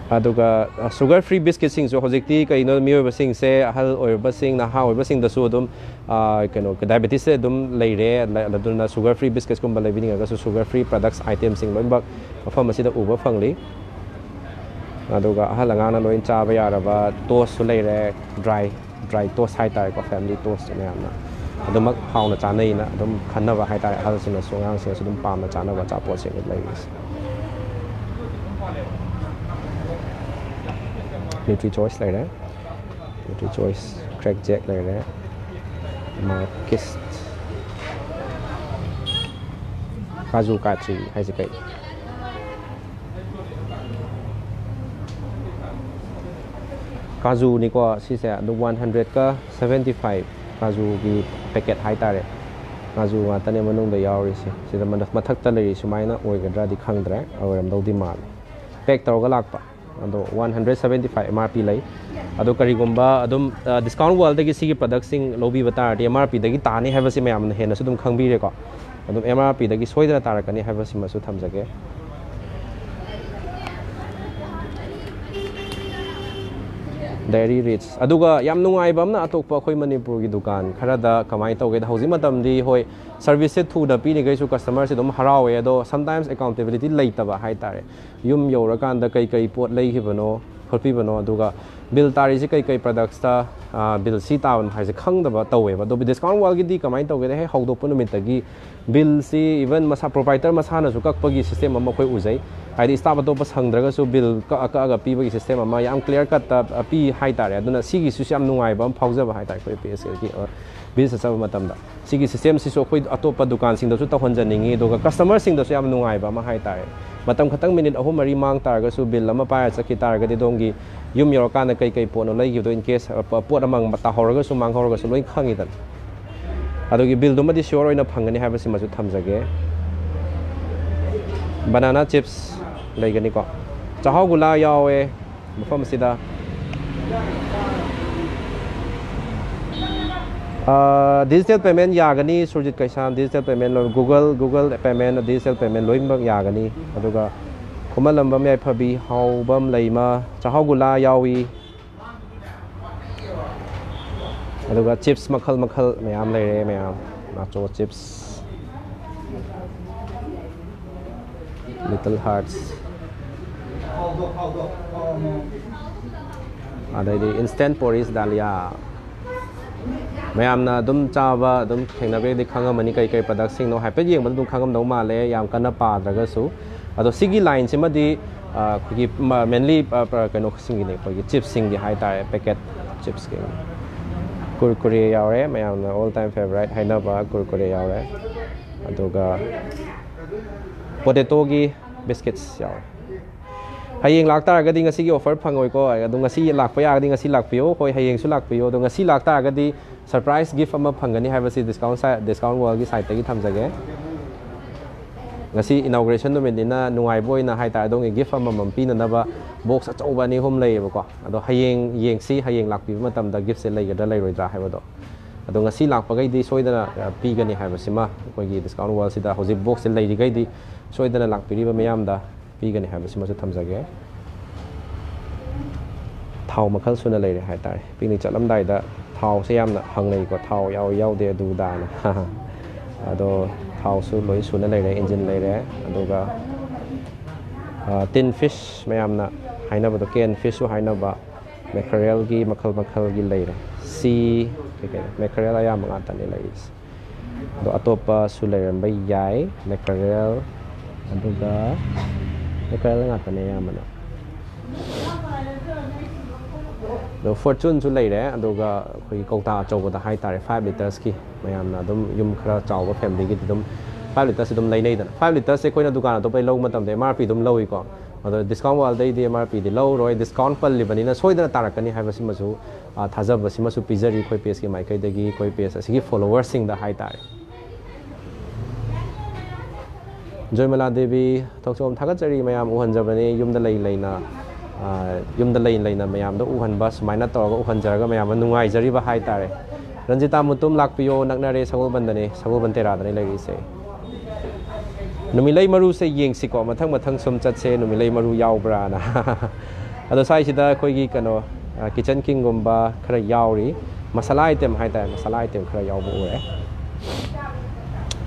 ꯑꯗꯨꯒ, ꯑ, ꯁꯨꯒꯔ ꯐ꯭ꯔꯤ ꯕꯤꯁꯀꯤꯠꯁꯤꯡꯁꯨ ꯍꯧꯖꯤꯛꯇꯤ ꯀꯩꯅꯣ, ꯃꯤꯑꯣꯏꯕꯁꯤꯡꯁꯦ, ꯑꯍꯜ ꯑꯣꯏꯔꯕꯁꯤꯡ, ꯅꯍꯥ ꯑꯣꯏꯕꯁꯤꯡꯗꯁꯨ ꯑꯗꯨꯝ, ꯑ, ꯀꯩꯅꯣ, ꯗꯥꯏꯕꯦꯇꯤꯁꯁꯦ ꯑꯗꯨꯝ ꯂꯩꯔꯦ꯫ ꯑꯗꯨꯅ ꯁꯨꯒꯔ ꯐ꯭ꯔꯤ ꯕꯤꯁꯀꯤꯠꯁꯀꯨꯝꯕ ꯂꯩꯕꯤꯅꯤꯡꯉꯒꯁꯨ ꯁꯨꯒꯔ ꯐ꯭ꯔꯤ ꯄ꯭ꯔꯗꯛꯁ ꯑꯥꯏꯇꯦꯝꯁꯤꯡ ꯂꯣꯏꯅꯃꯛ ꯃꯐꯝ ꯑꯁꯤꯗ ꯎꯕ ꯐꯪꯂꯤ꯫ ꯑꯗꯨꯒ ꯑꯍꯜ ꯑꯉꯥꯡꯅ ꯂꯣꯏ ꯆꯥꯕ ꯌꯥꯔꯕ ꯇꯣꯁꯁꯨ ꯂꯩꯔꯦ, ꯗ꯭ꯔꯥꯏ, ꯗ꯭ꯔꯥꯏ ꯇꯣꯁ ꯍꯥꯏꯇꯥꯔꯦꯀꯣ, ꯐꯦꯃꯤꯂꯤ ꯇꯣꯁꯁꯦ ꯃꯌꯥꯝꯅ ꯑꯗꯨꯃꯛ ꯍꯥꯎꯅ ꯆꯥꯅꯩꯅ ꯑꯗꯨꯝ ꯈꯟꯅꯕ ꯍꯥꯏꯇꯥꯔꯦ꯫ ꯑꯍꯜꯁꯤꯡꯅꯁꯨ ꯑꯉꯥꯡꯁꯤꯡꯅꯁꯨ ꯑꯗꯨꯝ ꯄꯥꯝꯅ ꯆꯥꯅꯕ ꯑꯆꯥꯄꯣꯠꯁꯤꯡ ꯂꯩꯔꯤꯁꯦ꯫ ꯅ꯭ꯌꯨꯇ꯭ꯔꯤ ꯆꯣꯏꯁ ꯂꯩꯔꯦ, ꯅ꯭ꯌꯨꯇ꯭ꯔꯤ ꯆꯣꯏꯁ ꯀ꯭ꯔꯦꯛ ꯖꯦꯛ ꯂꯩꯔꯦ, ꯃꯥꯔꯀꯤꯁ, ꯀꯥꯖꯨ ꯀꯥꯇ꯭ꯔꯤ ꯍꯥꯏꯁꯦ ꯀꯩ? ꯀꯥꯖꯨꯅꯤꯀꯣ ꯁꯤꯁꯦ, ꯑꯗꯨ ꯋꯥꯟ ꯍꯟꯗ꯭ꯔꯦꯠꯀ ꯁꯕꯦꯟꯇꯤ ꯐꯥꯏꯚ ꯀꯥꯖꯨꯒꯤ ꯄꯦꯀꯦꯠ ꯍꯥꯏꯇꯥꯔꯦ꯫ ꯀꯥꯖꯨ ꯉꯥꯛꯇꯅꯦ ꯃꯅꯨꯡꯗ ꯌꯥꯎꯔꯤꯁꯦ꯫ ꯁꯤꯗ ꯃꯊꯛꯇ ꯂꯩꯔꯤ ꯁꯨꯃꯥꯏꯅ ꯑꯣꯏꯒꯗ꯭ꯔꯗꯤ ꯈꯪꯗ꯭ꯔꯦ, ꯑꯣꯏꯔꯝꯗꯧꯗꯤ ꯃꯥꯜꯂꯦ꯫ ꯄꯦꯛ ꯇꯧꯔꯒ ꯂꯥꯛꯄ꯫ ꯑꯗꯣ one hundred seventy five M R P ꯂꯩ꯫ ꯑꯗꯣ ꯀꯔꯤꯒꯨꯝꯕ ꯑꯗꯨꯝ ꯗꯤꯁꯀꯥꯎꯟ ꯋꯥꯔꯜꯗꯒꯤ ꯁꯤꯒꯤ ꯄ꯭ꯔꯗꯛꯁꯤꯡ ꯂꯧꯕꯤꯕ ꯇꯥꯔꯗꯤ ꯑꯦꯝ ꯑꯥꯔ ꯄꯤꯗꯒꯤ ꯇꯥꯅꯤ ꯍꯥꯏꯕꯁꯤ ꯃꯌꯥꯝꯅ ꯍꯦꯟꯅꯁꯨ ꯑꯗꯨꯝ ꯈꯪꯕꯤꯔꯦꯀꯣ꯫ ꯑꯗꯨꯝ ꯑꯦꯝ ꯑꯥꯔ ꯄꯤꯗꯒꯤ ꯁꯣꯏꯗꯅ ꯇꯥꯔꯛꯀꯅꯤ ꯍꯥꯏꯕꯁꯤꯃꯁꯨ ꯊꯝꯖꯒꯦ꯫ Dairy rich. ꯑꯗꯨꯒ ꯌꯥꯝ ꯅꯨꯡꯉꯥꯏꯕ ꯑꯃꯅ, ꯑꯇꯣꯞꯄ ꯑꯩꯈꯣꯏ ꯃꯅꯤꯄꯨꯔꯒꯤ ꯗꯨꯀꯥꯟ ꯈꯔꯗ ꯀꯃꯥꯏꯅ ꯇꯧꯒꯦꯗ, ꯍꯧꯖꯤꯛ ꯃꯇꯝꯗꯤ ꯍꯣꯏ ꯁꯔꯚꯤꯁꯁꯦ ꯊꯨꯅ ꯄꯤꯔꯤꯈꯩꯁꯨ ꯀꯁꯇꯃꯔꯁꯦ ꯑꯗꯨꯝ ꯍꯔꯥꯎꯋꯦ, ꯑꯗꯣ ꯁꯝꯇꯥꯏꯝꯁ ꯑꯦꯀꯥꯎꯟꯇꯦꯕꯤꯂꯤꯇꯤ ꯂꯩꯇꯕ ꯍꯥꯏꯇꯥꯔꯦ꯫ ꯌꯨꯝ ꯌꯧꯔꯀꯥꯟꯗ ꯀꯩ ꯀꯩ ꯄꯣꯠ ꯂꯩꯈꯤꯕꯅꯣ ꯈꯣꯠꯄꯤꯕꯅꯣ, ꯑꯗꯨꯒ ꯕꯤꯜ ꯇꯥꯔꯤꯁꯤ ꯀꯩ ꯀꯩ ꯄ꯭ꯔꯗꯛꯁꯇ ꯕꯤꯜ ꯁꯤ ꯇꯥꯕꯅꯣ ꯍꯥꯏꯁꯦ ꯈꯪꯗꯕ ꯇꯧꯋꯦꯕ꯫ ꯑꯗꯨꯕꯨ ꯗꯤꯁꯀꯥꯎꯟ ꯋꯥꯔꯜꯒꯤꯗꯤ ꯀꯃꯥꯏꯅ ꯇꯧꯒꯦꯗ, ꯍꯦꯛ ꯍꯧꯗꯣꯛꯄ ꯅꯨꯃꯤꯠꯇꯒꯤ ꯕꯤꯜꯁꯤ ꯏꯚꯟ ꯃꯁꯥ ꯄ꯭ꯔꯣꯄꯥꯏꯇꯔ ꯃꯁꯥꯅꯁꯨ ꯀꯛꯄꯒꯤ ꯁꯤꯁꯇꯦꯝ ꯑꯃ ꯑꯩꯈꯣꯏ ꯎꯖꯩ꯫ ꯍꯥꯏꯗꯤ ꯁ꯭ꯇꯥꯐ ꯑꯇꯣꯞꯄ ꯁꯪꯗ꯭ꯔꯒꯁꯨ ꯕꯤꯜ ꯀꯛꯑ ꯀꯛꯑꯒ ꯄꯤꯕꯒꯤ ꯁꯤꯁꯇꯦꯝ ꯑꯃ ꯌꯥꯝ ꯀ꯭ꯂꯤꯌꯥꯔ ꯀꯠꯇ ꯄꯤ ꯍꯥꯏꯇꯥꯔꯦ꯫ ꯑꯗꯨꯅ ꯁꯤꯒꯤꯁꯤꯁꯨ ꯌꯥꯝ ꯅꯨꯡꯉꯥꯏꯕ ꯑꯃ ꯐꯥꯎꯖꯕ ꯍꯥꯏꯇꯥꯔꯦ ꯑꯩꯈꯣꯏ ꯄꯤ ꯑꯦꯁ ꯑꯦꯜꯒꯤ ꯕꯤꯜ ꯆꯠꯆꯕ ꯃꯇꯝꯗ꯫ ꯁꯤꯒꯤ ꯁꯤꯁꯇꯦꯝꯁꯤꯁꯨ ꯑꯩꯈꯣꯏ ꯑꯇꯣꯞꯄ ꯗꯨꯀꯥꯟꯁꯤꯡꯗꯁꯨ ꯇꯧꯍꯟꯖꯅꯤꯡꯉꯤ, ꯑꯗꯨꯒ ꯀꯁꯇꯃꯔꯁꯤꯡꯗꯁꯨ ꯌꯥꯝ ꯅꯨꯡꯉꯥꯏꯕ ꯑꯃ ꯍꯥꯏꯇꯥꯔꯦ꯫ ꯃꯇꯝ ꯈꯛꯇꯪ ꯃꯤꯅꯤꯠ ꯑꯍꯨꯝ ꯃꯔꯤ ꯃꯥꯡ ꯇꯥꯔꯒꯁꯨ, ꯕꯤꯜ ꯑꯃ ꯄꯥꯏꯔ ꯆꯠꯈꯤ ꯇꯥꯔꯒꯗꯤ, ꯑꯗꯣꯝꯒꯤ ꯌꯨꯝ ꯌꯧꯔꯀꯥꯟꯗ ꯀꯩ ꯀꯩ ꯄꯣꯠꯅꯣ ꯂꯩꯈꯤꯕꯗꯣ, in case ꯄꯣꯠ ꯑꯃ ꯇꯥꯍꯧꯔꯒꯁꯨ ꯃꯥꯡꯍꯧꯔꯒꯁꯨ ꯂꯣꯏ ꯈꯪꯉꯤꯗꯅ꯫ ꯑꯗꯨꯒꯤ ꯕꯤꯜꯗꯨꯃꯗꯤ ꯁꯤꯌꯣꯔ ꯑꯣꯏꯅ ꯐꯪꯒꯅꯤ ꯍꯥꯏꯕꯁꯤꯃꯁꯨ ꯊꯝꯖꯒꯦ꯫ ꯕꯅꯥꯅꯥ ꯆꯤꯞꯁ ꯂꯩꯒꯅꯤꯀꯣ꯫ ꯆꯥꯛꯍꯥꯎ ꯒꯨꯂꯥ ꯌꯥꯎꯋꯦ ꯃꯐꯝ ꯑꯁꯤꯗ꯫ ꯗꯤꯖꯤꯇꯦꯜ ꯄꯦꯃꯦꯟ ꯌꯥꯒꯅꯤ, ꯁꯨꯔꯖꯤꯠ ꯀꯩꯁꯥꯝ, ꯗꯤꯖꯤꯇꯦꯜ ꯄꯦꯃꯦꯟ ꯂꯣꯏ, Google, Google Payment, digital payment ꯂꯣꯏꯅꯃꯛ ꯌꯥꯒꯅꯤ꯫ ꯑꯗꯨꯒ ꯈꯨꯃꯟꯂꯝꯕꯝ ꯌꯥꯏꯐꯕꯤ, ꯍꯥꯎꯕꯝ ꯂꯩꯃ, ꯆꯥꯛꯍꯥꯎ ꯒꯨꯂꯥ ꯌꯥꯎꯏ꯫ ꯑꯗꯨꯒ ꯆꯤꯞꯁ ꯃꯈꯜ ꯃꯈꯜ ꯃꯌꯥꯝ ꯂꯩꯔꯦ, ꯃꯌꯥꯝ꯫ ꯅꯥꯆꯣ ꯆꯤꯞꯁ, ꯂꯤꯇꯜ ꯍꯥꯔꯠꯁ, ꯑꯗꯩꯗꯤ ꯏꯟꯁꯇꯦꯟ ꯄꯣꯔꯤꯁ ꯗꯥꯂꯤꯌꯥ꯫ ꯃꯌꯥꯝꯅ ꯑꯗꯨꯝ ꯆꯥꯕ, ꯑꯗꯨꯝ ꯊꯦꯡꯅꯕꯤꯔꯗꯤ ꯈꯪꯉꯝꯃꯅꯤ ꯀꯩ ꯀꯩ ꯄ꯭ꯔꯗꯛꯁꯤꯡꯅꯣ꯫ ꯍꯥꯏꯐꯦꯠ ꯌꯦꯡꯕꯗ ꯑꯗꯨꯝ ꯈꯪꯉꯝꯗꯧ ꯃꯥꯜꯂꯦ, ꯌꯥꯝ ꯀꯟꯅ ꯄꯥꯗ꯭ꯔꯒꯁꯨ꯫ ꯑꯗꯣ ꯁꯤꯒꯤ ꯂꯥꯏꯟꯁꯤꯃꯗꯤ, ꯑ, ꯑꯩꯈꯣꯏꯒꯤ ꯃ-, ꯃꯦꯟꯂꯤ, ꯑ, ꯄ-, ꯀꯩꯅꯣꯁꯤꯡꯒꯤꯅꯤ, ꯑꯩꯈꯣꯏꯒꯤ ꯆꯤꯞꯁꯁꯤꯡꯒꯤ ꯍꯥꯏꯇꯥꯔꯦ, ꯄꯦꯀꯦꯠ ꯆꯤꯞꯁꯀꯤ꯫ ꯀꯨꯔꯀꯨꯔꯦ ꯌꯥꯎꯔꯦ, ꯃꯌꯥꯝꯅ ꯑꯣꯜ ꯇꯥꯏꯝ ꯐꯦꯚꯣꯔꯥꯏꯠ ꯍꯥꯏꯅꯕ ꯀꯨꯔꯀꯨꯔꯦ ꯌꯥꯎꯔꯦ꯫ ꯑꯗꯨꯒ ꯄꯣꯇꯦꯇꯣꯒꯤ ꯕꯤꯁꯀꯤꯠꯁ ꯌꯥꯎꯔꯦ꯫ ꯍꯌꯦꯡ ꯂꯥꯛꯇꯥꯔꯒꯗꯤ ꯉꯁꯤꯒꯤ offer ꯐꯪꯉꯣꯏꯀꯣ꯫ ꯑꯗꯣ ꯉꯁꯤ ꯂꯥꯛꯄ ꯌꯥꯔꯒꯗꯤ ꯉꯁꯤ ꯂꯥꯛꯄꯤꯌꯣ, ꯍꯣꯏ, ꯍꯌꯦꯡꯁꯨ ꯂꯥꯛꯄꯤꯌꯣ꯫ ꯑꯗꯣ ꯉꯁꯤ ꯂꯥꯛꯇꯥꯔꯒꯗꯤ surprise gift ꯑꯃ ꯐꯪꯒꯅꯤ ꯍꯥꯏꯕꯁꯤ Discount si-, Discount Worldꯒꯤ siteꯇꯒꯤ ꯊꯝꯖꯒꯦ꯫ ꯉꯁꯤ inauguration ꯅꯨꯃꯤꯠꯅꯤꯅ ꯅꯨꯡꯉꯥꯏꯕ ꯑꯣꯏꯅ ꯍꯥꯏꯇꯥꯔꯦ, ꯑꯗꯣꯝꯒꯤ gift ꯑꯃꯃꯝ ꯄꯤꯅꯅꯕ box ꯑꯆꯧꯕ ꯑꯅꯤ ꯑꯍꯨꯝ ꯂꯩꯌꯦꯕꯀꯣ꯫ ꯑꯗꯣ ꯍꯌꯦꯡ ꯌꯦꯡꯁꯤ, ꯍꯌꯦꯡ ꯂꯥꯛꯄꯤꯕ ꯃꯇꯝꯗ giftꯁꯦ ꯂꯩꯒꯗ꯭ꯔꯥ ꯂꯩꯔꯣꯏꯗ꯭ꯔꯥ ꯍꯥꯏꯕꯗꯣ꯫ ꯑꯗꯣ ꯉꯁꯤ ꯂꯥꯛꯄꯈꯩꯗꯤ ꯁꯣꯏꯗꯅ, ꯑ, ꯄꯤꯒꯅꯤ ꯍꯥꯏꯕꯁꯤꯃ ꯑꯩꯈꯣꯏꯒꯤ Discount Worldꯁꯤꯗ ꯍꯧꯖꯤꯛ boxꯁꯦ ꯂꯩꯔꯤꯈꯩꯗꯤ ꯁꯣꯏꯗꯅ ꯂꯥꯛꯄꯤꯔꯤꯕ ꯃꯤꯌꯥꯝꯗ ꯄꯤꯒꯅꯤ ꯍꯥꯏꯕꯁꯤꯃꯁꯨ ꯊꯝꯖꯒꯦ꯫ ꯊꯥꯎ ꯃꯈꯜ ꯁꯨꯅ ꯂꯩꯔꯦ ꯍꯥꯏꯇꯥꯔꯦ꯫ Picnic ꯆꯠꯂꯝꯗꯥꯏꯗ ꯊꯥꯎꯁꯦ ꯌꯥꯝꯅ ꯍꯪꯅꯩꯀꯣ, ꯊꯥꯎ ꯌꯥꯎꯏ ꯌꯥꯎꯗꯦ ꯑꯗꯨꯗꯥꯅ꯫ ꯑꯗꯣ ꯊꯥꯎꯁꯨ ꯂꯣꯏ ꯁꯨꯅ ꯂꯩꯔꯦ, engine ꯂꯩꯔꯦ, ꯑꯗꯨꯒ, ꯑ, tin fish ꯃꯌꯥꯝꯅ ꯍꯥꯏꯅꯕꯗꯣ, can fishꯁꯨ ꯍꯥꯏꯅꯕ, mackerelꯒꯤ ꯃꯈꯜ ꯃꯈꯜꯒꯤ ꯂꯩꯔꯦ꯫ Sea ꯀꯩꯀꯩ, mackerel ꯑꯌꯥꯝꯕ ꯉꯥꯛꯇꯅꯦ ꯂꯩꯔꯤꯁꯦ꯫ ꯑꯗꯣ ꯑꯇꯣꯞꯄꯁꯨ ꯂꯩꯔꯝꯕ ꯌꯥꯏ, mackerel, ꯑꯗꯨꯒ mackerel ꯉꯥꯛꯇꯅꯦ ꯑꯌꯥꯝꯕꯅ꯫ ꯑꯗꯣ Fortuneꯁꯨ ꯂꯩꯔꯦ, ꯑꯗꯨꯒ ꯑꯩꯈꯣꯏꯒꯤ ꯀꯧꯇꯥ ꯑꯆꯧꯕꯗ ꯍꯥꯏꯇꯥꯔꯦ, five litersꯀꯤ, ꯃꯌꯥꯝꯅ ꯑꯗꯨꯝ ꯌꯨꯝ ꯈꯔ ꯆꯥꯎꯕ familyꯒꯤꯗꯤ ꯑꯗꯨꯝ five litersꯁꯦ ꯑꯗꯨꯝ ꯂꯩꯅꯩꯗꯅ꯫ Five litersꯁꯦ ꯑꯩꯈꯣꯏꯅ ꯗꯨꯀꯥꯟ ꯑꯇꯣꯞꯄꯗꯒꯤ ꯂꯧꯕ ꯃꯇꯝꯗ M R P ꯑꯗꯨꯝ ꯂꯧꯏꯀꯣ꯫ ꯑꯗꯣ Discount Worldꯗꯩꯗꯤ M R Pꯗꯤ ꯂꯧꯔꯣꯏ, discount ꯄꯜꯂꯤꯕꯅꯤꯅ ꯁꯣꯏꯗꯅ ꯇꯥꯔꯛꯀꯅꯤ ꯍꯥꯏꯕꯁꯤꯃꯁꯨ, ꯑ, ꯊꯥꯖꯕꯁꯤꯃꯁꯨ ꯄꯤꯖꯔꯤ ꯑꯩꯈꯣꯏ pageꯀꯤ ꯃꯥꯏꯀꯩꯗꯒꯤ, ꯑꯩꯈꯣꯏ page ꯑꯁꯤꯒꯤ followerꯁꯤꯡꯗ ꯍꯥꯏꯇꯥꯔꯦ꯫ ꯖꯣꯏꯃꯂꯥ ꯗꯦꯕꯤ, ꯊꯣꯛꯆꯣꯝ, ꯊꯥꯒꯠꯆꯔꯤ꯫ ꯃꯌꯥꯝ ꯎꯍꯟꯖꯕꯅꯤ, ꯌꯨꯝꯗ ꯂꯩ ꯂꯩꯅ, ꯑ, ꯌꯨꯝꯗ ꯂꯩ ꯂꯩꯅ ꯃꯌꯥꯝꯗ ꯎꯍꯟꯕ, ꯁꯨꯃꯥꯏꯅ ꯇꯧꯔꯒ ꯎꯍꯟꯖꯔꯒ ꯃꯌꯥꯝꯅ ꯅꯨꯡꯉꯥꯏꯖꯔꯤꯕ ꯍꯥꯏꯇꯥꯔꯦ꯫ ꯔꯟꯖꯤꯇꯥ ꯃꯨꯇꯨꯝ, ꯂꯥꯛꯄꯤꯌꯣ, ꯅꯛꯅꯔꯦ, ꯁꯒꯣꯜꯕꯟꯗꯅꯦ, ꯁꯒꯣꯜꯕꯟ ꯇꯦꯔꯥꯗꯅꯦ ꯂꯩꯔꯤꯁꯦ꯫ ꯅꯨꯃꯤꯠꯂꯩ ꯃꯔꯨꯁꯦ ꯌꯦꯡꯁꯤꯀꯣ, ꯃꯊꯪ ꯃꯊꯪ ꯁꯨꯝ ꯆꯠꯁꯦ, ꯅꯨꯃꯤꯠꯂꯩ ꯃꯔꯨ ꯌꯥꯎꯕ꯭ꯔꯥꯅ꯫ ꯑꯗꯣ ꯁ꯭ꯋꯥꯏꯁꯤꯗ ꯑꯩꯈꯣꯏꯒꯤ ꯀꯩꯅꯣ, ꯑ, kitchen kingꯒꯨꯝꯕ ꯈꯔ ꯌꯥꯎꯔꯤ, masala item ꯍꯥꯏꯇꯥꯔꯦ, masala item ꯈꯔ ꯌꯥꯎꯕ ꯎꯔꯦ꯫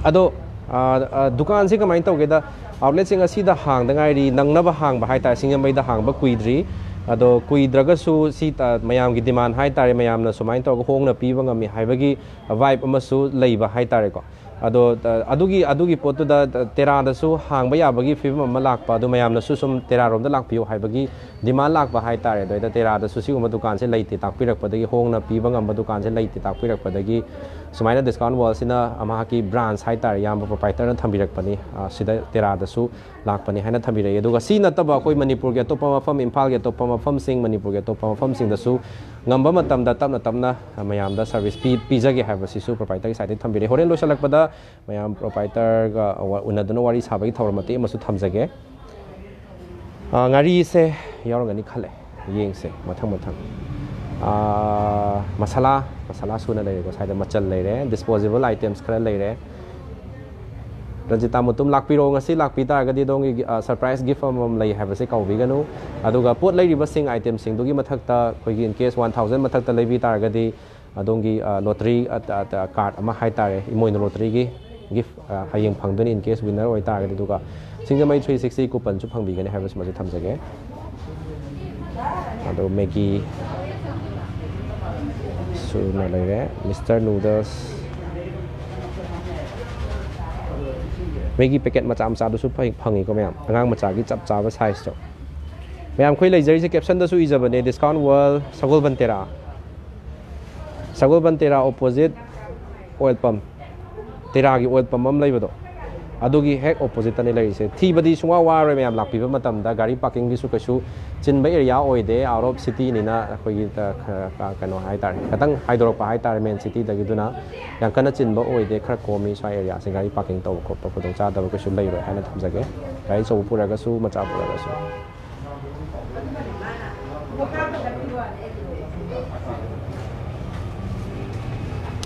ꯑꯗꯣ, ꯑ, ꯑ, ꯗꯨꯀꯥꯟꯁꯦ ꯀꯃꯥꯏꯅ ꯇꯧꯒꯦꯗ, outletꯁꯦ ꯉꯁꯤꯗ ꯍꯥꯡꯗ ꯉꯥꯏꯔꯤ, ꯅꯪꯅꯕ ꯍꯥꯡꯕ ꯍꯥꯏꯇꯥꯔꯦ, ꯁꯤꯡꯖꯃꯩꯗ ꯍꯥꯡꯕ ꯀꯨꯏꯗ꯭ꯔꯤ꯫ ꯑꯗꯣ ꯀꯨꯏꯗ꯭ꯔꯒꯁꯨ ꯁꯤ, ꯑ, ꯃꯌꯥꯝꯒꯤ demand ꯍꯥꯏꯇꯥꯔꯦ, ꯃꯌꯥꯝꯅ ꯁꯨꯃꯥꯏꯅ ꯇꯧꯔꯒ ꯍꯣꯡꯅ ꯄꯤꯕ ꯉꯝꯃꯤ ꯍꯥꯏꯕꯒꯤ vibe ꯑꯃꯁꯨ ꯂꯩꯕ ꯍꯥꯏꯇꯥꯔꯦꯀꯣ꯫ ꯑꯗꯣ, ꯑ, ꯑꯗꯨꯒꯤ, ꯑꯗꯨꯒꯤ ꯄꯣꯠꯇꯨꯗ, ꯑ, ꯇꯦꯔꯥꯗꯁꯨ ꯍꯥꯡꯕ ꯌꯥꯕꯒꯤ ꯐꯤꯕꯝ ꯑꯃ ꯂꯥꯛꯄ, ꯑꯗꯨ ꯃꯌꯥꯝꯅꯁꯨ ꯁꯨꯝ ꯇꯦꯔꯥꯔꯣꯝꯗ ꯂꯥꯛꯄꯤꯌꯨ ꯍꯥꯏꯕꯒꯤ demand ꯂꯥꯛꯄ ꯍꯥꯏꯇꯥꯔꯦ꯫ ꯑꯗꯨꯗ ꯇꯦꯔꯥꯗꯁꯨ ꯁꯤꯒꯨꯝꯕ ꯗꯨꯀꯥꯟꯁꯦ ꯂꯩꯇꯦ ꯇꯥꯛꯄꯤꯔꯛꯄꯗꯒꯤ, ꯍꯣꯡꯅ ꯄꯤꯕ ꯉꯝꯕ ꯗꯨꯀꯥꯟꯁꯦ ꯂꯩꯇꯦ ꯇꯥꯛꯄꯤꯔꯛꯄꯗꯒꯤ, ꯁꯨꯃꯥꯏꯅ ꯗꯤꯁꯀꯥꯎꯟ ꯋꯥꯔꯜꯁꯤꯅ ꯃꯍꯥꯛꯀꯤ ꯕ꯭ꯔꯥꯟꯁ ꯍꯥꯏꯇꯥꯔꯦ, ꯏꯌꯥꯝꯕ ꯄ꯭ꯔꯣꯄꯥꯏꯇꯔꯅ ꯊꯝꯕꯤꯔꯛꯄꯅꯤ꯫ ꯑ, ꯁꯤꯗ ꯇꯦꯔꯥꯗꯁꯨ ꯂꯥꯛꯄꯅꯤ ꯍꯥꯏꯅ ꯊꯝꯕꯤꯔꯛꯏ꯫ ꯑꯗꯨꯒ ꯁꯤ ꯅꯠꯇꯕ ꯑꯩꯈꯣꯏ ꯃꯅꯤꯄꯨꯔꯒꯤ ꯑꯇꯣꯞꯄ ꯃꯐꯝ, ꯏꯝꯐꯥꯜꯒꯤ ꯑꯇꯣꯞꯄ ꯃꯐꯝꯁꯤꯡ, ꯃꯅꯤꯄꯨꯔꯒꯤ ꯑꯇꯣꯞꯄ ꯃꯐꯝꯁꯤꯡꯗꯁꯨ ꯉꯝꯕ ꯃꯇꯝꯗ ꯇꯞꯅ ꯇꯞꯅ ꯃꯌꯥꯝꯗ ꯁꯔꯚꯤꯁ ꯄꯤ-, ꯄꯤꯖꯒꯦ ꯍꯥꯏꯕꯁꯤꯁꯨ ꯄ꯭ꯔꯣꯄꯥꯏꯇꯔꯒꯤ ꯁꯥꯏꯠꯇꯒꯤ ꯊꯝꯕꯤꯔꯛꯏ꯫ ꯍꯣꯔꯦꯟ ꯂꯣꯏꯁꯤꯜꯂꯛꯄꯗ ꯃꯌꯥꯝ ꯄ꯭ꯔꯣꯄꯥꯏꯇꯔꯒ ꯋꯥ-, ꯎꯅꯗꯨꯅ ꯋꯥꯔꯤ ꯁꯥꯕꯒꯤ ꯊꯧꯔꯝ ꯃꯇꯦꯛ ꯑꯃꯁꯨ ꯊꯝꯖꯒꯦ꯫ ꯑ, ꯉꯥꯔꯤꯁꯦ ꯌꯥꯎꯔꯝꯒꯅꯤ ꯈꯜꯂꯦ꯫ ꯌꯦꯡꯁꯦ ꯃꯊꯪ ꯃꯊꯪ꯫ ꯑ, ꯃꯁꯥꯂꯥ, ꯃꯁꯥꯂꯥ ꯁꯨꯅ ꯂꯩꯔꯦꯀꯣ꯫ ꯁ꯭ꯋꯥꯏꯗ ꯃꯆꯜ ꯂꯩꯔꯦ, ꯗꯤꯁꯄꯣꯖꯦꯕꯜ ꯑꯥꯏꯇꯦꯝꯁ ꯈꯔ ꯂꯩꯔꯦ꯫ ꯔꯟꯖꯤꯇꯥ ꯃꯨꯇꯨꯝ ꯂꯥꯛꯄꯤꯔꯣ꯫ ꯉꯁꯤ ꯂꯥꯛꯄꯤ ꯇꯥꯔꯒꯗꯤ ꯑꯗꯣꯝꯒꯤ, ꯑ, ꯁꯔꯄ꯭ꯔꯥꯏꯁ ꯒꯤꯐ ꯑꯃꯃꯝ ꯂꯩ ꯍꯥꯏꯕꯁꯦ ꯀꯥꯎꯕꯤꯒꯅꯨ꯫ ꯑꯗꯨꯒ ꯄꯣꯠ ꯂꯩꯔꯤꯕꯁꯤꯡ, ꯑꯥꯏꯇꯦꯝꯁꯤꯡꯗꯨꯒꯤ ꯃꯊꯛꯇ ꯑꯩꯈꯣꯏꯒꯤ in case one thousand ꯃꯊꯛꯇ ꯂꯩꯕꯤ ꯇꯥꯔꯒꯗꯤ ꯑꯗꯣꯝꯒꯤ, ꯑ, ꯂꯣꯇꯔꯤ, ꯑ, ꯑ, ꯑ, ꯀꯥꯔꯠ ꯑꯃ ꯍꯥꯏꯇꯥꯔꯦ, ꯏꯃꯣꯏꯅꯨ ꯂꯣꯇꯔꯤꯒꯤ ꯒꯤꯐ, ꯑ, ꯍꯌꯦꯡ ꯐꯪꯗꯣꯏꯅꯤ, in case winner ꯑꯣꯏꯇꯥꯔꯒꯗꯤ꯫ ꯑꯗꯨꯒ ꯁꯤꯡꯖꯃꯩ three sixty ꯀꯨꯄꯟꯁꯨ ꯐꯪꯕꯤꯒꯅꯤ ꯍꯥꯏꯕꯁꯤꯃꯁꯨ ꯊꯝꯖꯒꯦ꯫ ꯑꯗꯣ ꯃꯦꯒꯤ ꯁꯨꯅ ꯂꯩꯔꯦ, ꯃꯤꯁꯇꯔ ꯅꯨꯗꯜꯁ, ꯃꯦꯒꯤ ꯄꯦꯀꯦꯠ ꯃꯆꯥ ꯃꯆꯥꯗꯨꯁꯨ ꯐꯪ-, ꯐꯪꯉꯤꯀꯣ ꯃꯌꯥꯝ, ꯑꯉꯥꯡ ꯃꯆꯥꯒꯤ ꯆꯞ ꯆꯥꯕ ꯁꯥꯏꯖꯇꯣ꯫ ꯃꯌꯥꯝ ꯑꯩꯈꯣꯏ ꯂꯩꯖꯔꯤꯁꯦ ꯀꯦꯞꯁꯟꯗꯁꯨ ꯏꯖꯕꯅꯦ, ꯗꯤꯁꯀꯥꯎꯟ ꯋꯥꯔꯜ ꯁꯒꯣꯜꯕꯟ Tera. Sagolband Tera opposite oil pump, ꯇꯦꯔꯥꯒꯤ ꯑꯣꯏꯜ ꯄꯝ ꯑꯃ ꯂꯩꯕꯗꯣ, ꯑꯗꯨꯒꯤ ꯍꯦꯛ ꯑꯣꯄꯣꯖꯤꯠꯇꯅꯤ ꯂꯩꯔꯤꯁꯦ꯫ ꯊꯤꯕꯗꯤ ꯁꯨꯡꯋꯥ ꯋꯥꯔꯣꯏ ꯃꯌꯥꯝ, ꯂꯥꯛꯄꯤꯕ ꯃꯇꯝꯗ ꯒꯥꯔꯤ ꯄꯥꯔꯀꯤꯡꯒꯤꯁꯨ ꯀꯩꯁꯨ ꯆꯤꯟꯕ ꯑꯦꯔꯤꯌꯥ ꯑꯣꯏꯗꯦ, ꯑꯥꯎꯠ ꯑꯣꯐ ꯁꯤꯇꯤꯅꯤꯅ ꯑꯩꯈꯣꯏꯒꯤ, ꯑ, ꯈ-, ꯀ-, ꯀꯩꯅꯣ ꯍꯥꯏꯇꯥꯔꯦ, ꯈꯤꯇꯪ ꯍꯥꯏꯗꯣꯔꯛꯄ ꯍꯥꯏꯇꯥꯔꯦ ꯃꯦꯟ ꯁꯤꯇꯤꯗꯒꯤ꯫ ꯑꯗꯨꯅ ꯌꯥꯝ ꯀꯟꯅ ꯆꯤꯟꯕ ꯑꯣꯏꯗꯦ, ꯈꯔ ꯀꯣꯝꯃꯤ ꯁ꯭ꯋꯥꯏ ꯑꯦꯔꯤꯌꯥꯁꯦ꯫ ꯒꯥꯔꯤ ꯄꯥꯔꯀꯤꯡ ꯇꯧꯕ ꯈꯣꯠꯄ ꯈꯨꯗꯣꯡꯆꯥꯗꯕ ꯀꯩꯁꯨ ꯂꯩꯔꯣꯏ ꯍꯥꯏꯅ ꯊꯝꯖꯒꯦ, ꯒꯥꯔꯤ ꯑꯆꯧꯕ ꯄꯨꯔꯒꯁꯨ ꯃꯆꯥ ꯄꯨꯔꯒꯁꯨ꯫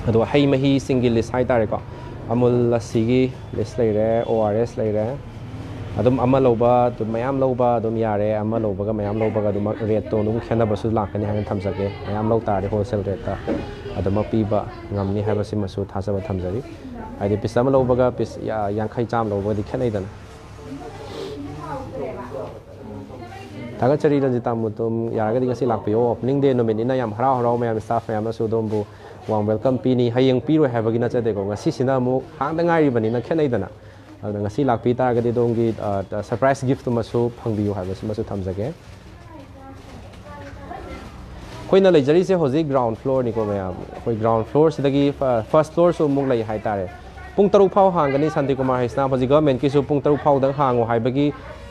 ꯑꯗꯣ ꯍꯩ ꯃꯍꯤꯁꯤꯡꯒꯤ ꯂꯤꯁ ꯍꯥꯏꯇꯥꯔꯦꯀꯣ, ꯑꯃꯨꯜ ꯂꯁꯤꯒꯤ ꯂꯤꯁ ꯂꯩꯔꯦ, ꯑꯣ ꯑꯥꯔ ꯑꯦꯁ ꯂꯩꯔꯦ꯫ ꯑꯗꯨꯝ ꯑꯃ ꯂꯧꯕ, ꯑꯗꯨꯝ ꯃꯌꯥꯝ ꯂꯧꯕ ꯑꯗꯨꯝ ꯌꯥꯔꯦ꯫ ꯑꯃ ꯂꯧꯕꯒ ꯃꯌꯥꯝ ꯂꯧꯕꯒ ꯑꯗꯨꯃꯛ ꯔꯦꯠꯇꯣ ꯑꯗꯨꯝ ꯈꯦꯠꯅꯕꯁꯨ ꯂꯥꯛꯀꯅꯤ ꯍꯥꯏꯅ ꯊꯝꯖꯒꯦ꯫ ꯃꯌꯥꯝ ꯂꯧ ꯇꯥꯔꯗꯤ ꯍꯣꯜꯁꯦꯜ ꯔꯦꯠꯇ ꯑꯗꯨꯃꯛ ꯄꯤꯕ ꯉꯝꯅꯤ ꯍꯥꯏꯕꯁꯤꯃꯁꯨ ꯊꯥꯖꯕ ꯊꯝꯖꯔꯤ꯫ ꯍꯥꯏꯗꯤ ꯄꯤꯁ ꯑꯃ ꯂꯧꯕꯒ ꯄꯤꯁ ꯌꯥ-, ꯌꯥꯡꯈꯩ, ꯆꯥꯝꯃ ꯂꯧꯕꯒꯗꯤ ꯈꯦꯠꯅꯩꯗꯅ꯫ ꯊꯥꯒꯠꯆꯔꯤ ꯔꯟꯖꯤꯇꯥ ꯃꯨꯇꯨꯝ, ꯌꯥꯔꯒꯗꯤ ꯉꯁꯤ ꯂꯥꯛꯄꯤꯌꯣ꯫ ꯑꯣꯄꯅꯤꯡ ꯗꯦ ꯅꯨꯃꯤꯠꯅꯤꯅ ꯌꯥꯝ ꯍꯔꯥꯎ ꯍꯔꯥꯎ ꯃꯌꯥꯝ ꯁ꯭ꯇꯥꯐ ꯃꯌꯥꯝꯅꯁꯨ ꯑꯗꯣꯝꯕꯨ ꯋꯥꯔꯝ ꯋꯦꯜꯀꯝ ꯄꯤꯅꯤ꯫ ꯍꯌꯦꯡ ꯄꯤꯔꯣꯏ ꯍꯥꯏꯕꯒꯤ ꯅꯠꯆꯗꯦꯀꯣ, ꯉꯁꯤꯁꯤꯅ ꯑꯃꯨꯛ ꯍꯥꯡꯗ ꯉꯥꯏꯔꯤꯕꯅꯤꯅ ꯈꯦꯠꯅꯩꯗꯅ꯫ ꯑꯗꯨꯅ ꯉꯁꯤ ꯂꯥꯛꯄꯤ ꯇꯥꯔꯒꯗꯤ ꯑꯗꯣꯝꯒꯤ, ꯑ, ꯁꯔꯄ꯭ꯔꯥꯏꯁ ꯒꯤꯐꯇꯨꯃꯁꯨ ꯐꯪꯕꯤꯌꯨ ꯍꯥꯏꯕꯁꯤꯃꯁꯨ ꯊꯝꯖꯒꯦ꯫ ꯑꯩꯈꯣꯏꯅ ꯂꯩꯖꯔꯤꯁꯦ ꯍꯧꯖꯤꯛ ground floorꯅꯤꯀꯣ ꯃꯌꯥꯝ꯫ ꯑꯩꯈꯣꯏ ground floorꯁꯤꯗꯒꯤ first floorꯁꯨ ꯑꯃꯨꯛ ꯂꯩ ꯍꯥꯏꯇꯥꯔꯦ꯫ ꯄꯨꯡ ꯇꯔꯨꯛ ꯐꯥꯎ ꯍꯥꯡꯒꯅꯤ ꯁꯥꯟꯇꯤ ꯀꯨꯃꯥꯔ ꯍꯩꯁꯅꯥꯝ꯫ ꯍꯧꯖꯤꯛ governmentꯀꯤꯁꯨ ꯄꯨꯡ ꯇꯔꯨꯛ ꯐꯥꯎꯗꯪ ꯍꯥꯡꯉꯨ ꯍꯥꯏꯕꯒꯤ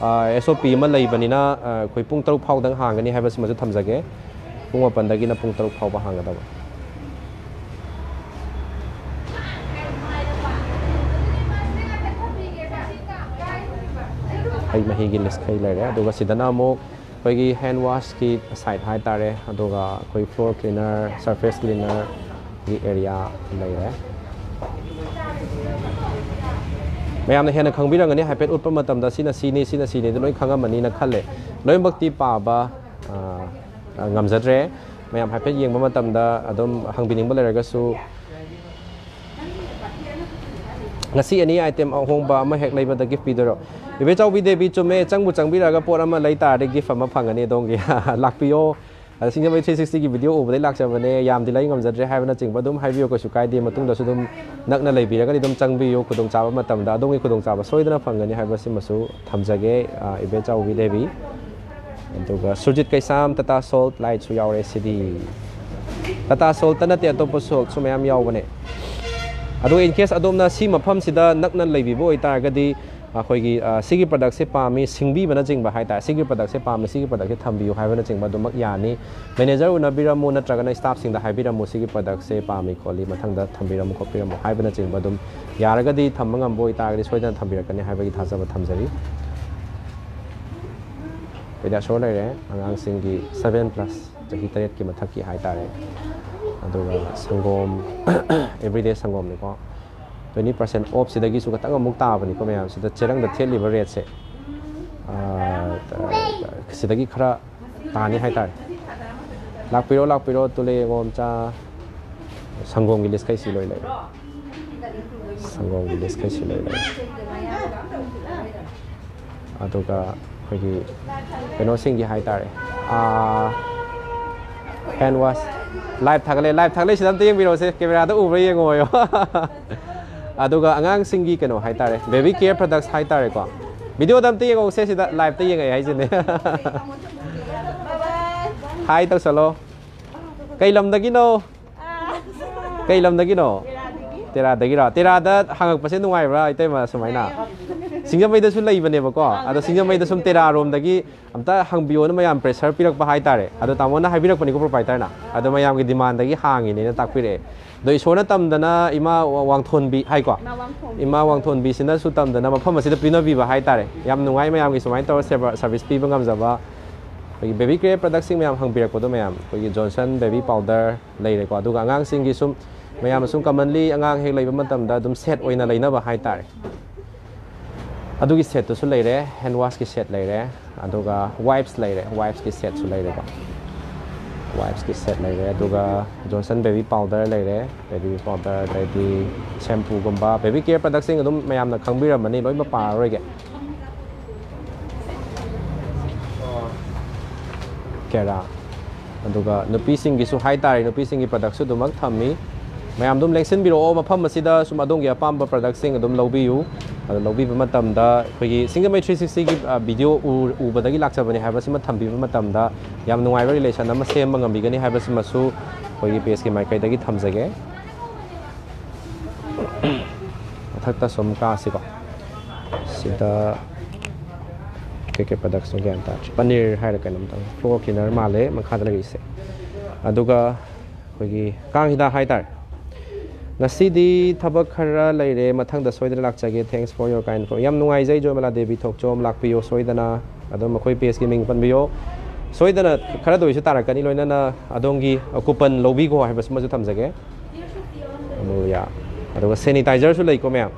ꯑꯦꯁ ꯑꯣ ꯄꯤ ꯑꯃ ꯂꯩꯕꯅꯤꯅ, ꯑꯩꯈꯣꯏ ꯄꯨꯡ ꯇꯔꯨꯛ ꯐꯥꯎꯗꯪ ꯍꯥꯡꯒꯅꯤ ꯍꯥꯏꯕꯁꯤꯃꯁꯨ ꯊꯝꯖꯒꯦ꯫ ꯄꯨꯡ ꯃꯥꯄꯟꯗꯒꯤꯅ ꯄꯨꯡ ꯇꯔꯨꯛ ꯐꯥꯎꯕ ꯍꯥꯡꯒꯗꯕ꯫ ꯍꯩ ꯃꯍꯤꯒꯤ list ꯈꯩ ꯂꯩꯔꯦ꯫ ꯑꯗꯨꯒ ꯁꯤꯗꯅ ꯑꯃꯨꯛ ꯑꯩꯈꯣꯏꯒꯤ hand washꯀꯤ side ꯍꯥꯏꯇꯥꯔꯦ꯫ ꯑꯗꯨꯒ ꯑꯩꯈꯣꯏ floor cleaner, surface cleanerꯒꯤ area ꯂꯩꯔꯦ꯫ ꯃꯌꯥꯝꯅ ꯍꯦꯟꯅ ꯈꯪꯕꯤꯔꯝꯒꯅꯤ, ꯍꯥꯏꯐꯦꯠ ꯎꯠꯄ ꯃꯇꯝꯗ ꯁꯤꯅ ꯁꯤꯅꯤ, ꯁꯤꯅ ꯁꯤꯅꯤ ꯑꯗꯨ ꯂꯣꯏ ꯈꯪꯉꯝꯃꯅꯤꯅ ꯈꯜꯂꯦ꯫ ꯂꯣꯏꯅꯃꯛꯇꯤ ꯄꯥꯕ, ꯑ, ꯑ, ꯉꯝꯖꯗ꯭ꯔꯦ꯫ ꯃꯌꯥꯝ ꯍꯥꯏꯐꯦꯠ ꯌꯦꯡꯕ ꯃꯇꯝꯗ ꯑꯗꯨꯝ ꯍꯪꯕꯤꯅꯤꯡꯕ ꯂꯩꯔꯒꯁꯨ, ꯉꯁꯤ any item ꯑꯍꯣꯡꯕ ꯑꯃ ꯍꯦꯛ ꯂꯩꯕꯗ gift ꯄꯤꯗꯣꯏꯔꯣ? ꯏꯕꯦꯆꯧꯕꯤ ꯗꯦꯕꯤ, ꯆꯨꯝꯃꯦ, ꯆꯪꯕꯨ ꯆꯪꯕꯤꯔꯒ ꯄꯣꯠ ꯑꯃ ꯂꯩ ꯇꯥꯔꯗꯤ gift ꯑꯃ ꯐꯪꯒꯅꯤ ꯑꯗꯣꯝꯒꯤ꯫ ꯂꯥꯛꯄꯤꯌꯣ꯫ ꯑꯗ ꯁꯤꯡꯖꯃꯩ three sixtyꯒꯤ video ꯎꯕꯗꯩ ꯂꯥꯛꯆꯕꯅꯦ, ꯌꯥꯝꯗꯤ ꯂꯩ ꯉꯝꯖꯗ꯭ꯔꯦ ꯍꯥꯏꯕꯅꯆꯤꯡꯕ ꯑꯗꯨꯝ ꯍꯥꯏꯕꯤꯌꯨ, ꯀꯩꯁꯨ ꯀꯥꯏꯗꯦ꯫ ꯃꯇꯨꯡꯗꯁꯨ ꯑꯗꯨꯝ ꯅꯛꯅ ꯂꯩꯕꯤꯔꯒꯗꯤ ꯑꯗꯨꯝ ꯆꯪꯕꯤꯌꯨ, ꯈꯨꯗꯣꯡꯆꯥꯕ ꯃꯇꯝꯗ ꯑꯗꯣꯝꯒꯤ ꯈꯨꯗꯣꯡꯆꯥꯕ ꯁꯣꯏꯗꯅ ꯐꯪꯒꯅꯤ ꯍꯥꯏꯕꯁꯤꯃꯁꯨ ꯊꯝꯖꯒꯦ, ꯑ, ꯏꯕꯦꯆꯧꯕꯤ ꯗꯦꯕꯤ꯫ ꯑꯗꯨꯒ ꯁꯨꯔꯖꯤꯠ ꯀꯩꯁꯥꯝ, Tata Salt lightꯁꯨ ꯌꯥꯎꯔꯦ ꯁꯤꯗꯤ꯫ Tata Saltꯇ ꯅꯠꯇꯦ, ꯑꯇꯣꯞꯄ saltꯁꯨ ꯃꯌꯥꯝ ꯌꯥꯎꯕꯅꯦ꯫ ꯑꯗꯨꯒ in case ꯑꯗꯣꯝꯅ ꯁꯤ ꯃꯐꯝꯁꯤꯗ ꯅꯛꯅ ꯂꯩꯕꯤꯕ ꯑꯣꯏꯇꯥꯔꯒꯗꯤ, ꯑꯩꯈꯣꯏꯒꯤ, ꯑ, ꯁꯤꯒꯤ productꯁꯦ ꯄꯥꯝꯃꯤ, ꯁꯤꯡꯕꯤꯕꯅꯆꯤꯡꯕ ꯍꯥꯏꯇꯥꯔꯦ, ꯁꯤꯒꯤ productꯁꯦ ꯄꯥꯝꯃꯤ, ꯁꯤꯒꯤ productꯁꯦ ꯊꯝꯕꯤꯌꯨ ꯍꯥꯏꯕꯅꯆꯤꯡꯕ ꯑꯗꯨꯃꯛ ꯌꯥꯅꯤ꯫ Manager ꯎꯅꯕꯤꯔꯝꯃꯨ ꯅꯠꯇ꯭ꯔꯒꯅ staffꯁꯤꯡꯗ ꯍꯥꯏꯕꯤꯔꯝꯃꯨ, ꯁꯤꯒꯤ productꯁꯦ ꯄꯥꯝꯃꯤ ꯈꯣꯠꯂꯤ, ꯃꯊꯪꯗ ꯊꯝꯕꯤꯔꯝꯃꯨ ꯈꯣꯠꯄꯤꯔꯝꯃꯨ ꯍꯥꯏꯕꯅꯆꯤꯡꯕ ꯑꯗꯨꯝ ꯌꯥꯔꯒꯗꯤ ꯊꯝꯕ ꯉꯝꯕ ꯑꯣꯏꯇꯥꯔꯒꯗꯤ ꯁꯣꯏꯗꯅ ꯊꯝꯕꯤꯔꯛꯀꯅꯤ ꯍꯥꯏꯕꯒꯤ ꯊꯥꯖꯕ ꯊꯝꯖꯔꯤ꯫ Pediasure ꯂꯩꯔꯦ, ꯑꯉꯥꯡꯁꯤꯡꯒꯤ seven plus, ꯆꯍꯤ ꯇꯔꯦꯠꯀꯤ ꯃꯊꯛꯀꯤ ꯍꯥꯏꯇꯥꯔꯦ꯫ ꯑꯗꯨꯒ ꯁꯪꯒꯣꯝ, everyday ꯁꯪꯒꯣꯝꯅꯤꯀꯣ꯫ Twenty percent offꯁꯤꯗꯒꯤꯁꯨ ꯈꯤꯇꯪ ꯑꯃꯨꯛ ꯇꯥꯕꯅꯤꯀꯣ ꯃꯌꯥꯝ꯫ ꯁꯤꯗ ꯆꯦꯔꯪꯗ ꯊꯦꯠꯂꯤꯕ rateꯁꯦ, ꯑ, ꯁꯤꯗꯒꯤ ꯈꯔ ꯇꯥꯅꯤ ꯍꯥꯏꯇꯥꯔꯦ꯫ ꯂꯥꯛꯄꯤꯔꯣ, ꯂꯥꯛꯄꯤꯔꯣ, ꯇꯨꯂꯦ ꯌꯦꯡꯉꯣ ꯃꯆꯥ꯫ ꯁꯪꯒꯣꯝꯒꯤ list ꯈꯩꯁꯤ ꯂꯣꯏ ꯂꯩꯔꯦ꯫ ꯁꯪꯒꯣꯝꯒꯤ list ꯈꯩꯁꯤ ꯂꯣꯏ ꯂꯩꯔꯦ꯫ ꯑꯗꯨꯒ ꯑꯩꯈꯣꯏꯒꯤ ꯀꯩꯅꯣꯁꯤꯡꯒꯤ ꯍꯥꯏꯇꯥꯔꯦ, ꯑꯥ, hand wash꯫ Live ꯊꯥꯒꯠꯂꯦ, live ꯊꯥꯒꯠꯂꯦ, ꯁꯤꯗ ꯑꯝꯇ ꯌꯦꯡꯕꯤꯔꯛꯑꯣꯁꯦ, cameraꯗ ꯎꯕ꯭ꯔꯥ ꯌꯦꯡꯉꯣꯌꯣ꯫ ꯑꯗꯨꯒ ꯑꯉꯥꯡꯁꯤꯡꯒꯤ ꯀꯩꯅꯣ ꯍꯥꯏꯇꯥꯔꯦ, baby care products ꯍꯥꯏꯇꯥꯔꯦꯀꯣ꯫ Videoꯗ ꯑꯝꯇ ꯌꯦꯡꯉꯧꯁꯦ, ꯁꯤꯗ liveꯇ ꯌꯦꯡꯉꯛꯑꯦ ꯍꯥꯏꯁꯤꯅꯦ꯫ Hi ꯇꯧꯁꯜꯂꯣ꯫ ꯀꯩ ꯂꯝꯗꯒꯤꯅꯣ? ꯀꯩ ꯂꯝꯗꯒꯤꯅꯣ? ꯇꯦꯔꯥꯗꯒꯤꯔꯣ? ꯇꯦꯔꯥꯗ ꯍꯪꯉꯛꯄꯁꯦ ꯅꯨꯡꯉꯥꯏꯕ꯭ꯔꯥ, ꯏꯇꯩꯃ, ꯁꯨꯃꯥꯏꯅ? ꯁꯤꯡꯖꯃꯩꯗꯁꯨ ꯂꯩꯕꯅꯦꯕꯀꯣ, ꯑꯗꯣ ꯁꯤꯡꯖꯃꯩꯗ ꯁꯨꯝ ꯇꯦꯔꯥꯔꯣꯝꯗꯒꯤ ꯑꯝꯇ ꯍꯪꯕꯤꯌꯣꯅ ꯃꯌꯥꯝ pressure ꯄꯤꯔꯛꯄ ꯍꯥꯏꯇꯥꯔꯦ꯫ ꯑꯗꯣ ꯇꯥꯃꯣꯅ ꯍꯥꯏꯕꯤꯔꯛꯄꯅꯤꯀꯣ, proprietor ꯅ꯫ ꯑꯗꯣ ꯃꯌꯥꯝꯒꯤ demand ꯗꯒꯤ ꯍꯥꯡꯉꯤꯅꯦꯅ ꯇꯥꯛꯄꯤꯔꯛꯑꯦ꯫ ꯑꯗꯣ ꯏꯁꯣꯔꯅ ꯇꯝꯗꯅ ꯏꯃꯥ ꯋꯥ-, ꯋꯥꯡꯊꯣꯟꯕꯤ ꯍꯥꯏꯀꯣ? ꯏꯃꯥ ꯋꯥꯡꯊꯣꯟꯕꯤ꯫ ꯏꯃꯥ ꯋꯥꯡꯊꯣꯟꯕꯤꯁꯤꯅꯁꯨ ꯇꯝꯗꯅ ꯃꯐꯝ ꯑꯁꯤꯗ ꯄꯤꯅꯕꯤꯕ ꯍꯥꯏꯇꯥꯔꯦ꯫ ꯌꯥꯝ ꯅꯨꯡꯉꯥꯏ ꯃꯌꯥꯝꯒꯤ ꯁꯨꯃꯥꯏꯅ ꯇꯧꯔ ꯁꯦꯕꯥ, service ꯄꯤꯕ ꯉꯝꯖꯕ꯫ ꯑꯩꯈꯣꯏꯒꯤ baby care product ꯁꯤꯡ ꯃꯌꯥꯝ ꯍꯪꯕꯤꯔꯛꯄꯗꯣ ꯃꯌꯥꯝ, ꯑꯩꯈꯣꯏꯒꯤ Johnson baby powder ꯂꯩꯔꯦꯀꯣ, ꯑꯗꯨꯒ ꯑꯉꯥꯡꯁꯤꯡꯒꯤ ꯁꯨꯝ ꯃꯌꯥꯝꯅ ꯁꯨꯝ commonly ꯑꯉꯥꯡ ꯍꯦꯛ ꯂꯩꯕ ꯃꯇꯝꯗ ꯑꯗꯨꯝ set ꯑꯣꯏꯅ ꯂꯩꯅꯕ ꯍꯥꯏꯇꯥꯔꯦ꯫ ꯑꯗꯨꯒꯤ set ꯇꯨꯁꯨ ꯂꯩꯔꯦ, hand wash ꯀꯤ set ꯂꯩꯔꯦ, ꯑꯗꯨꯒ wipes ꯂꯩꯔꯦ, wipes ꯀꯤ set ꯁꯨ ꯂꯩꯔꯦꯀꯣ꯫ Wipes ꯀꯤ set ꯂꯩꯔꯦ, ꯑꯗꯨꯒ Johnson baby powder ꯂꯩꯔꯦ, baby powder, ꯑꯗꯩꯗꯤ shampoo ꯒꯨꯝꯕ, baby care product ꯁꯤꯡ ꯑꯗꯨꯝ ꯃꯌꯥꯝꯅ ꯈꯪꯕꯤꯔꯝꯃꯅꯤ, ꯂꯣꯏꯅꯃꯛ ꯄꯥꯔꯔꯣꯏꯒꯦ꯫ ꯀꯦꯔꯥ꯫ ꯑꯗꯨꯒ ꯅꯨꯄꯤꯁꯤꯡꯒꯤꯁꯨ ꯍꯥꯏꯇꯥꯔꯦ, ꯅꯨꯄꯤꯁꯤꯡꯒꯤ product ꯁꯨ ꯑꯗꯨꯃꯛ ꯊꯝꯃꯤ꯫ ꯃꯌꯥꯝ ꯑꯗꯨꯝ ꯂꯦꯡꯁꯤꯟꯕꯤꯔꯛꯑꯣ, ꯃꯐꯝ ꯑꯁꯤꯗ ꯁꯨꯝ ꯑꯗꯣꯝꯒꯤ ꯑꯄꯥꯝꯕ product ꯁꯤꯡ ꯑꯗꯨꯝ ꯂꯧꯕꯤꯌꯨ꯫ ꯑꯗꯣ ꯂꯧꯕꯤꯕ ꯃꯇꯝꯗ ꯑꯩꯈꯣꯏꯒꯤ ꯁꯤꯡꯖꯃꯩ three sixty ꯒꯤ, ꯑ, video ꯎ-, ꯎꯕꯗꯒꯤ ꯂꯥꯛꯆꯕꯅꯤ ꯍꯥꯏꯕꯁꯤꯃ ꯊꯝꯕꯤꯕ ꯃꯇꯝꯗ ꯌꯥꯝ ꯅꯨꯡꯉꯥꯏꯕ relation ꯑꯃ ꯁꯦꯝꯕ ꯉꯝꯕꯤꯒꯅꯤ ꯍꯥꯏꯕꯁꯤꯃꯁꯨ ꯑꯩꯈꯣꯏꯒꯤ page ꯀꯤ ꯃꯥꯏꯀꯩꯗꯒꯤ ꯊꯝꯖꯒꯦ꯫ ꯃꯊꯛꯇ ꯁꯨꯝ ꯀꯥꯁꯤꯀꯣ꯫ ꯁꯤꯗ ꯀꯩ ꯀꯩ product ꯅꯣ ꯒ꯭ꯌꯥꯟ ꯇꯥꯗ꯭ꯔꯦ꯫ ꯄꯅꯤꯔ ꯍꯥꯏꯔ ꯀꯩꯅꯣꯝ ꯇꯧꯋꯦ꯫ Floor cleaner ꯃꯥꯜꯂꯦ ꯃꯈꯥꯗ ꯂꯩꯔꯤꯁꯦ꯫ ꯑꯗꯨꯒ ꯑꯩꯈꯣꯏꯒꯤ ꯀꯥꯡ ꯍꯤꯗꯥꯛ ꯍꯥꯏꯇꯥꯔꯦ꯫ ꯉꯁꯤꯗꯤ ꯊꯕꯛ ꯈꯔ ꯂꯩꯔꯦ, ꯃꯊꯪꯗ ꯁꯣꯏꯗꯅ ꯂꯥꯛꯆꯒꯦ꯫ Thanks for your kind info. ꯌꯥꯝ ꯅꯨꯡꯉꯥꯏꯖꯩ, ꯖꯣꯏꯃꯂꯥ ꯗꯦꯕꯤ ꯊꯣꯛꯆꯣꯝ, ꯂꯥꯛꯄꯤꯌꯣ ꯁꯣꯏꯗꯅ꯫ ꯑꯗꯨꯝ ꯑꯩꯈꯣꯏ page ꯀꯤ ꯃꯤꯡ ꯄꯟꯕꯤꯌꯣ꯫ ꯁꯣꯏꯗꯅ ꯈꯔꯗ ꯑꯣꯏꯁꯨ ꯇꯥꯔꯛꯀꯅꯤ, ꯂꯣꯏꯅꯅ ꯑꯗꯣꯝꯒꯤ coupon ꯂꯧꯕꯤꯈꯣ ꯍꯥꯏꯕꯁꯤꯃꯁꯨ ꯊꯝꯖꯒꯦ꯫ ꯑꯃꯨꯜꯌꯥ꯫ ꯑꯗꯨꯒ sanitizer ꯁꯨ ꯂꯩꯀꯣ ꯃꯌꯥꯝ꯫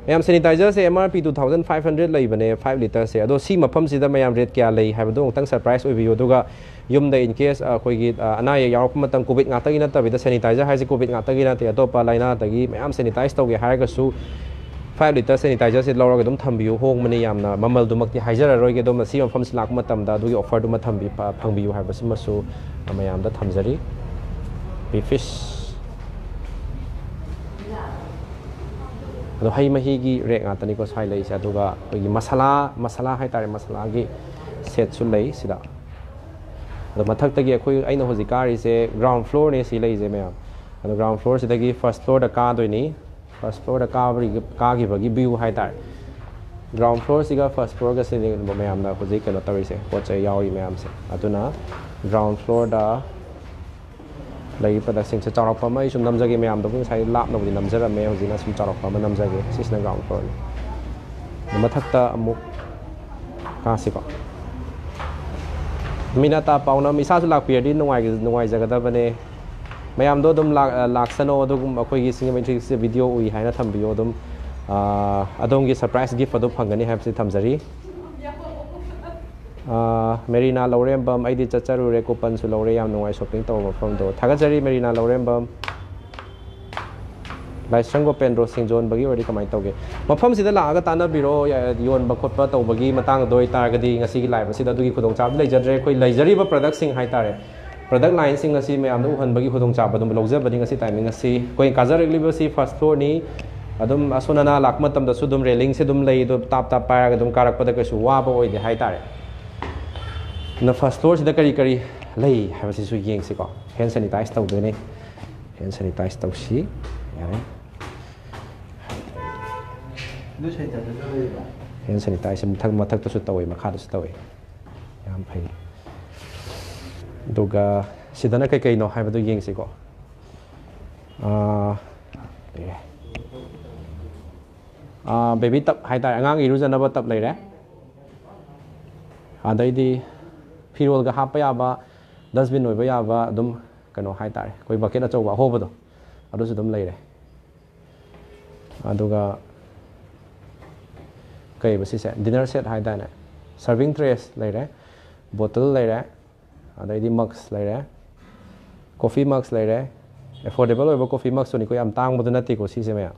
ꯃꯌꯥꯝ, sanitizer ꯁꯦ M R P two thousand five hundred ꯂꯩꯕꯅꯦ, five litre ꯁꯦ꯫ ꯑꯗꯣ ꯁꯤ ꯃꯐꯝꯁꯤꯗ ꯃꯌꯥꯝ rate ꯀꯌꯥ ꯂꯩ ꯍꯥꯏꯕꯗꯣ ꯑꯃꯨꯛꯇꯪ surprise ꯑꯣꯏꯕꯤꯌꯨ꯫ ꯑꯗꯨꯒ ꯌꯨꯝꯗ in case, ꯑ, ꯑꯩꯈꯣꯏꯒꯤ, ꯑ, ꯑꯅꯥ ꯑꯌꯦꯛ ꯌꯥꯎꯔꯛꯄ ꯃꯇꯝ, COVID ꯉꯥꯛꯇꯒꯤ ꯅꯠꯇꯕꯤꯗ, sanitizer ꯍꯥꯏꯁꯦ COVID ꯉꯥꯛꯇꯒꯤ ꯅꯠꯇꯦ, ꯑꯇꯣꯞꯄ ꯂꯥꯏꯅꯥꯗꯒꯤ ꯃꯌꯥꯝ sanitize ꯇꯧꯒꯦ ꯍꯥꯏꯔꯒꯁꯨ five litre sanitizer ꯁꯦ ꯂꯧꯔꯒ ꯑꯗꯨꯝ ꯊꯝꯕꯤꯌꯨ꯫ ꯍꯣꯡꯕꯅꯤ ꯌꯥꯝꯅ, ꯃꯃꯜꯗꯨꯃꯛꯇꯤ ꯍꯥꯏꯖꯔꯔꯣꯏꯒꯦ꯫ ꯑꯗꯣ ꯃꯁꯤ ꯃꯐꯝꯁꯤ ꯂꯥꯛꯄ ꯃꯇꯝꯗ ꯑꯗꯨꯒꯤ offer ꯗꯨꯃ ꯊꯝꯕꯤ-, ꯐ-, ꯐꯪꯕꯤꯌꯨ ꯍꯥꯏꯕꯁꯤꯃꯁꯨ ꯃꯌꯥꯝꯗ ꯊꯝꯖꯔꯤ꯫ Beefish꯫ ꯑꯗꯣ ꯍꯩ ꯃꯍꯤꯒꯤ rack ꯉꯥꯛꯇꯅꯤꯀꯣ ꯁ꯭ꯋꯥꯏ ꯂꯩꯔꯤꯁꯦ꯫ ꯑꯗꯨꯒ ꯑꯩꯈꯣꯏꯒꯤ ꯃꯁꯥꯂꯥ, ꯃꯁꯥꯂꯥ ꯍꯥꯏꯇꯥꯔꯦ, ꯃꯁꯥꯂꯥꯒꯤ set ꯁꯨ ꯂꯩ ꯁꯤꯗ꯫ ꯑꯗꯣ ꯃꯊꯛꯇꯒꯤ ꯑꯩꯈꯣꯏ, ꯑꯩꯅ ꯍꯧꯖꯤꯛ ꯀꯥꯔꯤꯁꯦ ground floorꯅꯦ ꯁꯤ ꯂꯩꯔꯤꯁꯦ ꯃꯌꯥꯝ꯫ ꯑꯗꯣ ground floorꯁꯤꯗꯒꯤ first floorꯗ ꯀꯥꯗꯣꯏꯅꯤ꯫ First floorꯗ ꯀꯥꯕꯒꯤ, ꯀꯥꯈꯤꯕꯒꯤ view ꯍꯥꯏꯇꯥꯔꯦ꯫ Ground floorꯁꯤꯒ first floorꯒꯁꯤꯅꯤ ꯃꯌꯥꯝꯅ ꯍꯧꯖꯤꯛ ꯀꯩꯅꯣ ꯇꯧꯔꯤꯁꯦ, ꯄꯣꯠ ꯆꯩ ꯌꯥꯎꯔꯤ ꯃꯌꯥꯝꯁꯦ꯫ ꯑꯗꯨꯅ ground floorꯗ ꯂꯩꯔꯤꯕ productꯁꯤꯡꯁꯦ ꯆꯥꯎꯔꯥꯛꯄ ꯑꯃ ꯑꯩ ꯁꯨꯝ ꯅꯝꯖꯒꯦ ꯃꯌꯥꯝꯗꯕꯨ, ꯉꯁꯥꯏ ꯂꯥꯞꯅꯕꯨꯗꯤ ꯅꯝꯖꯔꯝꯃꯦ, ꯍꯧꯖꯤꯛꯅ ꯁꯨꯝ ꯆꯥꯎꯔꯥꯛꯄ ꯑꯃ ꯅꯝꯖꯒꯦ꯫ ꯁꯤꯁꯤꯅ ground floorꯅꯤ꯫ ꯑꯗꯨ ꯃꯊꯛꯇ ꯑꯃꯨꯛ ꯀꯥꯁꯤꯀꯣ꯫ ꯃꯤꯅꯥꯇꯥ ꯄꯥꯎꯅꯝ, ꯏꯁꯥꯁꯨ ꯂꯥꯛꯄꯤꯔꯗꯤ ꯅꯨꯡꯉꯥꯏ-, ꯅꯨꯡꯉꯥꯏꯖꯒꯗꯕꯅꯦ꯫ ꯃꯌꯥꯝꯗꯣ ꯑꯗꯨꯝ ꯂꯥꯛ-, ꯂꯥꯛꯁꯅꯣ, ꯑꯗꯨꯒꯨꯝꯕ ꯑꯩꯈꯣꯏꯒꯤ Single Matrixꯁꯦ video ꯎꯏ ꯍꯥꯏꯅ ꯊꯝꯕꯤꯌꯣ꯫ ꯑꯗꯨꯝ, ꯑꯥ, ꯑꯗꯣꯝꯒꯤ surprise gift ꯑꯗꯨ ꯐꯪꯒꯅꯤ ꯍꯥꯏꯕꯁꯤ ꯊꯝꯖꯔꯤ꯫ ꯑꯥ, ꯃꯦꯔꯤꯅꯥ ꯂꯧꯔꯦꯝꯕꯝ, ꯑꯩꯗꯤ ꯆꯠꯆꯔꯨꯔꯦ, couponꯁꯨ ꯂꯧꯔꯦ, ꯌꯥꯝ ꯅꯨꯡꯉꯥꯏ shopping ꯇꯧꯕ ꯃꯐꯝꯗꯣ꯫ ꯊꯥꯒꯠꯆꯔꯤ ꯃꯦꯔꯤꯅꯥ ꯂꯧꯔꯦꯝꯕꯝ꯫ ꯂꯥꯏꯁ꯭ꯔꯝ ꯒꯣꯄꯦꯟꯗ꯭ꯔꯣ, ꯁꯤꯡꯖꯣꯟꯕꯒꯤ ꯑꯣꯏꯔꯗꯤ ꯀꯃꯥꯏꯅ ꯇꯧꯒꯦ? ꯃꯐꯝꯁꯤꯗ ꯂꯥꯛꯑꯒ ꯇꯥꯟꯅꯕꯤꯔꯣ, ꯌ-, ꯌꯣꯟꯕ ꯈꯣꯠꯄ ꯇꯧꯕꯒꯤ ꯃꯇꯥꯡꯗ ꯑꯣꯏꯇꯥꯔꯒꯗꯤ ꯉꯁꯤꯒꯤ live ꯑꯁꯤꯗ ꯑꯗꯨꯒꯤ ꯈꯨꯗꯣꯡꯆꯥꯕꯗꯤ ꯂꯩꯖꯗ꯭ꯔꯦ꯫ ꯑꯩꯈꯣꯏ ꯂꯩꯖꯔꯤꯕ productꯁꯤꯡ ꯍꯥꯏꯇꯥꯔꯦ, product lineꯁꯤꯡ ꯑꯁꯤ ꯃꯌꯥꯝꯗ ꯎꯍꯟꯕꯒꯤ ꯈꯨꯗꯣꯡꯆꯥꯕ ꯑꯗꯨꯝ ꯂꯧꯖꯕꯅꯤ ꯉꯁꯤ timing ꯑꯁꯤ꯫ ꯑꯩꯈꯣꯏ ꯀꯥꯖꯔꯛꯂꯤꯕꯁꯤ first floorꯅꯤ꯫ ꯑꯗꯨꯝ ꯑꯁꯣꯝ ꯅꯅꯥ ꯂꯥꯛꯄ ꯃꯇꯝꯗꯁꯨ ꯑꯗꯨꯝ railingꯁꯦ ꯑꯗꯨꯝ ꯂꯩ, ꯑꯗꯣ ꯇꯥꯞ ꯇꯥꯞ ꯄꯥꯏꯔꯒ ꯑꯗꯨꯝ ꯀꯥꯔꯛꯄꯗ ꯀꯩꯁꯨ ꯋꯥꯕ ꯑꯣꯏꯗꯦ ꯍꯥꯏꯇꯥꯔꯦ꯫ ꯑꯗꯨꯅ first floorꯁꯤꯗ ꯀꯔꯤ ꯀꯔꯤ ꯂꯩ ꯍꯥꯏꯕꯁꯤꯁꯨ ꯌꯦꯡꯁꯤꯀꯣ꯫ Hand sanitize ꯇꯧꯗꯣꯏꯅꯦ꯫ Hand sanitize ꯇꯧꯁꯤ꯫ ꯌꯥꯔꯦ꯫ ꯑꯗꯨ sanitizerꯁꯨ ꯂꯩꯕ꯭ꯔꯥ? Hand sanitizer ꯃꯊꯛ, ꯃꯊꯛꯇꯁꯨ ꯇꯧꯋꯤ, ꯃꯈꯥꯗꯁꯨ ꯇꯧꯋꯤ꯫ ꯌꯥꯝ ꯐꯩ꯫ ꯑꯗꯨꯒ ꯁꯤꯗꯅ ꯀꯩꯀꯩꯅꯣ ꯍꯥꯏꯕꯗꯨ ꯌꯦꯡꯁꯤꯀꯣ꯫ ꯑꯥ, ꯂꯩꯔꯦ꯫ ꯑꯥ, baby tub ꯍꯥꯏꯇꯥꯔꯦ, ꯑꯉꯥꯡ ꯏꯔꯨꯖꯅꯕ tub ꯂꯩꯔꯦ꯫ ꯑꯗꯩꯗꯤ ꯐꯤꯔꯣꯜꯒ ꯍꯥꯞꯄ ꯌꯥꯕ, dustbin ꯑꯣꯏꯕ ꯌꯥꯕ, ꯑꯗꯨꯝ ꯀꯩꯅꯣ ꯍꯥꯏꯇꯥꯔꯦ, ꯑꯩꯈꯣꯏ bucket ꯑꯆꯧꯕ ꯑꯍꯣꯕꯗꯣ, ꯑꯗꯨꯁꯨ ꯑꯗꯨꯝ ꯂꯩꯔꯦ꯫ ꯑꯗꯨꯒ ꯀꯩꯕ ꯁꯤꯁꯦ, dinner set ꯍꯥꯏꯇꯥꯔꯦ, serving trays ꯂꯩꯔꯦ, bottle ꯂꯩꯔꯦ, ꯑꯗꯩꯗꯤ mugs ꯂꯩꯔꯦ, coffee mugs ꯂꯩꯔꯦ꯫ Affordable ꯑꯣꯏꯕ coffee mugsꯇꯨꯅꯤꯀꯣ, ꯌꯥꯝ ꯇꯥꯡꯕꯗꯨ ꯅꯠꯇꯦꯀꯣ ꯁꯤꯁꯦ ꯃꯌꯥꯝ꯫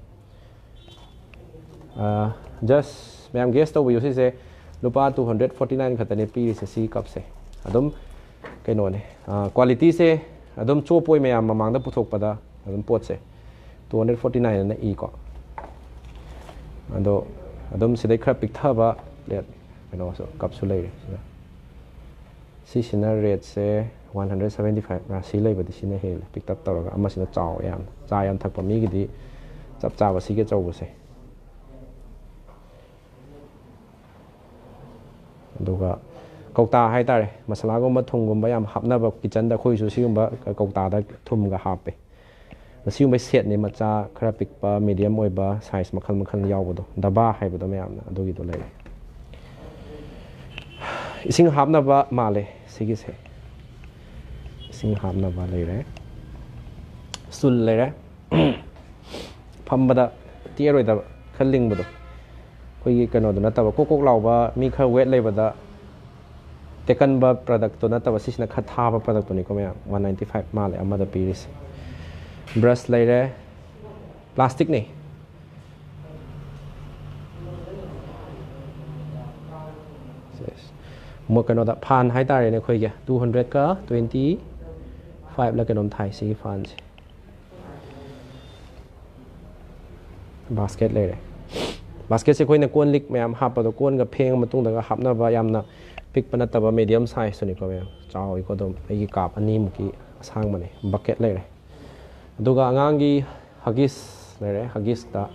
ꯑꯥ, just ꯃꯌꯥꯝ guess ꯇꯧꯕꯤꯌꯨ, ꯁꯤꯁꯦ ꯂꯨꯄꯥ two hundred forty nine ꯈꯛꯇꯅꯦ ꯄꯤꯔꯤꯁꯦ ꯁꯤ cupꯁꯦ꯫ ꯑꯗꯨꯝ ꯀꯩꯅꯣꯅꯦ, ꯑꯥ, qualityꯁꯦ ꯑꯗꯨꯝ ꯆꯣꯞꯄꯣꯏ, ꯃꯌꯥꯝ ꯃꯃꯥꯡꯗ ꯄꯨꯊꯣꯛꯄꯗ ꯑꯗꯨꯝ ꯄꯣꯠꯁꯦ two hundred forty nine ꯑꯅ ꯏꯀꯣ꯫ ꯑꯗꯣ ꯑꯗꯨꯝ ꯁꯤꯗꯩ ꯈꯔ ꯄꯤꯛꯊꯕ plate ꯀꯩꯅꯣꯁꯨ, cupꯁꯨ ꯂꯩꯔꯦ ꯁꯤꯗ꯫ ꯁꯤꯁꯤꯅ ꯔꯦꯠꯁꯦ ꯋꯥꯟ ꯍꯟꯗ꯭ꯔꯦꯠ ꯁꯕꯦꯟꯇꯤ ꯐꯥꯏꯚ ꯔꯥ, ꯁꯤ ꯂꯩꯕꯗꯤ ꯁꯤꯅ ꯍꯦꯜꯂꯦ, ꯄꯤꯛꯇꯞ ꯇꯧꯔꯒ꯫ ꯑꯃꯁꯤꯅ ꯆꯥꯎꯋꯦ ꯌꯥꯝꯅ, ꯆꯥ ꯌꯥꯝ ꯊꯛꯄ ꯃꯤꯒꯤꯗꯤ ꯆꯞ ꯆꯥꯕ ꯁꯤꯒꯤ ꯑꯆꯧꯕꯁꯦ꯫ ꯑꯗꯨꯒ ꯀꯧꯇꯥ ꯍꯥꯏꯇꯥꯔꯦ, ꯃꯁꯥꯂꯥꯒꯨꯝꯕ ꯊꯨꯝꯒꯨꯝꯕ ꯌꯥꯝ ꯍꯥꯞꯅꯕ ꯀꯤꯆꯟꯗ ꯑꯩꯈꯣꯏꯁꯨ ꯁꯤꯒꯨꯝꯕ ꯀꯧꯇꯥꯗ ꯊꯨꯝꯒ ꯍꯥꯞꯄꯦ꯫ ꯑꯁꯤꯒꯨꯝꯕ ꯁꯦꯠꯅꯤ, ꯃꯆꯥ ꯈꯔ ꯄꯤꯛꯄ, ꯃꯤꯗꯤꯌꯝ ꯑꯣꯏꯕ, ꯁꯥꯏꯖ ꯃꯈꯜ ꯃꯈꯜ ꯌꯥꯎꯕꯗꯣ, ꯗꯕꯥ ꯍꯥꯏꯕꯗꯣ ꯃꯌꯥꯝꯅ ꯑꯗꯨꯒꯤꯗꯣ ꯂꯩꯔꯦ꯫ ꯏꯁꯤꯡ ꯍꯥꯞꯅꯕ ꯃꯥꯜꯂꯦ ꯁꯤꯒꯤꯁꯦ, ꯏꯁꯤꯡ ꯍꯥꯞꯅꯕ ꯂꯩꯔꯦ, ꯁ꯭ꯇꯨꯜ ꯂꯩꯔꯦ꯫ ꯐꯝꯕꯗ ꯇꯦꯛꯑꯔꯣꯏꯗꯕ, ꯈꯔ ꯂꯤꯡꯕꯗꯣ, ꯑꯩꯈꯣꯏꯒꯤ ꯀꯩꯅꯣꯗꯣ ꯅꯠꯇꯕ, ꯀꯣꯛ ꯀꯣꯛ ꯂꯥꯎꯕ, ꯃꯤ ꯈꯔ ꯋꯦꯠ ꯂꯩꯕꯗ ꯇꯦꯛꯀꯟꯕ ꯄ꯭ꯔꯗꯛꯇꯣ ꯅꯠꯇꯕ, ꯁꯤꯁꯤꯅ ꯈꯔ ꯊꯥꯕ ꯄ꯭ꯔꯗꯛꯇꯨꯅꯤꯀꯣ ꯃꯌꯥꯝ꯫ ꯋꯥꯟ ꯅꯥꯏꯟꯇꯤ ꯐꯥꯏꯚ ꯃꯥꯜꯂꯦ ꯑꯃꯗ ꯄꯤꯔꯤꯁꯦ꯫ ꯕ꯭ꯔꯁ ꯂꯩꯔꯦ, ꯄ꯭ꯂꯥꯁꯇꯤꯛꯅꯤ꯫ ꯃꯣꯏ ꯀꯩꯅꯣꯗ, ꯐꯥꯟ ꯍꯥꯏꯇꯥꯔꯦꯅꯦ ꯑꯩꯈꯣꯏꯒꯤ, ꯇꯨ ꯍꯟꯗ꯭ꯔꯦꯠꯀ ꯇ꯭ꯋꯦꯟꯇꯤ ꯐꯥꯏꯚꯂ ꯀꯩꯅꯣꯝ ꯊꯥꯏ ꯁꯤꯒꯤ ꯐꯥꯟꯁꯦ꯫ ꯕꯥꯁꯀꯦꯠ ꯂꯩꯔꯦ꯫ ꯕꯥꯁꯀꯦꯠꯁꯦ ꯑꯩꯈꯣꯏꯅ ꯀꯣꯟ ꯂꯤꯛ ꯃꯌꯥꯝ ꯍꯥꯞꯄꯗꯣ, ꯀꯣꯟꯒ ꯐꯦꯡꯉ ꯃꯇꯨꯡꯗꯒ ꯍꯥꯞꯅꯕ, ꯌꯥꯝꯅ ꯄꯤꯛꯄ ꯅꯠꯇꯕ, ꯃꯦꯗꯤꯌꯝ ꯁꯥꯏꯖꯇꯨꯅꯤꯀꯣ ꯃꯌꯥꯝ꯫ ꯆꯥꯎꯋꯤꯀꯣ ꯑꯗꯨꯝ, ꯑꯩꯒꯤ ꯀꯥꯞ ꯑꯅꯤꯃꯨꯛꯀꯤ ꯑꯁꯥꯡꯕꯅꯦ꯫ ꯕꯛꯀꯦꯠ ꯂꯩꯔꯦ꯫ ꯑꯗꯨꯒ ꯑꯉꯥꯡꯒꯤ ꯍꯒꯤꯁ ꯂꯩꯔꯦ, ꯍꯒꯤꯁꯇ,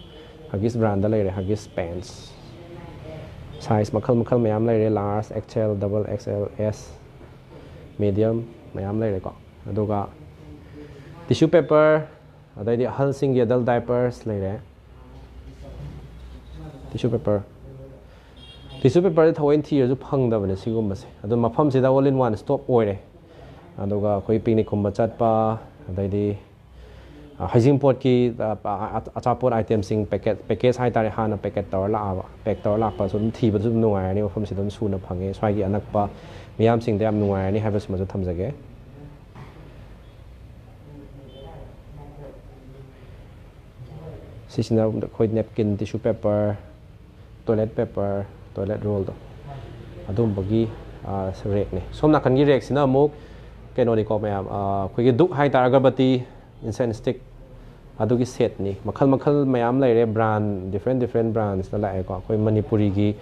ꯍꯒꯤꯁ ꯕ꯭ꯔꯥꯟꯗ ꯂꯩꯔꯦ, ꯍꯒꯤꯁ ꯄꯦꯟꯁ꯫ ꯁꯥꯏꯖ ꯃꯈꯜ ꯃꯈꯜ ꯃꯌꯥꯝ ꯂꯩꯔꯦ, ꯂꯥꯔꯖ, ꯑꯦꯛꯁꯦꯜ, ꯗꯕꯜ ꯑꯦꯛꯁꯦꯜ, ꯑꯦꯁ, ꯃꯦꯗꯤꯌꯝ ꯃꯌꯥꯝ ꯂꯩꯔꯦꯀꯣ꯫ ꯑꯗꯨꯒ ꯇꯤꯁꯨ ꯄꯦꯄꯔ, ꯑꯗꯩꯗꯤ ꯑꯍꯜꯁꯤꯡꯒꯤ ꯑꯦꯗꯜ ꯗꯥꯏꯄꯔꯁ ꯂꯩꯔꯦ꯫ ꯇꯤꯁꯨ ꯄꯦꯄꯔ, ꯇꯤꯁꯨ ꯄꯦꯄꯔꯁꯦ ꯊꯑꯣꯏꯅ ꯊꯤꯔꯁꯨ ꯐꯪꯗꯕꯅꯦ ꯁꯤꯒꯨꯝꯕꯁꯦ꯫ ꯑꯗꯨ ꯃꯐꯝꯁꯤꯗ all in one stop ꯑꯣꯏꯔꯦ꯫ ꯑꯗꯨꯒ ꯑꯩꯈꯣꯏ ꯄꯤꯛꯅꯤꯛꯀꯨꯝꯕ ꯆꯠꯄ, ꯑꯗꯩꯗꯤ, ꯑ, ꯍꯩꯖꯤꯡꯄꯣꯠꯀꯤ, ꯑ, ꯑ, ꯑꯆꯥꯄꯣꯠ ꯑꯥꯏꯇꯦꯝꯁꯤꯡ ꯄꯦꯀꯦꯠ, ꯄꯦꯀꯦꯖ ꯍꯥꯏꯇꯥꯔꯦ, ꯍꯥꯟꯅ ꯄꯦꯀꯦꯠ ꯇꯧꯔ ꯂꯥꯛꯑꯕ, ꯄꯦꯛ ꯇꯧꯔ ꯂꯥꯛꯄꯁꯨ ꯑꯗꯨꯝ ꯊꯤꯕꯗꯁꯨ ꯑꯗꯨꯝ ꯅꯨꯡꯉꯥꯏꯔꯅꯤ꯫ ꯃꯐꯝꯁꯤꯗ ꯑꯗꯨꯝ ꯁꯨꯅ ꯐꯪꯉꯦ꯫ ꯁ꯭ꯋꯥꯏꯒꯤ ꯑꯅꯛꯄ ꯃꯤꯌꯥꯝꯁꯤꯡꯗ ꯌꯥꯝ ꯅꯨꯡꯉꯥꯏꯔꯅꯤ ꯍꯥꯏꯕꯁꯤꯃꯁꯨ ꯊꯝꯖꯒꯦ꯫ ꯁꯤꯁꯤꯅ ꯑꯩꯈꯣꯏ napkin, tissue paper, toilet paper, toilet ꯔꯣꯜꯗꯣ, ꯑꯗꯨꯝꯕꯒꯤ, ꯑ, ꯔꯦꯛꯅꯦ꯫ ꯁꯣꯝ ꯅꯥꯀꯟꯒꯤ ꯔꯦꯛꯁꯤꯅ ꯑꯃꯨꯛ ꯀꯩꯅꯣꯅꯤꯀꯣ ꯃꯌꯥꯝ, ꯑ, ꯑꯩꯈꯣꯏꯒꯤ ꯙꯨꯞ ꯍꯥꯏꯇꯥꯔꯦ, ꯑꯒꯔꯕꯇꯤ, ꯏꯟꯁꯦꯟꯁ ꯁ꯭ꯇꯤꯛ, ꯑꯗꯨꯒꯤ ꯁꯦꯠꯅꯤ꯫ ꯃꯈꯜ ꯃꯈꯜ ꯃꯌꯥꯝ ꯂꯩꯔꯦ, ꯕ꯭ꯔꯥꯟ, ꯗꯤꯐ꯭ꯔꯦꯟ ꯗꯤꯐ꯭ꯔꯦꯟ ꯕ꯭ꯔꯥꯟꯁꯇ ꯂꯥꯛꯑꯦꯀꯣ꯫ ꯑꯩꯈꯣꯏ ꯃꯅꯤꯄꯨꯔꯤꯒꯤ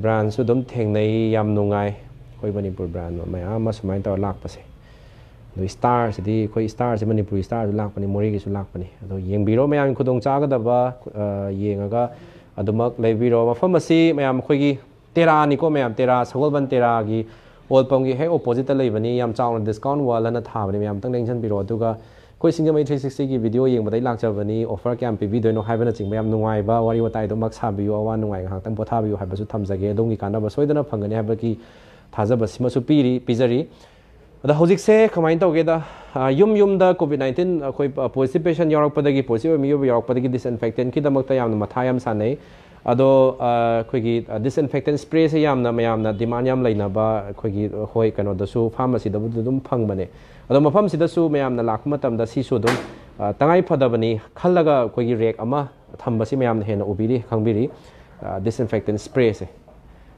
ꯕ꯭ꯔꯥꯟꯁꯨ ꯑꯗꯨꯝ ꯊꯦꯡꯅꯩ, ꯌꯥꯝ ꯅꯨꯡꯉꯥꯏ꯫ ꯑꯩꯈꯣꯏ ꯃꯅꯤꯄꯨꯔ ꯕ꯭ꯔꯥꯟ ꯃꯌꯥꯝ ꯑꯃ ꯁꯨꯃꯥꯏꯅ ꯇꯧꯔ ꯂꯥꯛꯄꯁꯦ꯫ ꯑꯗꯣ ꯁ꯭ꯇꯥꯔꯁꯤꯗꯤ ꯑꯩꯈꯣꯏ ꯁ꯭ꯇꯥꯔꯁꯦ ꯃꯅꯤꯄꯨꯔꯤ ꯁ꯭ꯇꯥꯔꯁꯨ ꯂꯥꯛꯄꯅꯤ, ꯃꯣꯔꯦꯒꯤꯁꯨ ꯂꯥꯛꯄꯅꯤ꯫ ꯑꯗꯣ ꯌꯦꯡꯕꯤꯔꯣ ꯃꯌꯥꯝ, ꯈꯨꯗꯣꯡ ꯆꯥꯒꯗꯕ, ꯑ, ꯌꯦꯡꯉꯒ ꯑꯗꯨꯃꯛ ꯂꯩꯕꯤꯔꯣ꯫ ꯃꯐꯝ ꯑꯁꯤ ꯃꯌꯥꯝ ꯑꯩꯈꯣꯏꯒꯤ ꯇꯦꯔꯥꯅꯤꯀꯣ ꯃꯌꯥꯝ, ꯇꯦꯔꯥ ꯁꯒꯣꯜꯕꯟ ꯇꯦꯔꯥꯒꯤ ꯑꯣꯜ ꯄꯝꯒꯤ ꯍꯦꯛ ꯑꯣꯄꯣꯖꯤꯠꯇ ꯂꯩꯕꯅꯤ꯫ ꯌꯥꯝ ꯆꯥꯎꯅ ꯗꯤꯁꯀꯥꯎꯟ ꯋꯥꯜ ꯑꯅ ꯊꯥꯕꯅꯤ, ꯃꯌꯥꯝ ꯑꯝꯇꯪ ꯅꯤꯡꯁꯤꯡꯕꯤꯔꯣ꯫ ꯑꯗꯨꯒ ꯑꯩꯈꯣꯏ ꯁꯤꯡꯖꯃꯩ ꯊ꯭ꯔꯤ ꯁꯤꯛꯁꯇꯤꯒꯤ ꯚꯤꯗꯤꯑꯣ ꯌꯦꯡꯕꯗ ꯑꯩ ꯂꯥꯛꯆꯕꯅꯤ, ꯑꯣꯐꯔ ꯀꯌꯥꯝ ꯄꯤꯕꯤꯗꯣꯏꯅꯣ ꯍꯥꯏꯕꯅꯆꯤꯡꯕ ꯌꯥꯝ ꯅꯨꯡꯉꯥꯏꯕ ꯋꯥꯔꯤ ꯋꯥꯇꯥꯏ ꯑꯗꯨꯃꯛ ꯁꯥꯕꯤꯌꯨ, ꯑꯋꯥ ꯅꯨꯡꯉꯥꯏ ꯉꯥꯏꯍꯥꯛꯇꯪ ꯄꯣꯊꯥꯕꯤꯌꯨ ꯍꯥꯏꯕꯁꯨ ꯊꯝꯖꯒꯦ꯫ ꯑꯗꯣꯝꯒꯤ ꯀꯥꯟꯅꯕ ꯁꯣꯏꯗꯅ ꯐꯪꯒꯅꯤ ꯍꯥꯏꯕꯒꯤ ꯊꯥꯖꯕ ꯁꯤꯃꯁꯨ ꯄꯤꯔꯤ, ꯄꯤꯖꯔꯤ꯫ ꯑꯗꯣ ꯍꯧꯖꯤꯛꯁꯦ ꯀꯃꯥꯏꯅ ꯇꯧꯒꯦꯗ, ꯑ, ꯌꯨꯝ ꯌꯨꯝꯗ ꯀꯣꯚꯤꯗ ꯅꯥꯏꯟꯇꯤꯟ ꯑꯩꯈꯣꯏ, ꯑ, ꯄꯣꯖꯤꯇꯤꯚ ꯄꯦꯁꯦꯟ ꯌꯥꯎꯔꯛꯄꯗꯒꯤ, ꯄꯣꯖꯤꯇꯤꯚ ꯑꯣꯏꯕ ꯃꯤꯑꯣꯏꯕ ꯌꯥꯎꯔꯛꯄꯗꯒꯤ ꯗꯤꯁꯏꯟꯐꯦꯛꯇꯦꯟꯀꯤꯗꯃꯛꯇ ꯌꯥꯝꯅ ꯃꯊꯥ ꯌꯥꯝ ꯁꯥꯟꯅꯩ꯫ ꯑꯗꯣ, ꯑ, ꯑꯩꯈꯣꯏꯒꯤ, ꯑ, ꯗꯤꯁꯏꯟꯐꯦꯛꯇꯦꯟ ꯁ꯭ꯄ꯭ꯔꯦꯁꯦ ꯌꯥꯝꯅ ꯃꯌꯥꯝꯅ ꯗꯤꯃꯥꯟ ꯌꯥꯝ ꯂꯩꯅꯕ, ꯑꯩꯈꯣꯏꯒꯤ, ꯍꯣꯏ, ꯀꯩꯅꯣꯗꯁꯨ, ꯐꯥꯔꯃꯥꯁꯤꯗꯕꯨꯗꯤ ꯑꯗꯨꯝ ꯐꯪꯕꯅꯦ꯫ ꯑꯗꯣ ꯃꯐꯝꯁꯤꯗꯁꯨ ꯃꯌꯥꯝꯅ ꯂꯥꯛꯄ ꯃꯇꯝꯗ ꯁꯤꯁꯨ ꯑꯗꯨꯝ, ꯑ, ꯇꯉꯥꯏ ꯐꯗꯕꯅꯤ ꯈꯜꯂꯒ ꯑꯩꯈꯣꯏꯒꯤ ꯔꯦꯛ ꯑꯃ ꯊꯝꯕꯁꯤ ꯃꯌꯥꯝꯅ ꯍꯦꯟꯅ ꯎꯕꯤꯔꯤ, ꯈꯪꯕꯤꯔꯤ, ꯑ, ꯗꯤꯁꯏꯟꯐꯦꯛꯇꯦꯟ ꯁ꯭ꯄ꯭ꯔꯦꯁꯦ꯫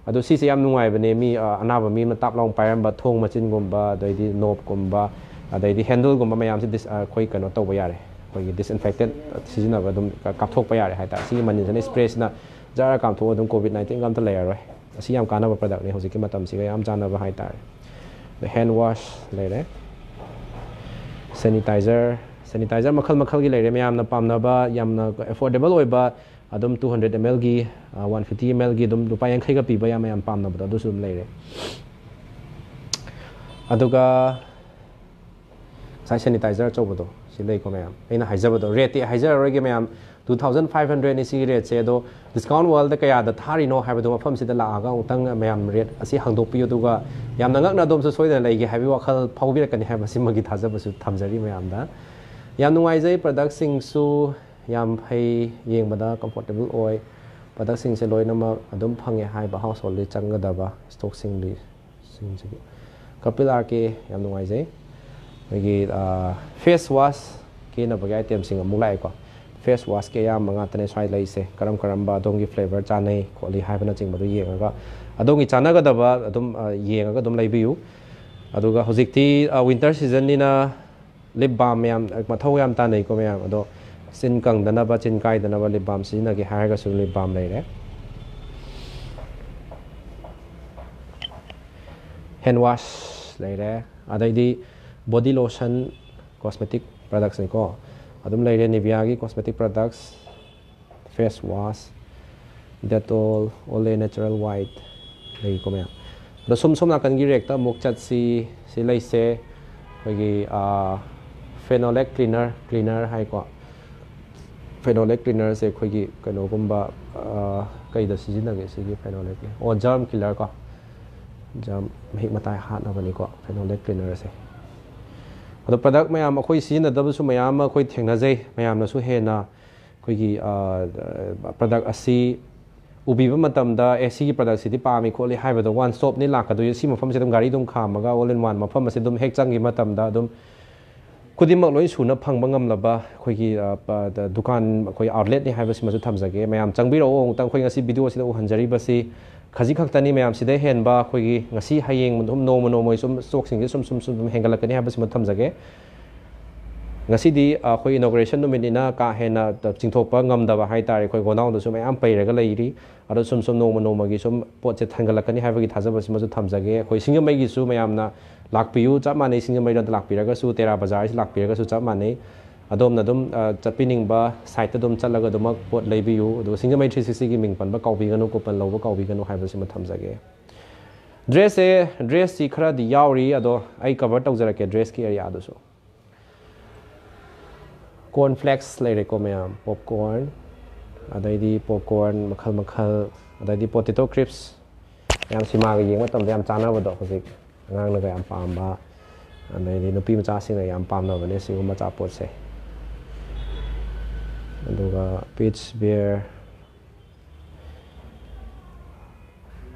ꯑꯗꯣ ꯁꯤꯁꯦ ꯌꯥꯝ ꯅꯨꯡꯉꯥꯏꯕꯅꯦ, ꯃꯤ, ꯑ, ꯑꯅꯥꯕ ꯃꯤ ꯑꯃ ꯇꯥꯞ ꯂꯥꯎ ꯄꯥꯏꯔꯝꯕ ꯊꯣꯡ ꯃꯆꯤꯟꯒꯨꯝꯕ, ꯑꯗꯩꯗꯤ ꯅꯣꯞꯀꯨꯝꯕ, ꯑꯗꯩꯗꯤ ꯍꯦꯟꯗꯜꯒꯨꯝꯕ ꯃꯌꯥꯝꯁꯦ ꯗꯤꯁ-, ꯑ, ꯑꯩꯈꯣꯏ ꯀꯩꯅꯣ ꯇꯧꯕ ꯌꯥꯔꯦ, ꯑꯩꯈꯣꯏꯒꯤ ꯗꯤꯁꯏꯟꯐꯦꯛꯇꯦꯟ ꯁꯤꯖꯤꯟꯅꯕ ꯑꯗꯨꯝ ꯀꯥꯞꯊꯣꯛꯄ ꯌꯥꯔꯦ ꯍꯥꯏꯇꯥꯔꯦ꯫ ꯁꯤꯒꯤ ꯃꯅꯤꯟꯁꯤꯅ, ꯁ꯭ꯄ꯭ꯔꯦꯁꯤꯅ ꯖꯔ ꯀꯥꯞꯊꯣꯛꯑꯒ ꯑꯗꯨꯝ ꯀꯣꯚꯤꯗ ꯅꯥꯏꯟꯇꯤꯟꯒ ꯑꯝꯇ ꯂꯩꯔꯔꯣꯏ꯫ ꯑꯁꯤ ꯌꯥꯝ ꯀꯥꯟꯅꯕ ꯄ꯭ꯔꯗꯛꯅꯤ, ꯍꯧꯖꯤꯛꯀꯤ ꯃꯇꯝꯁꯤꯒ ꯌꯥꯝ ꯆꯥꯟꯅꯕ ꯍꯥꯏꯇꯥꯔꯦ꯫ ꯑꯗ ꯍꯦꯟ ꯋꯥꯁ ꯂꯩꯔꯦ, ꯁꯦꯅꯤꯇꯥꯏꯖꯔ, ꯁꯦꯅꯤꯇꯥꯏꯖꯔ ꯃꯈꯜ ꯃꯈꯜꯒꯤ ꯂꯩꯔꯦ, ꯃꯌꯥꯝꯅ ꯄꯥꯝꯅꯕ, ꯌꯥꯝꯅ ꯑꯦꯐꯣꯔꯗꯦꯕꯜ ꯑꯣꯏꯕ, ꯑꯗꯨꯝ ꯇꯨ ꯍꯟꯗ꯭ꯔꯦꯗ ꯑꯦꯝ ꯑꯦꯜꯒꯤ, ꯋꯥꯟ ꯐꯤꯐꯇꯤ ꯑꯦꯝ ꯑꯦꯜꯒꯤ ꯑꯗꯨꯝ ꯂꯨꯄꯥ ꯌꯥꯡꯈꯩꯒ ꯄꯤꯕ ꯌꯥꯝ ꯃꯌꯥꯝ ꯄꯥꯝꯅꯕꯗꯣ, ꯑꯗꯨꯁꯨ ꯑꯗꯨꯝ ꯂꯩꯔꯦ꯫ ꯑꯗꯨꯒ ꯉꯁꯥꯏ ꯁꯦꯅꯤꯇꯥꯏꯖꯔ ꯑꯆꯧꯕꯗꯣ ꯁꯤ ꯂꯩꯀꯣ ꯃꯌꯥꯝ, ꯑꯩꯅ ꯍꯥꯏꯖꯕꯗꯣ, ꯔꯦꯠꯇꯤ ꯍꯥꯏꯖꯔꯔꯣꯏꯒꯦ ꯃꯌꯥꯝ, ꯇꯨ ꯊꯥꯎꯖꯟ ꯐꯥꯏꯚ ꯍꯟꯗ꯭ꯔꯦꯗꯅꯤ ꯁꯤꯒꯤ ꯔꯦꯠꯁꯦ꯫ ꯑꯗꯣ ꯗꯤꯁꯀꯥꯎꯟ ꯋꯥꯜꯗ ꯀꯌꯥꯗ ꯊꯥꯔꯤꯅꯣ ꯍꯥꯏꯕꯗꯣ ꯃꯐꯝꯁꯤꯗ ꯂꯥꯛꯑꯒ ꯑꯃꯨꯛꯇꯪ ꯃꯌꯥꯝ ꯔꯦꯠ ꯑꯁꯤ ꯍꯪꯗꯣꯛꯄꯤꯌꯨ, ꯑꯗꯨꯒ ꯌꯥꯝꯅ ꯉꯛꯅ ꯑꯗꯣꯝꯁꯨ ꯁꯣꯏꯗꯅ ꯂꯩꯒꯦ ꯍꯥꯏꯕꯒꯤ ꯋꯥꯈꯜ ꯐꯥꯎꯕꯤꯔꯛꯀꯅꯤ ꯍꯥꯏꯕꯁꯤꯃꯒꯤ ꯊꯥꯖꯕꯁꯨ ꯊꯝꯖꯔꯤ ꯃꯌꯥꯝꯗ꯫ ꯌꯥꯝ ꯅꯨꯡꯉꯥꯏꯖꯩ, ꯄ꯭ꯔꯗꯛꯁꯤꯡꯁꯨ ꯌꯥꯝ ꯐꯩ, ꯌꯦꯡꯕꯗ ꯀꯝꯐꯣꯔꯇꯦꯕꯜ ꯑꯣꯏ꯫ ꯄ꯭ꯔꯗꯛꯁꯤꯡꯁꯦ ꯂꯣꯏꯅꯃꯛ ꯑꯗꯨꯝ ꯐꯪꯉꯦ ꯍꯥꯏꯕ ꯍꯥꯎꯁ ꯍꯣꯜꯗ ꯆꯪꯒꯗꯕ ꯁ꯭ꯇꯣꯛꯁꯤꯡꯗꯤ ꯁꯤꯡꯁꯤꯒꯤ꯫ ꯀꯄꯤꯜ ꯑꯥꯔ ꯀꯦ ꯌꯥꯝ ꯅꯨꯡꯉꯥꯏꯖꯩ꯫ ꯑꯩꯈꯣꯏꯒꯤ, ꯑ, ꯐꯦꯁ ꯋꯥꯁ ꯀꯦꯅꯕꯒꯤ ꯑꯥꯏꯇꯦꯝꯁꯤꯡ ꯑꯃꯨꯛ ꯂꯥꯛꯑꯦꯀꯣ꯫ ꯐꯦꯁ ꯋꯥꯁꯀꯤ ꯑꯌꯥꯝꯕ ꯉꯥꯛꯇꯅꯦ ꯁ꯭ꯋꯥꯏ ꯂꯩꯁꯦ꯫ ꯀꯔꯝ ꯀꯔꯝꯕ ꯑꯗꯣꯝꯒꯤ ꯐ꯭ꯂꯦꯕꯔ ꯆꯥꯅꯩ ꯈꯣꯠꯂꯤ ꯍꯥꯏꯕꯅꯆꯤꯡꯕꯗꯨ ꯌꯦꯡꯉꯒ, ꯑꯗꯣꯝꯒꯤ ꯆꯥꯟꯅꯒꯗꯕ ꯑꯗꯨꯝ, ꯑ, ꯌꯦꯡꯉꯒ ꯑꯗꯨꯝ ꯂꯩꯕꯤꯌꯨ꯫ ꯑꯗꯨꯒ ꯍꯧꯖꯤꯛꯇꯤ, ꯑ, ꯋꯤꯟꯇꯔ ꯁꯤꯖꯟꯅꯤꯅ ꯂꯤꯞ ꯕꯥꯝ ꯃꯌꯥꯝ ꯃꯊꯧ ꯌꯥꯝ ꯇꯥꯟꯅꯩꯀꯣ ꯃꯌꯥꯝ꯫ ꯑꯗꯣ ꯆꯤꯟ ꯀꯪꯗꯅꯕ, ꯆꯤꯟ ꯀꯥꯏꯗꯅꯕ ꯂꯤꯞ ꯕꯥꯝ ꯁꯤꯖꯤꯟꯅꯒꯦ ꯍꯥꯏꯔꯒꯁꯨ ꯂꯤꯞ ꯕꯥꯝ ꯂꯩꯔꯦ꯫ Hand wash ꯂꯩꯔꯦ, ꯑꯗꯩꯗꯤ body lotion, cosmetic products ꯅꯤꯀꯣ, ꯑꯗꯨꯝ ꯂꯩꯔꯦ꯫ Nivea ꯒꯤ cosmetic products, face wash, Dettol, Olay natural white ꯂꯩꯀꯣ ꯃꯌꯥꯝ꯫ ꯑꯗꯣ ꯁꯨꯝ ꯁꯣꯝ ꯅꯥꯀꯟꯒꯤ ꯔꯦꯛꯇ ꯑꯃꯨꯛ ꯆꯠꯁꯤ꯫ ꯁꯤ ꯂꯩꯁꯦ ꯑꯩꯈꯣꯏꯒꯤ phenolic cleaner, cleaner ꯍꯥꯏꯀꯣ꯫ Phenolic cleaner ꯁꯦ ꯑꯩꯈꯣꯏꯒꯤ ꯀꯩꯅꯣꯒꯨꯝꯕ, ꯀꯩꯗ ꯁꯤꯖꯤꯟꯅꯒꯦ ꯁꯤꯒꯤ phenolic cleaner? ꯑꯣ, germ killer ꯀꯣ, germ, ꯃꯍꯤꯛ ꯃꯇꯥꯏ ꯍꯥꯠꯅꯕꯅꯤꯀꯣ phenolic cleaner ꯁꯦ꯫ ꯑꯗꯣ product ꯃꯌꯥꯝ ꯑꯩꯈꯣꯏ ꯁꯤꯖꯤꯟꯅꯗꯕꯁꯨ ꯃꯌꯥꯝ ꯑꯃ ꯑꯩꯈꯣꯏ ꯊꯦꯡꯅꯖꯩ꯫ ꯃꯌꯥꯝꯅꯁꯨ ꯍꯦꯟꯅ ꯑꯩꯈꯣꯏꯒꯤ product ꯑꯁꯤ ꯎꯕꯤꯕ ꯃꯇꯝꯗ, "ꯑꯦ, ꯁꯤꯒꯤ product ꯁꯤꯗꯤ ꯄꯥꯝꯃꯤ ꯈꯣꯠꯂꯤ" ꯍꯥꯏꯕꯗꯣ one stop ꯅꯤ ꯂꯥꯛꯀꯗꯣꯏꯁꯦ꯫ ꯁꯤ ꯃꯐꯝꯁꯤꯗ ꯑꯗꯨꯝ ꯒꯥꯔꯤ ꯑꯗꯨꯝ ꯈꯥꯝꯃꯒ all in one ꯃꯐꯝ ꯑꯁꯤ ꯑꯗꯨꯝ ꯍꯦꯛ ꯆꯪꯈꯤꯕ ꯃꯇꯝꯗ ꯑꯗꯨꯝ ꯈꯨꯗꯤꯡꯃꯛ ꯂꯣꯏ ꯁꯨꯅ ꯐꯪꯕ ꯉꯝꯂꯕ ꯑꯩꯈꯣꯏꯒꯤ, ꯑ, ꯄ-, ꯗ-, ꯗꯨꯀꯥꯟ, ꯑꯩꯈꯣꯏ outlet ꯅꯤ ꯍꯥꯏꯕꯁꯤꯃꯁꯨ ꯊꯝꯖꯒꯦ꯫ ꯃꯌꯥꯝ ꯆꯪꯕꯤꯔꯛꯑꯣ꯫ ꯑꯃꯨꯛꯇꯪ ꯑꯩꯈꯣꯏ ꯉꯁꯤ video ꯁꯤꯗ ꯎꯍꯟꯖꯔꯤꯕꯁꯤ ꯈꯖꯤꯛ ꯈꯛꯇꯅꯤ꯫ ꯃꯌꯥꯝ ꯁꯤꯗ ꯍꯦꯟꯕ ꯑꯩꯈꯣꯏꯒꯤ ꯉꯁꯤ ꯍꯌꯦꯡ ꯑꯗꯨꯝ ꯅꯣꯡꯃ ꯅꯣꯡꯃꯒꯤ ꯁꯨꯝ stock ꯁꯤꯡꯁꯦ ꯁꯨꯝ, ꯁꯨꯝ, ꯁꯨꯝ, ꯁꯨꯝ ꯍꯦꯟꯒꯠꯂꯛꯀꯅꯤ ꯍꯥꯏꯕꯁꯤꯃ ꯊꯝꯖꯒꯦ꯫ ꯉꯁꯤꯗꯤ, ꯑ, ꯑꯩꯈꯣꯏ inauguration ꯅꯨꯃꯤꯠꯅꯤꯅ ꯀꯥ ꯍꯦꯟꯅ ꯆꯤꯡꯊꯣꯛꯄ ꯉꯝꯗꯕ ꯍꯥꯏꯇꯥꯔꯦ꯫ ꯑꯩꯈꯣꯏ ꯒꯣꯗꯥꯎꯟꯗꯁꯨ ꯃꯌꯥꯝ ꯄꯩꯔꯒ ꯂꯩꯔꯤ꯫ ꯑꯗꯣ ꯁꯨꯝ ꯁꯨꯝ ꯅꯣꯡꯃ ꯅꯣꯡꯃꯒꯤ ꯁꯨꯝ ꯄꯣꯠꯁꯦ ꯊꯥꯡꯒꯠꯂꯛꯀꯅꯤ ꯍꯥꯏꯕꯒꯤ ꯊꯥꯖꯕꯁꯤꯃꯁꯨ ꯊꯝꯖꯒꯦ꯫ ꯑꯩꯈꯣꯏ ꯁꯤꯡꯖꯃꯩꯒꯤꯁꯨ ꯃꯌꯥꯝꯅ ꯂꯥꯛꯄꯤꯌꯨ, ꯆꯞ ꯃꯥꯟꯅꯩ꯫ ꯁꯤꯡꯖꯃꯩꯗ ꯂꯥꯛꯄꯤꯔꯒꯁꯨ, ꯇꯦꯔꯥ ꯕꯖꯥꯔꯁꯤ ꯂꯥꯛꯄꯤꯔꯒꯁꯨ ꯆꯞ ꯃꯥꯟꯅꯩ꯫ ꯑꯗꯣꯝꯅ ꯑꯗꯨꯝ, ꯑ, ꯆꯠꯄꯤꯅꯤꯡꯕ site ꯇ ꯑꯗꯨꯝ ꯆꯠꯂꯒ ꯑꯗꯨꯃꯛ ꯄꯣꯠ ꯂꯩꯕꯤꯌꯨ꯫ ꯑꯗꯨꯒ ꯁꯤꯡꯖꯃꯩ three sixty ꯒꯤ ꯃꯤꯡ ꯄꯟꯕ ꯀꯥꯎꯕꯤꯒꯅꯨ, coupon ꯂꯧꯕ ꯀꯥꯎꯕꯤꯒꯅꯨ ꯍꯥꯏꯕꯁꯤꯃ ꯊꯝꯖꯒꯦ꯫ Dress ꯁꯦ, dress ꯁꯤ ꯈꯔꯗꯤ ꯌꯥꯎꯔꯤ, ꯑꯗꯣ ꯑꯩ cover ꯇꯧꯖꯔꯛꯀꯦ dress ꯀꯤ area ꯗꯨꯁꯨ꯫ Corn flakes ꯂꯩꯔꯦꯀꯣ ꯃꯌꯥꯝ, popcorn, ꯑꯗꯩꯗꯤ popcorn ꯃꯈꯜ ꯃꯈꯜ, ꯑꯗꯩꯗꯤ potato crisps, ꯌꯥꯝ ꯁꯤꯃꯥꯒ ꯌꯦꯡꯕ ꯃꯇꯝꯗ ꯌꯥꯝ ꯆꯥꯅꯕꯗꯣ, ꯍꯧꯖꯤꯛ ꯑꯉꯥꯡꯅꯒ ꯌꯥꯝ ꯄꯥꯝꯕ, ꯑꯗꯩꯗꯤ ꯅꯨꯄꯤ ꯃꯆꯥꯁꯤꯡꯅ ꯌꯥꯝ ꯄꯥꯝꯅꯕꯅꯦ ꯁꯤꯒꯨꯝꯕ ꯑꯆꯥꯄꯣꯠꯁꯦ꯫ ꯑꯗꯨꯒ peach bear,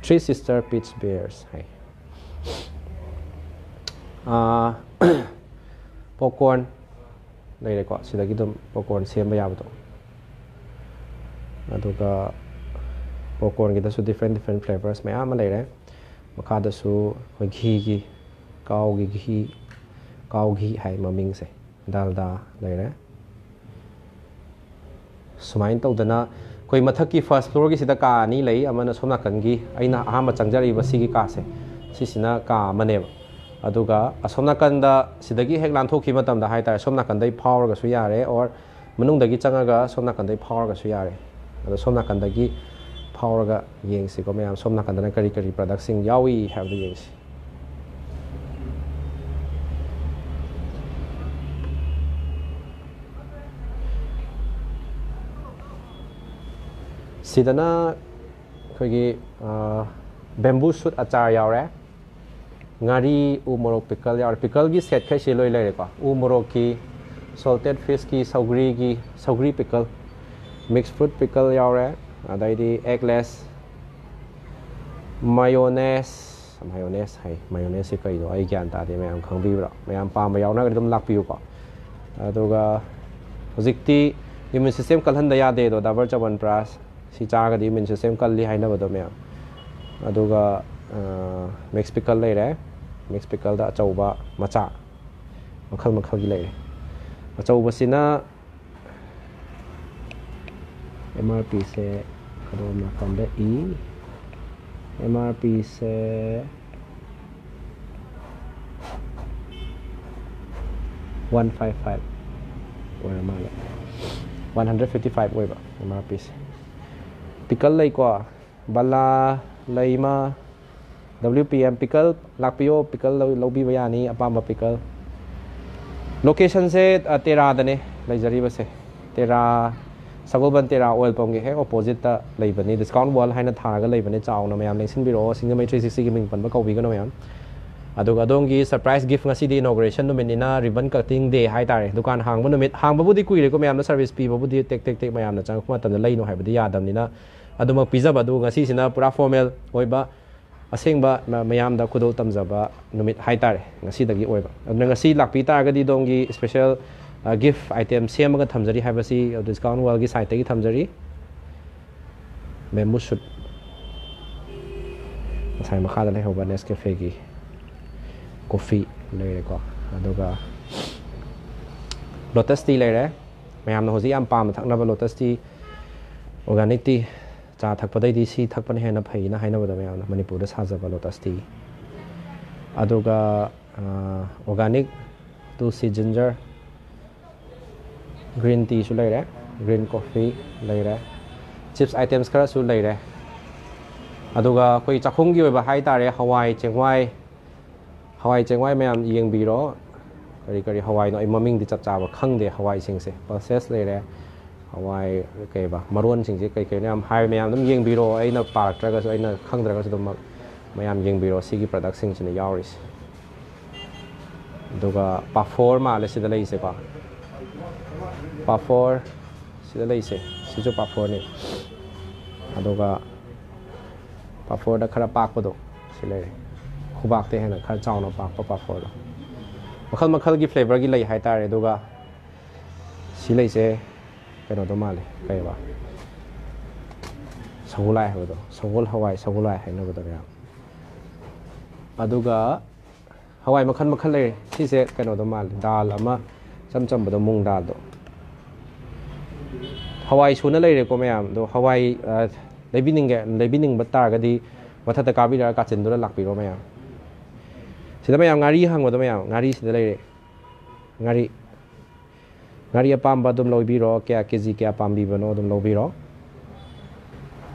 Three Sister Peach Bears ꯍꯥꯏ꯫ ꯑꯥ, popcorn ꯂꯩꯔꯦꯀꯣ, ꯁꯤꯗꯒꯤ ꯑꯗꯨꯝ popcorn ꯁꯦꯝꯕ ꯌꯥꯕꯗꯣ꯫ ꯑꯗꯨꯒ popcorn ꯒꯤꯗꯁꯨ different different flavours ꯃꯌꯥꯝ ꯑꯃ ꯂꯩꯔꯦ꯫ ꯃꯈꯥꯗꯁꯨ ꯑꯩꯈꯣꯏ ꯘꯤꯒꯤ, cow ꯒꯤ ꯘꯤ, cow ghee ꯍꯥꯏ ꯃꯃꯤꯡꯁꯦ, ꯗꯥꯜꯗꯥ ꯂꯩꯔꯦ꯫ ꯁꯨꯃꯥꯏꯅ ꯇꯧꯗꯅ ꯑꯩꯈꯣꯏ ꯃꯊꯛꯀꯤ first floor ꯒꯤꯁꯤꯗ ꯀꯥ ꯑꯅꯤ ꯂꯩ, ꯑꯃꯅ ꯁꯣꯝ ꯅꯥꯀꯟꯒꯤ ꯑꯩꯅ ꯑꯍꯥꯟꯕ ꯆꯪꯖꯔꯛꯏꯕ ꯁꯤꯒꯤ ꯀꯥꯁꯦ꯫ ꯁꯤꯁꯤꯅ ꯀꯥ ꯑꯃꯅꯦꯕ꯫ ꯑꯗꯨꯒ ꯑꯁꯣꯝ ꯅꯥꯀꯟꯗ ꯁꯤꯗꯒꯤ ꯍꯦꯛ ꯂꯥꯟꯊꯣꯛꯈꯤꯕ ꯃꯇꯝꯗ ꯍꯥꯏꯇꯥꯔꯦ, ꯁꯣꯝ ꯅꯥꯀꯟꯗꯩ ꯐꯥꯎꯔꯒꯁꯨ ꯌꯥꯔꯦ, or ꯃꯅꯨꯡꯗꯒꯤ ꯆꯪꯉꯒ ꯁꯣꯝ ꯅꯥꯀꯟꯗꯩ ꯐꯥꯎꯔꯒꯁꯨ ꯌꯥꯔꯦ꯫ ꯑꯗꯣ ꯁꯣꯝ ꯅꯥꯀꯟꯗꯒꯤ ꯐꯥꯎꯔꯒ ꯌꯦꯡꯁꯤꯀꯣ ꯃꯌꯥꯝ, ꯁꯣꯝ ꯅꯥꯀꯟꯗꯅ ꯀꯔꯤ ꯀꯔꯤ ꯄ꯭ꯔꯗꯛꯁꯤꯡ ꯌꯥꯎꯏ ꯍꯥꯏꯕꯗꯨ ꯌꯦꯡꯁꯤ꯫ ꯁꯤꯗꯅ ꯑꯩꯈꯣꯏꯒꯤ ꯕꯦꯝꯕꯨ ꯁꯨꯠ ꯑꯆꯥꯔ ꯌꯥꯎꯔꯦ, ꯉꯥꯔꯤ, ꯎ ꯃꯣꯔꯣꯛ, ꯄꯤꯀꯜ ꯌꯥꯎꯔꯦ꯫ ꯄꯤꯀꯜꯒꯤ ꯁꯦꯠꯈꯩꯁꯤ ꯂꯣꯏ ꯂꯩꯔꯦꯀꯣ꯫ ꯎ ꯃꯣꯔꯣꯛꯀꯤ, ꯁꯣꯜꯇꯦꯠ ꯐꯤꯁꯀꯤ, ꯁꯧꯒ꯭ꯔꯤꯒꯤ, ꯁꯧꯒ꯭ꯔꯤ ꯄꯤꯀꯜ, ꯃꯤꯛꯁ ꯐ꯭ꯔꯨꯠ ꯄꯤꯀꯜ ꯌꯥꯎꯔꯦ, ꯑꯗꯩꯗꯤ ꯑꯦꯒꯂꯦꯁ, ꯃꯥꯌꯣꯅꯦꯁ꯫ ꯃꯥꯌꯣꯅꯦꯁ ꯍꯥꯏ, ꯃꯥꯌꯣꯅꯦꯁꯁꯤ ꯀꯩꯅꯣ ꯑꯩ ꯒ꯭ꯌꯥꯟ ꯇꯥꯗꯦ꯫ ꯃꯌꯥꯝ ꯈꯪꯕꯤꯕ꯭ꯔꯣ? ꯃꯌꯥꯝ ꯄꯥꯝꯕ ꯌꯥꯎꯅꯔꯒꯗꯤ ꯑꯗꯨꯝ ꯂꯥꯛꯄꯤꯌꯨꯀꯣ꯫ ꯑꯗꯨꯒ ꯍꯧꯖꯤꯛꯇꯤ ꯏꯃ꯭ꯌꯨꯟ ꯁꯤꯁꯇꯦꯝ ꯀꯜꯍꯟꯗ ꯌꯥꯗꯦ ꯑꯗꯣ, ꯗꯥꯕꯔ ꯆꯕꯟ ꯄ꯭ꯔꯥꯁ ꯁꯤ ꯆꯥꯔꯒꯗꯤ ꯏꯃ꯭ꯌꯨꯟ ꯁꯤꯁꯇꯦꯝ ꯀꯜꯂꯤ ꯍꯥꯏꯅꯕꯗꯣ ꯃꯌꯥꯝ꯫ ꯑꯗꯨꯒ ꯃꯤꯛꯁ ꯄꯤꯀꯜ ꯂꯩꯔꯦ꯫ ꯃꯤꯛꯁ ꯄꯤꯀꯜꯗ ꯑꯆꯧꯕ, ꯃꯆꯥ, ꯃꯈꯜ ꯃꯈꯜꯒꯤ ꯂꯩꯔꯦ꯫ ꯑꯆꯧꯕꯁꯤꯅ ꯑꯦꯝ ꯑꯥꯔ ꯄꯤꯁꯦ ꯑꯗꯣꯝ ꯅꯥꯀꯟꯗ ꯏ꯫ ꯑꯦꯝ ꯑꯥꯔ ꯄꯤꯁꯦ ꯋꯥꯟ ꯐꯥꯏꯚ ꯐꯥꯏꯚ ꯑꯣꯏꯔ ꯃꯥꯜꯂꯦ꯫ ꯋꯥꯟ ꯍꯟꯗ꯭ꯔꯦꯠ ꯐꯤꯐꯇꯤ ꯐꯥꯏꯚ ꯑꯣꯏꯕ ꯑꯦꯝ ꯑꯥꯔ ꯄꯤꯁꯦ꯫ ꯄꯤꯀꯜ ꯂꯩꯀꯣ, ꯕꯂꯥ, ꯂꯩꯃ, ꯗꯕ꯭ꯂꯤꯎ ꯄꯤ ꯑꯦꯝ ꯄꯤꯀꯜ ꯂꯥꯛꯄꯤꯌꯣ, ꯄꯤꯀꯜ ꯂꯧ-, ꯂꯧꯕꯤꯕ ꯌꯥꯅꯤ, ꯑꯄꯥꯝꯕ ꯄꯤꯀꯜ꯫ ꯂꯣꯀꯦꯁꯟꯁꯦ, ꯑ, ꯇꯦꯔꯥꯗꯅꯦ ꯂꯩꯖꯔꯤꯕꯁꯦ꯫ ꯇꯦꯔꯥ, ꯁꯒꯣꯜꯕꯟ ꯇꯦꯔꯥ ꯑꯣꯏꯜ ꯄꯝꯒꯤ ꯍꯦꯛ ꯑꯣꯄꯣꯖꯤꯠꯇ ꯂꯩꯕꯅꯤ꯫ ꯗꯤꯁꯀꯥꯎꯟ ꯋꯥꯔꯜ ꯍꯥꯏꯅ ꯊꯥꯔꯒ ꯂꯩꯕꯅꯤ, ꯆꯥꯎꯅ ꯃꯌꯥꯝ ꯂꯦꯡꯁꯤꯟꯕꯤꯔꯛꯑꯣ꯫ ꯁꯤꯡꯖꯃꯩ ꯊ꯭ꯔꯤ ꯁꯤꯛꯁꯇꯤꯒꯤ ꯃꯤꯡ ꯄꯟꯕ ꯀꯧꯕꯤꯒꯅꯨ ꯃꯌꯥꯝ꯫ ꯑꯗꯨꯒ ꯑꯗꯣꯝꯒꯤ ꯁꯔꯄ꯭ꯔꯥꯏꯁ ꯒꯤꯐ, ꯉꯁꯤꯗꯤ ꯏꯅꯣꯒ꯭ꯔꯦꯁꯟ ꯅꯨꯃꯤꯠꯅꯤꯅ ꯔꯤꯕꯟ ꯀꯠꯇꯤꯡ ꯗꯦ ꯍꯥꯏꯇꯥꯔꯦ꯫ ꯗꯨꯀꯥꯟ ꯍꯥꯡꯕ ꯅꯨꯃꯤꯠ, ꯍꯥꯡꯕꯕꯨꯗꯤ ꯀꯨꯏꯔꯦꯀꯣ, ꯃꯌꯥꯝꯅ ꯁꯔꯚꯤꯁ ꯄꯤꯕꯕꯨꯗꯤ ꯇꯦꯛ ꯇꯦꯛ ꯇꯦꯛ ꯃꯌꯥꯝꯅ ꯆꯪꯉꯛꯄ ꯃꯇꯝꯗ ꯂꯩꯅꯨ ꯍꯥꯏꯕꯗꯤ ꯌꯥꯗꯕꯅꯤꯅ ꯑꯗꯨꯃꯛ ꯄꯤꯖꯕ꯫ ꯑꯗꯨ ꯉꯁꯤꯁꯤꯅ ꯄꯨꯔꯥ ꯐꯣꯔꯃꯦꯜ ꯑꯣꯏꯕ, ꯑꯁꯦꯡꯕ ꯃ-, ꯃꯌꯥꯝꯗ ꯈꯨꯗꯣꯜ ꯇꯝꯖꯕ ꯅꯨꯃꯤꯠ ꯍꯥꯏꯇꯥꯔꯦ ꯉꯁꯤꯗꯒꯤ ꯑꯣꯏꯕ꯫ ꯑꯗꯨꯅ ꯉꯁꯤ ꯂꯥꯛꯄꯤ ꯇꯥꯔꯒꯗꯤ ꯑꯗꯣꯝꯒꯤ ꯁ꯭ꯄꯦꯁꯦꯜ, ꯑ, ꯒꯤꯐ ꯑꯥꯏꯇꯦꯝ ꯁꯦꯝꯃꯒ ꯊꯝꯖꯔꯤ ꯍꯥꯏꯕꯁꯤ ꯗꯤꯁꯀꯥꯎꯟ ꯋꯥꯔꯜꯒꯤ ꯁꯥꯏꯠꯇꯒꯤ ꯊꯝꯖꯔꯤ꯫ ꯕꯦꯝꯕꯨ ꯁꯨꯠ, ꯉꯁꯥꯏ ꯃꯈꯥꯗ ꯂꯩꯍꯧꯕ ꯅꯦꯁꯀꯦꯐꯦꯒꯤ ꯀꯣꯐꯤ ꯂꯩꯔꯦꯀꯣ, ꯑꯗꯨꯒ ꯂꯣꯇꯁ ꯇꯤ ꯂꯩꯔꯦ꯫ ꯃꯌꯥꯝꯅ ꯍꯧꯖꯤꯛ ꯌꯥꯝ ꯄꯥꯝꯅ ꯊꯛꯅꯕ ꯂꯣꯇꯁ ꯇꯤ, ꯑꯣꯔꯒꯥꯅꯤꯛ ꯇꯤ꯫ ꯆꯥ ꯊꯛꯄꯗꯩꯗꯤ ꯁꯤ ꯊꯛꯄꯅ ꯍꯦꯟꯅ ꯐꯩꯅ ꯍꯥꯏꯅꯕꯗꯣ ꯃꯌꯥꯝꯅ, ꯃꯅꯤꯄꯨꯔꯗ ꯁꯥꯖꯕ ꯂꯣꯇꯁ ꯇꯤ꯫ ꯑꯗꯨꯒ organic tulsi ginger, green tissue ꯂꯩꯔꯦ, ꯒ꯭ꯔꯤꯟ ꯀꯣꯐꯤ ꯂꯩꯔꯦ, ꯆꯤꯞꯁ ꯑꯥꯏꯇꯦꯝꯁ ꯈꯔꯁꯨ ꯂꯩꯔꯦ꯫ ꯑꯗꯨꯒ ꯑꯩꯈꯣꯏ ꯆꯥꯛꯈꯨꯝꯒꯤ ꯑꯣꯏꯕ ꯍꯥꯏ ꯇꯥꯔꯦ, ꯍꯋꯥꯏ ꯆꯦꯡꯋꯥꯏ, ꯍꯋꯥꯏ ꯆꯦꯡꯋꯥꯏ ꯃꯌꯥꯝ ꯌꯦꯡꯕꯤꯔꯣ꯫ ꯀꯔꯤ ꯀꯔꯤ ꯍꯋꯥꯏꯅꯣ ꯑꯩ ꯃꯃꯤꯡꯗꯤ ꯆꯞ ꯆꯥꯕ ꯈꯪꯗꯦ꯫ ꯍꯋꯥꯏꯁꯤꯡꯁꯦ ꯄꯜꯁꯦꯁ ꯂꯩꯔꯦ, ꯍꯋꯥꯏ ꯀꯩꯕ ꯃꯔꯣꯟꯁꯤꯡꯁꯦ ꯀꯩ ꯀꯩꯅꯣ ꯌꯥꯝ ꯍꯥꯏ, ꯃꯌꯥꯝ ꯑꯗꯨꯝ ꯌꯦꯡꯕꯤꯔꯣ꯫ ꯑꯩꯅ ꯄꯥꯔꯛꯇ꯭ꯔꯒꯁꯨ, ꯑꯩꯅ ꯈꯪꯗ꯭ꯔꯒꯁꯨ ꯑꯗꯨꯝ ꯃꯌꯥꯝ ꯌꯦꯡꯕꯤꯔꯣ꯫ ꯁꯤꯒꯤ ꯄ꯭ꯔꯗꯛꯁꯤꯡꯁꯤꯅ ꯌꯥꯎꯔꯤꯁꯦ꯫ ꯑꯗꯨꯒ ꯄꯥꯐꯣꯔ ꯃꯥꯜꯂꯦ ꯁꯤꯗ ꯂꯩꯁꯦꯀꯣ꯫ ꯄꯥꯐꯣꯔ ꯁꯤꯗ ꯂꯩꯁꯦ, ꯁꯤꯁꯨ ꯄꯥꯐꯣꯔꯅꯤ꯫ ꯑꯗꯨꯒ ꯄꯥꯐꯣꯔꯗ ꯈꯔ ꯄꯥꯛꯄꯗꯣ ꯁꯤ ꯂꯩꯔꯦ꯫ ꯈꯨꯕꯥꯛꯇ ꯍꯦꯟꯅ ꯈꯔ ꯆꯥꯎꯅ ꯄꯥꯛꯄ ꯄꯥꯐꯣꯔꯗꯣ꯫ ꯃꯈꯜ ꯃꯈꯜꯒꯤ ꯐ꯭ꯂꯦꯕꯔꯒꯤ ꯂꯩ ꯍꯥꯏꯇꯥꯔꯦ꯫ ꯑꯗꯨꯒ ꯁꯤ ꯂꯩꯁꯦ ꯀꯩꯅꯣꯗꯣ ꯃꯥꯜꯂꯦ, ꯀꯩꯕ, ꯁꯒꯣꯜ ꯍꯋꯥꯏ ꯍꯥꯏꯕꯗꯣ, ꯁꯒꯣꯜ ꯍꯋꯥꯏ, ꯁꯒꯣꯜ ꯍꯋꯥꯏ ꯍꯥꯏꯅꯕꯗꯣ ꯃꯌꯥꯝ꯫ ꯑꯗꯨꯒ ꯍꯋꯥꯏ ꯃꯈꯜ ꯃꯈꯜ ꯂꯩꯔꯦ꯫ ꯁꯤꯁꯦ ꯀꯩꯅꯣꯗꯣ ꯃꯥꯜꯂꯦ, ꯗꯥꯜ ꯑꯃ ꯏꯆꯝ ꯆꯝꯕꯗꯣ, ꯃꯨꯡ ꯗꯥꯜꯗꯣ꯫ ꯍꯋꯥꯏ ꯁꯨꯅ ꯂꯩꯔꯦꯀꯣ ꯃꯌꯥꯝ꯫ ꯑꯗꯣ ꯍꯋꯥꯏ, ꯑ, ꯂꯩꯕꯤꯅꯤꯡꯒꯦ, ꯂꯩꯕꯤꯅꯤꯡꯕ ꯇꯥꯔꯒꯗꯤ ꯃꯊꯛꯇ ꯀꯥꯕꯤꯔꯛꯑꯒ ꯀꯥꯆꯤꯟꯗꯨꯗ ꯂꯥꯛꯄꯤꯔꯣ ꯃꯌꯥꯝ꯫ ꯁꯤꯗ ꯃꯌꯥꯝ ꯉꯥꯔꯤ ꯍꯪꯕꯗꯣ ꯃꯌꯥꯝ, ꯉꯥꯔꯤ ꯁꯤꯗ ꯂꯩꯔꯦ꯫ ꯉꯥꯔꯤ, ꯉꯥꯔꯤ ꯑꯄꯥꯝꯕ ꯑꯗꯨꯝ ꯂꯧꯕꯤꯔꯣ, ꯀꯌꯥ, ꯀꯦ ꯖꯤ ꯀꯌꯥ ꯄꯥꯝꯕꯤꯕꯅꯣ ꯑꯗꯨꯝ ꯂꯧꯕꯤꯔꯣ꯫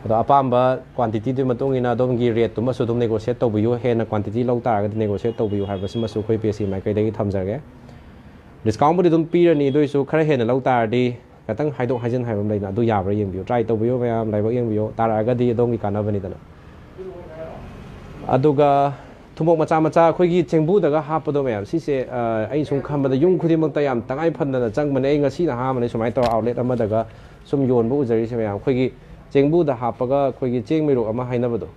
ꯑꯗꯣ ꯑꯄꯥꯝꯕ ꯀ꯭ꯋꯥꯟꯇꯤꯇꯤꯗꯨꯒꯤ ꯃꯇꯨꯡ ꯏꯟꯅ ꯑꯗꯣꯝꯒꯤ ꯔꯦꯠꯇꯨꯃꯁꯨ ꯑꯗꯨꯝ ꯅꯦꯒꯣꯁꯤꯌꯦꯠ ꯇꯧꯕꯤꯌꯨ꯫ ꯍꯦꯟꯅ ꯀ꯭ꯋꯥꯟꯇꯤꯇꯤ ꯂꯧ ꯇꯥꯔꯒꯗꯤ ꯅꯦꯒꯣꯁꯤꯌꯦꯠ ꯇꯧꯕꯤꯌꯨ ꯍꯥꯏꯕꯁꯤꯃꯁꯨ ꯑꯩꯈꯣꯏ ꯄꯦꯁꯤ ꯃꯥꯏꯀꯩꯗꯒꯤ ꯊꯝꯖꯒꯦ꯫ ꯗꯤꯁꯀꯥꯎꯟꯕꯨꯗꯤ ꯑꯗꯨꯝ ꯄꯤꯔꯅꯤ, ꯑꯗꯨ ꯑꯣꯏꯔꯁꯨ ꯈꯔ ꯍꯦꯟꯅ ꯂꯧ ꯇꯥꯔꯗꯤ ꯈꯤꯇꯪ ꯍꯥꯏꯗꯣꯛ ꯍꯥꯏꯖꯤꯟ ꯍꯥꯏꯕ ꯑꯃ ꯂꯩꯅ, ꯑꯗꯨ ꯌꯥꯕ꯭ꯔꯥ ꯌꯦꯡꯕꯤꯌꯨ, ꯇ꯭ꯔꯥꯏ ꯇꯧꯕꯤꯌꯨ ꯃꯌꯥꯝ, ꯂꯥꯏꯕꯛ ꯌꯦꯡꯕꯤꯌꯨ, ꯇꯥꯔꯛꯑꯒꯗꯤ ꯑꯗꯣꯝꯒꯤ ꯀꯥꯟꯅꯕꯅꯤꯗꯅ꯫ ꯑꯗꯨꯒ ꯊꯨꯝꯃꯣꯛ ꯃꯆꯥ ꯃꯆꯥ ꯑꯩꯈꯣꯏꯒꯤ ꯆꯦꯡꯕꯨꯗꯒ ꯍꯥꯞꯄꯗꯣ ꯃꯌꯥꯝ, ꯁꯤꯁꯦ, ꯑ, ꯑꯩ ꯁꯨꯝ ꯈꯟꯕꯗ ꯌꯨꯝ ꯈꯨꯗꯤꯡꯃꯛꯇ ꯌꯥꯝ ꯇꯉꯥꯏ ꯐꯗꯅ ꯆꯪꯕꯅꯦ꯫ ꯑꯩ ꯉꯁꯤꯅ ꯑꯍꯥꯟꯕꯅꯦ ꯁꯨꯃꯥꯏꯅ ꯇꯧꯔ ꯑꯥꯎꯠꯂꯦꯠ ꯑꯃꯗꯒ ꯁꯨꯝ ꯌꯣꯟꯕ ꯎꯖꯔꯤꯁꯦ ꯃꯌꯥꯝ꯫ ꯑꯩꯈꯣꯏꯒꯤ ꯆꯦꯡꯕꯨꯗ ꯍꯥꯞꯄꯒ ꯑꯩꯈꯣꯏꯒꯤ ꯆꯦꯡ ꯃꯤꯔꯨꯛ ꯑꯃ ꯍꯥꯏꯅꯕꯗꯣ,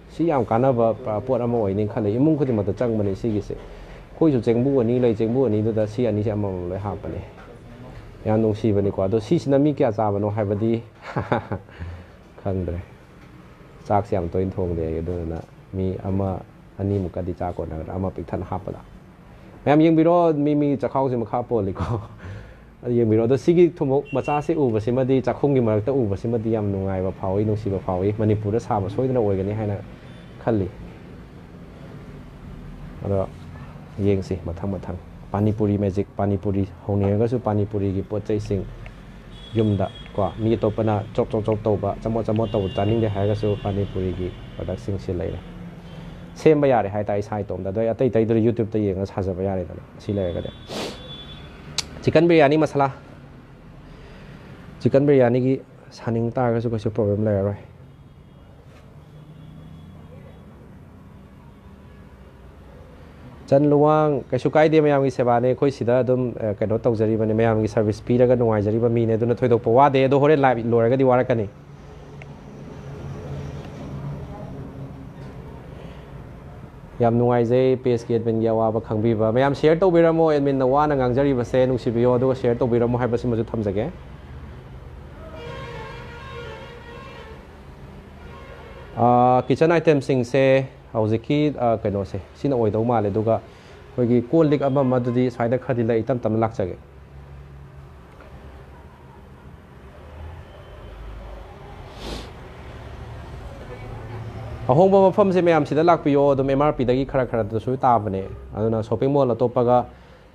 ꯁꯤ ꯌꯥꯝ ꯀꯥꯟꯅꯕ, ꯑ, ꯄꯣꯠ ꯑꯃ ꯑꯣꯏꯅꯤ ꯈꯜꯂꯦ꯫ ꯏꯃꯨꯡ ꯈꯨꯗꯤꯡꯃꯛꯇ ꯆꯪꯕꯅꯦ ꯁꯤꯒꯤꯁꯦ꯫ ꯑꯩꯈꯣꯏꯁꯨ ꯆꯦꯡꯕꯨ ꯑꯅꯤ ꯂꯩ, ꯆꯦꯡꯕꯨ ꯑꯅꯤꯗꯨꯗ ꯁꯤ ꯑꯅꯤꯁꯦ ꯑꯃꯃꯝ ꯂꯣꯏ ꯍꯥꯞꯄꯅꯦ꯫ ꯌꯥꯝ ꯅꯨꯡꯁꯤꯕꯅꯤꯀꯣ꯫ ꯑꯗꯣ ꯁꯤꯁꯤꯅ ꯃꯤ ꯀꯌꯥ ꯆꯥꯕꯅꯣ ꯍꯥꯏꯕꯗꯤ ꯈꯪꯗ꯭ꯔꯦ꯫ ꯆꯥꯛꯁꯦ ꯌꯥꯝ ꯇꯣꯏꯅ ꯊꯣꯡꯗꯦ ꯑꯩ, ꯑꯗꯨꯗꯨꯅ ꯃꯤ ꯑꯃ ꯑꯅꯤꯃꯨꯛꯀꯗꯤ ꯆꯥ ꯀꯣꯟꯅꯒꯗ꯭ꯔꯥ, ꯑꯃ ꯄꯤꯛ ꯊꯟꯅ ꯍꯥꯞꯄꯗ꯫ ꯃꯌꯥꯝ ꯌꯦꯡꯕꯤꯔꯣ, ꯃꯤ ꯃꯤ ꯆꯈꯥꯎꯁꯦ ꯃꯈꯥ ꯄꯣꯜꯂꯤꯀꯣ꯫ ꯑꯗꯨ ꯌꯦꯡꯕꯤꯔꯣ꯫ ꯑꯗꯣ ꯁꯤꯒꯤ ꯊꯨꯝꯃꯣꯛ ꯃꯆꯥꯁꯦ ꯎꯕꯁꯤꯃꯗꯤ, ꯆꯥꯛꯈꯨꯝꯒꯤ ꯃꯔꯛꯇ ꯎꯕꯁꯤꯃꯗꯤ ꯌꯥꯝ ꯅꯨꯡꯉꯥꯏꯕ ꯐꯥꯎꯏ, ꯅꯨꯡꯁꯤꯕ ꯐꯥꯎꯏ꯫ ꯃꯅꯤꯄꯨꯔꯗ ꯁꯥꯕ ꯁꯣꯏꯗꯅ ꯑꯣꯏꯒꯅꯤ ꯍꯥꯏꯅ ꯈꯜꯂꯤ꯫ ꯑꯗꯣ ꯌꯦꯡꯁꯤ ꯃꯊꯪ ꯃꯊꯪ꯫ ꯄꯥꯅꯤꯄꯨꯔꯤ ꯃꯦꯖꯤꯛ, ꯄꯥꯅꯤꯄꯨꯔꯤ ꯍꯧꯅꯤꯡꯉꯒꯁꯨ ꯄꯥꯅꯤꯄꯨꯔꯤꯒꯤ ꯄꯣꯠ ꯆꯩꯁꯤꯡ ꯌꯨꯝꯗ ꯀꯣ, ꯃꯤ ꯑꯇꯣꯞꯄꯅ ꯆꯣꯞ ꯆꯣꯞ ꯆꯣꯞ ꯇꯧꯕ, ꯆꯃꯣꯠ ꯆꯃꯣꯠ ꯇꯧꯕ ꯆꯥꯅꯤꯡꯗꯦ ꯍꯥꯏꯔꯒꯁꯨ ꯄꯥꯅꯤꯄꯨꯔꯤꯒꯤ ꯄ꯭ꯔꯗꯛꯁꯤꯡꯁꯤ ꯂꯩꯔꯦ꯫ ꯁꯦꯝꯕ ꯌꯥꯔꯦ ꯍꯥꯏꯇꯥꯔꯦ ꯏꯁꯥ ꯏꯇꯣꯝꯇ꯫ ꯑꯗꯣ ꯑꯩ ꯑꯇꯩ ꯑꯇꯩꯗꯨꯗꯤ YouTubeꯇ ꯌꯦꯡꯉꯒ ꯁꯥꯖꯕ ꯌꯥꯔꯦꯗꯅ, ꯁꯤ ꯂꯩꯔꯒꯗꯤ꯫ ꯆꯤꯀꯟ ꯕꯤꯔꯌꯥꯅꯤ ꯃꯁꯥꯂꯥ, ꯆꯤꯀꯟ ꯕꯤꯔꯌꯥꯅꯤꯒꯤ ꯁꯥꯅꯤꯡ ꯇꯥꯔꯒꯁꯨ ꯀꯩꯁꯨ ꯄ꯭ꯔꯣꯕ꯭ꯂꯦꯝ ꯂꯩꯔꯔꯣꯏ꯫ ꯆꯟ ꯂꯨꯋꯥꯡ, ꯀꯩꯁꯨ ꯀꯥꯏꯗꯦ, ꯃꯌꯥꯝꯒꯤ ꯁꯦꯕꯥꯅꯦ꯫ ꯑꯩꯈꯣꯏ ꯁꯤꯗ ꯑꯗꯨꯝ, ꯑ, ꯀꯩꯅꯣ ꯇꯧꯖꯔꯤꯕꯅꯤ, ꯃꯌꯥꯝꯒꯤ ꯁꯔꯚꯤꯁ ꯄꯤꯔꯒ ꯅꯨꯡꯉꯥꯏꯖꯔꯤꯕ ꯃꯤꯅꯦ, ꯑꯗꯨꯅ ꯊꯣꯏꯗꯣꯛꯄ ꯋꯥꯗꯦ꯫ ꯑꯗꯣ ꯍꯣꯔꯦꯟ ꯂꯥꯏꯚ ꯂꯣꯏꯔꯒꯗꯤ ꯋꯥꯔꯛꯀꯅꯤ꯫ ꯌꯥꯝ ꯅꯨꯡꯉꯥꯏꯖꯩ ꯄꯦꯖꯀꯤ ꯑꯦꯗꯃꯤꯟꯒꯤ ꯑꯋꯥꯕ ꯈꯪꯕꯤꯕ꯫ ꯃꯌꯥꯝ ꯁꯤꯌꯔ ꯇꯧꯕꯤꯔꯝꯃꯣ, ꯑꯦꯗꯃꯤꯟꯅ ꯋꯥꯅ ꯉꯥꯡꯖꯔꯤꯕꯁꯦ ꯅꯨꯡꯁꯤꯕꯤꯌꯣ, ꯑꯗꯨꯒ ꯁꯤꯌꯔ ꯇꯧꯕꯤꯔꯝꯃꯣ ꯍꯥꯏꯕꯁꯤꯃꯁꯨ ꯊꯝꯖꯒꯦ꯫ ꯑꯥ, ꯀꯤꯆꯟ ꯑꯥꯏꯇꯦꯝꯁꯤꯡꯁꯦ ꯍꯧꯖꯤꯛꯀꯤ, ꯑꯥ, ꯀꯩꯅꯣꯁꯦ ꯁꯤꯅ ꯑꯣꯏꯗꯧ ꯃꯥꯜꯂꯦ꯫ ꯑꯗꯨꯒ ꯑꯩꯈꯣꯏꯒꯤ ꯀꯣꯜ ꯂꯤꯛ ꯑꯃ ꯑꯃꯗꯨꯗꯤ ꯁ꯭ꯋꯥꯏꯗ ꯈꯔꯗꯤ ꯂꯩ, ꯇꯞ ꯇꯞꯅ ꯂꯥꯛꯆꯒꯦ꯫ ꯑꯍꯣꯡꯕ ꯃꯐꯝꯁꯦ ꯃꯌꯥꯝ ꯁꯤꯗ ꯂꯥꯛꯄꯤꯌꯣ, ꯑꯗꯨꯝ M R Pꯗꯒꯤ ꯈꯔ ꯈꯔꯗꯁꯨ ꯇꯥꯕꯅꯦ꯫ ꯑꯗꯨꯅ ꯁꯣꯞꯄꯤꯡ ꯃꯣꯜ ꯑꯇꯣꯞꯄꯒ,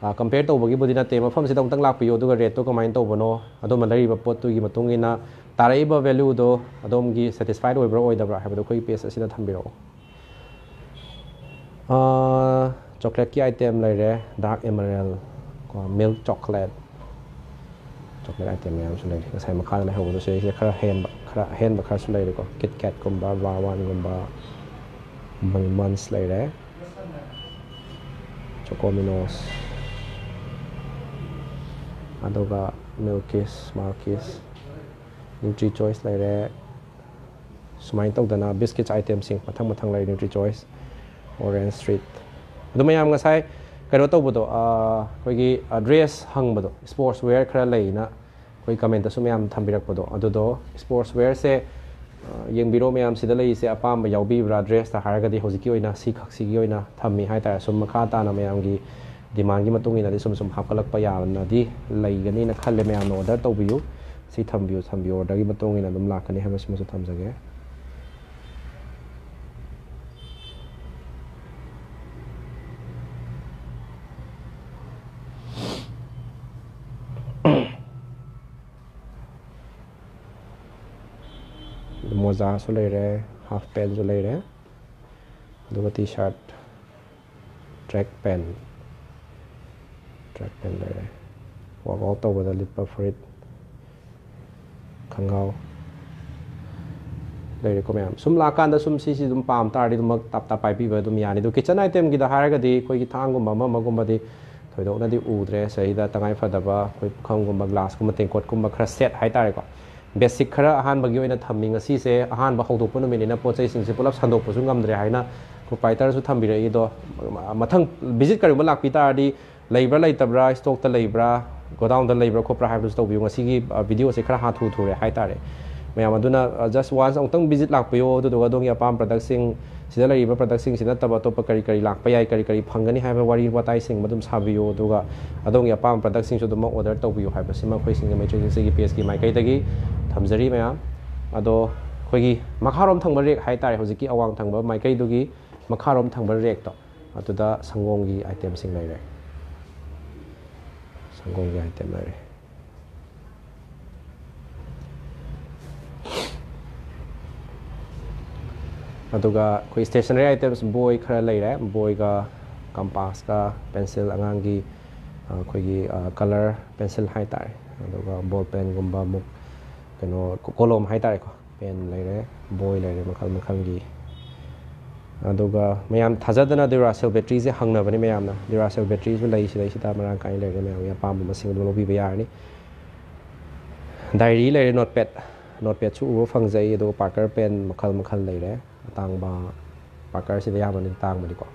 ꯑ, compare ꯇꯧꯕꯒꯤꯕꯨꯗꯤ ꯅꯠꯇꯦ, ꯃꯐꯝꯁꯤꯗ ꯑꯃꯨꯛꯇꯪ ꯂꯥꯛꯄꯤꯌꯣ, ꯑꯗꯨꯒ rateꯇꯣ ꯀꯃꯥꯏꯅ ꯇꯧꯕꯅꯣ, ꯑꯗꯣꯝꯅ ꯂꯩꯔꯤꯕ ꯄꯣꯠꯇꯨꯒꯤ ꯃꯇꯨꯡ ꯏꯟꯅ ꯇꯥꯔꯛꯏꯕ valueꯗꯣ ꯑꯗꯣꯝꯒꯤ satisfied ꯑꯣꯏꯕ꯭ꯔꯥ ꯑꯣꯏꯗꯕ꯭ꯔꯥ ꯍꯥꯏꯕꯗꯣ ꯑꯩꯈꯣꯏꯒꯤ page ꯑꯁꯤꯗ ꯊꯝꯕꯤꯔꯛꯑꯣ꯫ ꯑꯥ, ꯆꯣꯀ꯭ꯂꯦꯠꯀꯤ item ꯂꯩꯔꯦ, dark emerald ꯀꯣ, milk chocolate, ꯆꯣꯀ꯭ꯂꯦꯠ item ꯃꯌꯥꯝꯁꯨ ꯂꯩꯔꯦ꯫ ꯉꯁꯥꯏ ꯃꯈꯥꯗ ꯂꯩꯍꯧꯕꯗꯣ ꯁꯤꯗꯩꯁꯤꯗ ꯈꯔ ꯍꯦꯟꯕ, ꯈꯔ ꯑꯍꯦꯟꯕ ꯈꯔꯁꯨ ꯂꯩꯔꯦꯀꯣ, KitKatꯀꯨꯝꯕ, Vawanꯒꯨꯝꯕ, Milkman's ꯂꯩꯔꯦ, Chocominos, ꯑꯗꯨꯒ Milkis, Malkis, Nutri Choice ꯂꯩꯔꯦ꯫ ꯁꯨꯃꯥꯏꯅ ꯇꯧꯗꯅ biscuits itemꯁꯤꯡ ꯃꯊꯪ ꯃꯊꯪ ꯂꯩꯔꯦ, Nutri Choice, Orange Street꯫ ꯑꯗꯨ ꯃꯌꯥꯝ ꯉꯁꯥꯏ ꯀꯩꯅꯣ ꯇꯧꯕꯗꯣ, ꯑꯥ, ꯑꯩꯈꯣꯏꯒꯤ, ꯑꯥ, dress ꯍꯪꯕꯗꯣ, sports wear ꯈꯔ ꯂꯩꯅ ꯑꯩꯈꯣꯏ commentꯇꯁꯨ ꯃꯌꯥꯝ ꯊꯝꯕꯤꯔꯛꯄꯗꯣ, ꯑꯗꯨꯗꯣ sports wearꯁꯦ, ꯑꯥ, ꯌꯦꯡꯕꯤꯔꯣ ꯃꯌꯥꯝ, ꯁꯤꯗ ꯂꯩꯔꯤꯁꯦ ꯑꯄꯥꯝꯕ ꯌꯥꯎꯕꯤꯕ꯭ꯔꯥ? Dressꯇ ꯍꯥꯏꯔꯒꯗꯤ ꯍꯧꯖꯤꯛꯀꯤ ꯑꯣꯏꯅ ꯁꯤ ꯈꯛꯁꯤꯒꯤ ꯑꯣꯏꯅ ꯊꯝꯃꯤ ꯍꯥꯏꯇꯥꯔꯦ꯫ ꯁꯨꯝ ꯃꯈꯥ ꯇꯥꯅ ꯃꯌꯥꯝꯒꯤ demandꯒꯤ ꯃꯇꯨꯡ ꯏꯟꯅꯗꯤ ꯁꯨꯝ ꯁꯨꯝ ꯍꯥꯞꯀꯠꯂꯛꯄ ꯌꯥꯕꯅꯗꯤ ꯂꯩꯒꯅꯤꯅ ꯈꯜꯂꯦ꯫ ꯃꯌꯥꯝꯅ order ꯇꯧꯕꯤꯌꯨ, ꯁꯤ ꯊꯝꯕꯤꯌꯨ, ꯊꯝꯕꯤꯌꯨ, orderꯒꯤ ꯃꯇꯨꯡ ꯏꯟꯅ ꯑꯗꯨꯝ ꯂꯥꯛꯀꯅꯤ ꯍꯥꯏꯕꯁꯤꯃꯁꯨ ꯊꯝꯖꯒꯦ꯫ ꯃꯣꯖꯥꯁꯨ ꯂꯩꯔꯦ, ꯍꯥꯐ ꯄꯦꯟꯁꯨ ꯂꯩꯔꯦ, ꯑꯗꯨꯒ T shirt, track pant, track pant ꯂꯩꯔꯦ꯫ ꯋꯥꯛ ꯑꯥꯎꯠ ꯇꯧꯕꯗ ꯂꯤꯠꯄ ꯐꯨꯔꯤꯠ, ꯈꯪꯒꯥꯎ ꯂꯩꯔꯦꯀꯣ ꯃꯌꯥꯝ꯫ ꯁꯨꯝ ꯂꯥꯛꯀꯥꯟꯗ ꯁꯨꯝ ꯁꯤꯁꯤ ꯑꯗꯨꯝ ꯄꯥꯝ ꯇꯥꯔꯗꯤ ꯑꯗꯨꯃꯛ ꯇꯥꯞ ꯇꯥꯞ ꯄꯥꯏꯕꯤꯕ ꯑꯗꯨꯝ ꯌꯥꯅꯤ꯫ ꯑꯗꯣ ꯀꯤꯆꯟ ꯑꯥꯏꯇꯦꯝꯒꯤꯗ ꯍꯥꯏꯔꯒꯗꯤ ꯑꯩꯈꯣꯏꯒꯤ ꯊꯥꯡꯒꯨꯝꯕ ꯑꯃ ꯑꯃꯒꯨꯝꯕꯗꯤ ꯊꯣꯏꯗꯣꯛꯅꯗꯤ ꯎꯗ꯭ꯔꯦ꯫ ꯁꯤꯗꯩꯗ ꯇꯉꯥꯏ ꯐꯗꯕ ꯑꯩꯈꯣꯏ ꯄꯨꯈꯝꯒꯨꯝꯕ, ꯒ꯭ꯂꯥꯁꯀꯨꯝꯕ, ꯇꯦꯡꯀꯣꯠꯀꯨꯝꯕ ꯈꯔ ꯁꯦꯠ ꯍꯥꯏꯇꯥꯔꯦꯀꯣ, ꯕꯦꯁꯤꯛ ꯈꯔ ꯑꯍꯥꯟꯕꯒꯤ ꯑꯣꯏꯅ ꯊꯝꯃꯤ꯫ ꯉꯁꯤꯁꯦ ꯑꯍꯥꯟꯕ ꯍꯧꯗꯣꯛꯄ ꯅꯨꯃꯤꯠꯅꯤꯅ ꯄꯣꯠ ꯆꯩꯁꯤꯡꯁꯦ ꯄꯨꯂꯞ ꯁꯟꯗꯣꯛꯄꯁꯨ ꯉꯝꯗ꯭ꯔꯦ ꯍꯥꯏꯅ ꯄ꯭ꯔꯣꯄ꯭ꯔꯥꯏꯇꯔꯁꯨ ꯊꯝꯕꯤꯔꯛꯏ꯫ ꯑꯗꯣ ꯃꯊꯪ ꯚꯤꯖꯤꯠ ꯀꯔꯤꯒꯨꯝꯕ ꯂꯥꯛꯄꯤ ꯇꯥꯔꯗꯤ ꯂꯩꯕ꯭ꯔꯥ ꯂꯩꯇꯕ꯭ꯔꯥ, ꯁ꯭ꯇꯣꯛꯇ ꯂꯩꯕ꯭ꯔꯥ, ꯒꯣꯗꯥꯎꯟꯗ ꯂꯩꯕ꯭ꯔꯥ ꯈꯣꯠꯄ꯭ꯔꯥ ꯍꯥꯏꯕꯗꯨꯁꯨ ꯇꯧꯕꯤꯌꯨ꯫ ꯉꯁꯤꯒꯤ, ꯑ, ꯚꯤꯗꯤꯑꯣꯁꯦ ꯈꯔ ꯍꯥꯊꯨ ꯊꯨꯔꯦ ꯍꯥꯏꯇꯥꯔꯦ꯫ ꯃꯌꯥꯝ ꯑꯗꯨꯅ, ꯑ, just once ꯑꯃꯨꯛꯇꯪ ꯚꯤꯖꯤꯠ ꯂꯥꯛꯄꯤꯌꯣ, ꯑꯗꯨꯗꯨꯒ ꯑꯗꯣꯝꯒꯤ ꯑꯄꯥꯝꯕ ꯄ꯭ꯔꯗꯛꯁꯤꯡ, ꯁꯤꯗ ꯂꯩꯔꯤꯕ ꯄ꯭ꯔꯗꯛꯁꯤꯡꯁꯤ ꯅꯠꯇꯕ ꯑꯇꯣꯞꯄ ꯀꯔꯤ ꯀꯔꯤ ꯂꯥꯛꯄ ꯌꯥꯏ, ꯀꯔꯤ ꯀꯔꯤ ꯐꯪꯒꯅꯤ ꯍꯥꯏꯕ ꯋꯥꯔꯤ ꯋꯥꯇꯥꯏꯁꯤꯡ ꯑꯗꯨꯝ ꯁꯥꯕꯤꯌꯨ, ꯑꯗꯨꯒ ꯑꯗꯣꯝꯒꯤ ꯑꯄꯥꯝꯕ ꯄ꯭ꯔꯗꯛꯁꯤꯡꯁꯨ ꯑꯗꯨꯃꯛ ꯑꯣꯔꯗꯔ ꯇꯧꯕꯤꯌꯨ ꯍꯥꯏꯕꯁꯤꯃ ꯑꯩꯈꯣꯏ ꯁꯤꯡꯖꯃꯩ ꯇ꯭ꯔꯦꯗꯤꯡ ꯁꯤꯒꯤ ꯄꯦꯖꯀꯤ ꯃꯥꯏꯀꯩꯗꯒꯤ ꯊꯝꯖꯔꯤ ꯃꯌꯥꯝ꯫ ꯑꯗꯣ ꯑꯩꯈꯣꯏꯒꯤ ꯃꯈꯥꯔꯣꯝ ꯊꯪꯕ ꯔꯦꯛ ꯍꯥꯏꯇꯥꯔꯦ, ꯍꯧꯖꯤꯛꯀꯤ ꯑꯋꯥꯡ ꯊꯪꯕ ꯃꯥꯏꯀꯩꯗꯨꯒꯤ ꯃꯈꯥꯔꯣꯝ ꯊꯪꯕ ꯔꯦꯛꯇꯣ, ꯑꯗꯨꯗ ꯁꯪꯒꯣꯝꯒꯤ ꯑꯥꯏꯇꯦꯝꯁꯤꯡ ꯂꯩꯔꯦ꯫ ꯁꯪꯒꯣꯝꯒꯤ ꯑꯥꯏꯇꯦꯝ ꯂꯩꯔꯦ꯫ ꯑꯗꯨꯒ ꯑꯩꯈꯣꯏ ꯁ꯭ꯇꯦꯁꯅꯔꯤ ꯑꯥꯏꯇꯦꯝꯁ, ꯕꯣꯏ ꯈꯔ ꯂꯩꯔꯦ, ꯕꯣꯏꯒ ꯀꯝꯄꯥꯁꯀ ꯄꯦꯟꯁꯤꯜ, ꯑꯉꯥꯡꯒꯤ, ꯑ, ꯑꯩꯈꯣꯏꯒꯤ, ꯑ, ꯀꯂꯔ ꯄꯦꯟꯁꯤꯜ ꯍꯥꯏꯇꯥꯔꯦ, ꯑꯗꯨꯒ ꯕꯣꯜ ꯄꯦꯟꯒꯨꯝꯕ ꯑꯃꯨꯛ, ꯀꯩꯅꯣ, ꯀꯣ-, ꯀꯣꯂꯣꯝ ꯍꯥꯏꯇꯥꯔꯦꯀꯣ, ꯄꯦꯟ ꯂꯩꯔꯦ, ꯕꯣꯏ ꯂꯩꯔꯦ ꯃꯈꯜ ꯃꯈꯜꯒꯤ꯫ ꯑꯗꯨꯒ ꯃꯌꯥꯝ ꯊꯥꯖꯗꯅ ꯗ꯭ꯌꯨꯔꯥꯁꯦꯜ ꯕꯦꯇ꯭ꯔꯤꯁꯦ ꯍꯪꯅꯕꯅꯤ ꯃꯌꯥꯝꯅ꯫ ꯗ꯭ꯌꯨꯔꯥꯁꯦꯜ ꯕꯦꯇ꯭ꯔꯤꯁꯨ ꯂꯩ ꯁꯤꯗꯩꯁꯤꯗ ꯃꯔꯥꯡ ꯀꯥꯏꯅ ꯂꯩꯔꯦ, ꯃꯌꯥꯝꯒꯤ ꯑꯄꯥꯝꯕ ꯃꯁꯤꯡ ꯑꯗꯨꯝ ꯂꯧꯕꯤꯕ ꯌꯥꯔꯅꯤ꯫ ꯗꯥꯏꯔꯤ ꯂꯩꯔꯦ, ꯅꯣꯠꯄꯦꯗ, ꯅꯣꯠꯄꯦꯗꯁꯨ ꯎꯕ ꯐꯪꯖꯩ꯫ ꯑꯗꯨꯒ ꯄꯥꯔꯀꯔ ꯄꯦꯟ ꯃꯈꯜ ꯃꯈꯜ ꯂꯩꯔꯦ꯫ ꯑꯇꯥꯡꯕ, ꯄꯥꯔꯀꯔꯁꯤꯗ ꯑꯌꯥꯝꯕꯅꯗꯤ ꯇꯥꯡꯕꯅꯤꯀꯣ꯫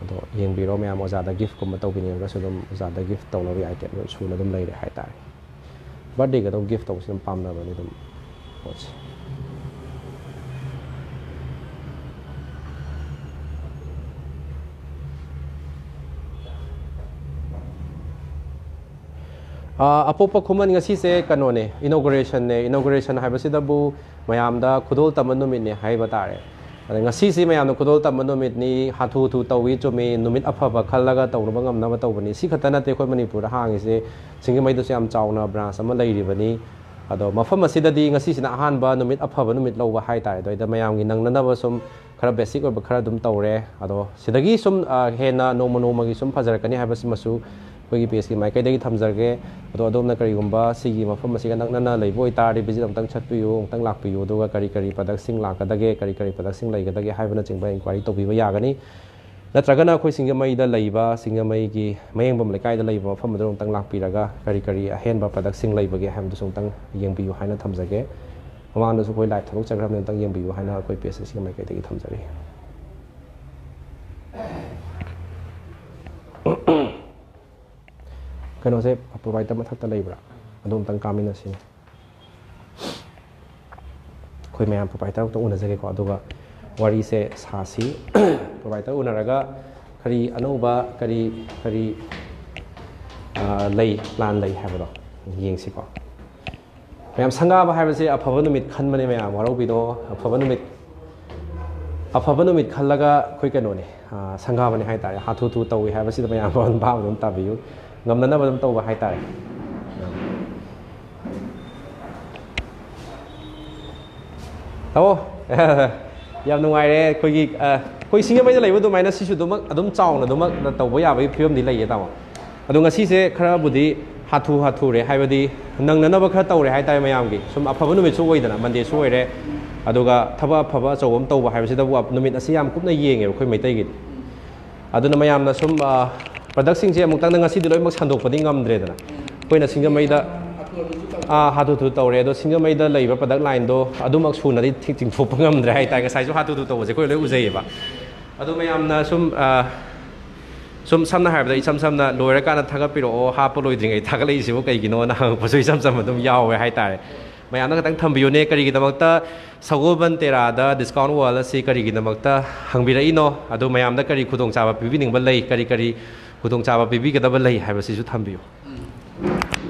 ꯑꯗꯣ ꯌꯦꯡꯕꯤꯔꯣ ꯃꯌꯥꯝ, ꯑꯣꯖꯥꯗ ꯒꯤꯐꯀꯨꯝꯕ ꯇꯧꯕꯤꯅꯤꯡꯉꯒꯁꯨ ꯑꯗꯨꯝ ꯑꯣꯖꯥꯗ ꯒꯤꯐ ꯇꯧꯅꯕꯒꯤ ꯑꯥꯏꯇꯦꯝ ꯑꯗꯨꯝ ꯁꯨꯅ ꯑꯗꯨꯝ ꯂꯩꯔꯦ ꯍꯥꯏꯇꯥꯔꯦ꯫ ꯕꯥꯔꯗꯦꯒ ꯑꯗꯨꯝ ꯒꯤꯐ ꯇꯧꯕꯁꯦ ꯑꯗꯨꯝ ꯄꯥꯝꯅꯕꯅꯤ ꯑꯗꯨꯝ ꯄꯣꯠꯁꯦ꯫ ꯑꯥ, ꯑꯄꯣꯛꯄ ꯈꯨꯃꯟ ꯉꯁꯤꯁꯦ ꯀꯩꯅꯣꯅꯦ, ꯏꯅꯣꯒ꯭ꯔꯦꯁꯟꯅꯦ꯫ ꯏꯅꯣꯒ꯭ꯔꯦꯁꯟ ꯍꯥꯏꯕꯁꯤꯗꯕꯨ ꯃꯌꯥꯝꯗ ꯈꯨꯗꯣꯜ ꯇꯝꯕ ꯅꯨꯃꯤꯠꯅꯦ ꯍꯥꯏꯕ ꯇꯥꯔꯦ꯫ ꯑꯗ ꯉꯁꯤꯁꯤ ꯃꯌꯥꯝꯅ ꯈꯨꯗꯣꯜ ꯇꯝꯕ ꯅꯨꯃꯤꯠꯅꯤ, ꯍꯥꯊꯨ ꯍꯥꯊꯨ ꯇꯧꯏ ꯆꯨꯝꯃꯤ, ꯅꯨꯃꯤꯠ ꯑꯐꯕ ꯈꯜꯂꯒ ꯇꯧꯅꯕ ꯉꯝꯅꯕ ꯇꯧꯕꯅꯤ꯫ ꯁꯤ ꯈꯛꯇ ꯅꯠꯇꯦ ꯑꯩꯈꯣꯏ ꯃꯅꯤꯄꯨꯔꯗ ꯍꯥꯡꯉꯤꯁꯦ, ꯁꯤꯡꯖꯃꯩꯗꯁꯨ ꯌꯥꯝ ꯆꯥꯎꯅ ꯕ꯭ꯔꯥꯟꯁ ꯑꯃ ꯂꯩꯔꯤꯕꯅꯤ꯫ ꯑꯗꯣ ꯃꯐꯝ ꯑꯁꯤꯗꯗꯤ ꯉꯁꯤꯁꯤꯅ ꯑꯍꯥꯟꯕ ꯅꯨꯃꯤꯠ, ꯑꯐꯕ ꯅꯨꯃꯤꯠ ꯂꯧꯕ ꯍꯥꯏꯇꯥꯔꯦ꯫ ꯑꯗꯣ ꯑꯩꯗ ꯃꯌꯥꯝꯒꯤ ꯅꯪꯅꯅꯕ ꯁꯨꯝ ꯈꯔ basic ꯑꯣꯏꯕ ꯈꯔ ꯑꯗꯨꯝ ꯇꯧꯔꯦ꯫ ꯑꯗꯣ ꯁꯤꯗꯒꯤ ꯁꯨꯝ, ꯑ, ꯍꯦꯟꯅ ꯅꯣꯡꯃ ꯅꯣꯡꯃꯒꯤ ꯁꯨꯝ ꯐꯖꯔꯛꯀꯅꯤ ꯍꯥꯏꯕꯁꯤꯃꯁꯨ ꯑꯩꯈꯣꯏꯒꯤ pageꯀꯤ ꯃꯥꯏꯀꯩꯗꯒꯤ ꯊꯝꯖꯔꯒꯦ꯫ ꯑꯗꯣ ꯑꯗꯣꯝꯅ ꯀꯔꯤꯒꯨꯝꯕ ꯁꯤꯒꯤ ꯃꯐꯝ ꯑꯁꯤꯒ ꯅꯛꯅꯅ ꯂꯩꯕ ꯑꯣꯏꯇꯥꯔꯗꯤ visit ꯑꯃꯨꯛꯇꯪ ꯆꯠꯄꯤꯌꯨ, ꯑꯃꯨꯛꯇꯪ ꯂꯥꯛꯄꯤꯌꯨ, ꯑꯗꯨꯒ ꯀꯔꯤ ꯀꯔꯤ productꯁꯤꯡ ꯂꯥꯛꯀꯗꯒꯦ, ꯀꯔꯤ ꯀꯔꯤ productꯁꯤꯡ ꯂꯩꯒꯗꯒꯦ ꯍꯥꯏꯕꯅꯆꯤꯡꯕ inquiry ꯇꯧꯕꯤꯕ ꯌꯥꯒꯅꯤ꯫ ꯅꯠꯇ꯭ꯔꯒꯅ ꯑꯩꯈꯣꯏ ꯁꯤꯡꯖꯃꯩꯗ ꯂꯩꯕ, ꯁꯤꯡꯖꯃꯩꯒꯤ ꯃꯌꯦꯡꯕꯝ ꯂꯩꯀꯥꯏꯗ ꯂꯩꯕ ꯃꯐꯝ ꯑꯗꯨꯗ ꯑꯃꯨꯛꯇꯪ ꯂꯥꯛꯄꯤꯔꯒ ꯀꯔꯤ ꯀꯔꯤ ꯑꯍꯦꯟꯕ productꯁꯤꯡ ꯂꯩꯕꯒꯦ ꯍꯥꯏꯕꯗꯨꯁꯨ ꯑꯃꯨꯛꯇꯪ ꯌꯦꯡꯕꯤꯌꯨ ꯍꯥꯏꯅ ꯊꯝꯖꯒꯦ꯫ ꯃꯃꯥꯡꯗꯁꯨ ꯑꯩꯈꯣꯏ live ꯊꯥꯗꯣꯛꯆꯈ꯭ꯔꯕꯅꯤ, ꯑꯃꯨꯛꯇꯪ ꯌꯦꯡꯕꯤꯌꯨ ꯍꯥꯏꯅ ꯑꯩꯈꯣꯏ pageꯁꯤꯒꯤ ꯃꯥꯏꯀꯩꯗꯒꯤ ꯊꯝꯖꯔꯤ꯫ ꯀꯩꯅꯣꯁꯦ, proprietor ꯃꯊꯛꯇ ꯂꯩꯕ꯭ꯔꯥ? ꯑꯗꯨ ꯑꯃꯨꯛꯇꯪ ꯀꯥꯃꯤꯟꯅꯁꯤꯅꯦ꯫ ꯑꯩꯈꯣꯏ ꯃꯌꯥꯝ proprietor ꯑꯃꯨꯛꯇꯪ ꯎꯅꯖꯒꯦꯀꯣ, ꯑꯗꯨꯒ ꯋꯥꯔꯤꯁꯦ ꯁꯥꯁꯤ꯫ Proprietor ꯎꯅꯔꯒ ꯀꯔꯤ ꯑꯅꯧꯕ, ꯀꯔꯤ, ꯀꯔꯤ, ꯑ, ꯂꯩ, plan ꯂꯩ ꯍꯥꯏꯕꯗꯣ ꯌꯦꯡꯁꯤꯀꯣ꯫ ꯃꯌꯥꯝ, ꯁꯪꯒꯥꯕ ꯍꯥꯏꯕꯁꯦ ꯑꯐꯕ ꯅꯨꯃꯤꯠ ꯈꯟꯕꯅꯦ ꯃꯌꯥꯝ, ꯋꯥꯔꯧꯕꯤꯅꯣ꯫ ꯑꯐꯕ ꯅꯨꯃꯤꯠ, ꯑꯐꯕ ꯅꯨꯃꯤꯠ ꯈꯜꯂꯒ ꯑꯩꯈꯣꯏ ꯀꯩꯅꯣꯅꯦ, ꯑ, ꯁꯪꯒꯥꯕꯅꯦ ꯍꯥꯏꯇꯥꯔꯦ꯫ ꯍꯥꯊꯨ ꯊꯨ ꯇꯧꯏ ꯍꯥꯏꯕꯁꯤꯗ ꯃꯌꯥꯝ ꯚꯥꯞ ꯑꯗꯨꯝ ꯇꯥꯕꯤꯌꯨ, ꯉꯝꯅꯅꯕ ꯑꯗꯨꯝ ꯇꯧꯕ ꯍꯥꯏꯇꯥꯔꯦ꯫ ꯇꯥꯃꯣ, ꯌꯥꯝ ꯅꯨꯡꯉꯥꯏꯔꯦ꯫ ꯑꯩꯈꯣꯏꯒꯤ, ꯑ, ꯑꯩꯈꯣꯏ ꯁꯤꯡꯖꯃꯩꯗ ꯂꯩꯕ ꯑꯗꯨꯃꯥꯏꯅ ꯁꯤꯁꯨ ꯑꯗꯨꯃꯛ ꯑꯗꯨꯝ ꯆꯥꯎꯅ ꯑꯗꯨꯃꯛ ꯇꯧꯕ ꯌꯥꯕꯒꯤ ꯐꯤꯕꯝꯗꯤ ꯂꯩꯌꯦ, ꯇꯥꯃꯣ꯫ ꯑꯗꯣ ꯉꯁꯤꯁꯦ ꯈꯔꯕꯨꯗꯤ ꯍꯥꯊꯨ ꯍꯥꯊꯨꯔꯦ, ꯍꯥꯏꯕꯗꯤ ꯅꯪꯅꯅꯕ ꯈꯔ ꯇꯧꯔꯦ ꯍꯥꯏꯇꯥꯔꯦ ꯃꯌꯥꯝꯒꯤ꯫ ꯁꯨꯝ ꯑꯐꯕ ꯅꯨꯃꯤꯠꯁꯨ ꯑꯣꯏꯗꯅ, Mondayꯁꯨ ꯑꯣꯏꯔꯦ, ꯑꯗꯨꯒ ꯊꯕꯛ ꯑꯐꯕ ꯑꯆꯧꯕ ꯑꯃ ꯇꯧꯕ ꯍꯥꯏꯕꯁꯤꯗꯕꯨ ꯅꯨꯃꯤꯠ ꯑꯁꯤ ꯌꯥꯝ ꯀꯨꯞꯅ ꯌꯦꯡꯉꯦꯕ ꯑꯩꯈꯣꯏ ꯃꯩꯇꯩꯒꯤꯗꯤ꯫ ꯑꯗꯨꯅ ꯃꯌꯥꯝꯅ ꯁꯨꯝ, ꯑ, productꯁꯤꯡꯁꯦ ꯑꯃꯨꯛꯇꯪꯗ ꯉꯁꯤꯗꯤ ꯂꯣꯏꯅꯃꯛ ꯁꯟꯗꯣꯛꯄꯗꯤ ꯉꯝꯗ꯭ꯔꯦꯗꯅ꯫ ꯑꯩꯈꯣꯏꯅ ꯁꯤꯡꯖꯃꯩꯗ, ꯑꯥ, ꯍꯥꯊꯨ ꯍꯥꯊꯨ ꯇꯧꯔꯦ꯫ ꯑꯗꯣ ꯁꯤꯡꯖꯃꯩꯗ ꯂꯩꯕ product lineꯗꯣ ꯑꯗꯨꯃꯛ ꯁꯨꯅꯗꯤ ꯊꯤ-, ꯆꯤꯡꯊꯣꯛꯄ ꯉꯝꯗ꯭ꯔꯦ ꯍꯥꯏꯇꯥꯔꯦ꯫ ꯉꯁꯥꯏꯁꯨ ꯍꯥꯊꯨ ꯍꯥꯊꯨ ꯇꯧꯕꯁꯦ ꯑꯩꯈꯣꯏ ꯂꯣꯏ ꯎꯖꯩꯌꯦꯕ꯫ ꯑꯗꯣ ꯃꯌꯥꯝꯅ ꯁꯨꯝ, ꯑ, ꯁꯨꯝ ꯁꯝꯅ ꯍꯥꯏꯔꯕꯗ, ꯏꯁꯝ ꯁꯝꯅ ꯂꯣꯏꯔꯀꯥꯟꯗ ꯊꯥꯒꯠꯄꯤꯔꯛꯑꯣ, ꯍꯥꯞꯄ ꯂꯣꯏꯗ꯭ꯔꯤꯉꯩ ꯊꯥꯒꯠꯂꯛꯏꯁꯤꯕꯨ ꯀꯩꯒꯤꯅꯣꯅ ꯍꯪꯉꯛꯄꯁꯨ ꯏꯁꯝ ꯆꯝꯕ ꯑꯗꯨꯝ ꯌꯥꯎꯋꯦ ꯍꯥꯏꯇꯥꯔꯦ꯫ ꯃꯌꯥꯝꯅ ꯈꯤꯇꯪ ꯊꯝꯕꯤꯌꯨꯅꯦ, ꯀꯔꯤꯒꯤꯗꯃꯛꯇ ꯁꯒꯣꯜꯕꯟ ꯇꯦꯔꯥꯗ Discount World ꯑꯁꯤ ꯀꯔꯤꯒꯤꯗꯃꯛꯇ ꯍꯪꯕꯤꯔꯛꯏꯅꯣ? ꯑꯗꯨ ꯃꯌꯥꯝꯗ ꯀꯔꯤ ꯈꯨꯗꯣꯡꯆꯥꯕ ꯄꯤꯕꯤꯅꯤꯡꯕ ꯂꯩ? ꯀꯔꯤ ꯀꯔꯤ ꯈꯨꯗꯣꯡꯆꯥꯕ ꯄꯤꯕꯤꯒꯗꯕ ꯂꯩ ꯍꯥꯏꯕꯁꯤꯁꯨ ꯊꯝꯕꯤꯌꯨ꯫ ꯎꯝ꯫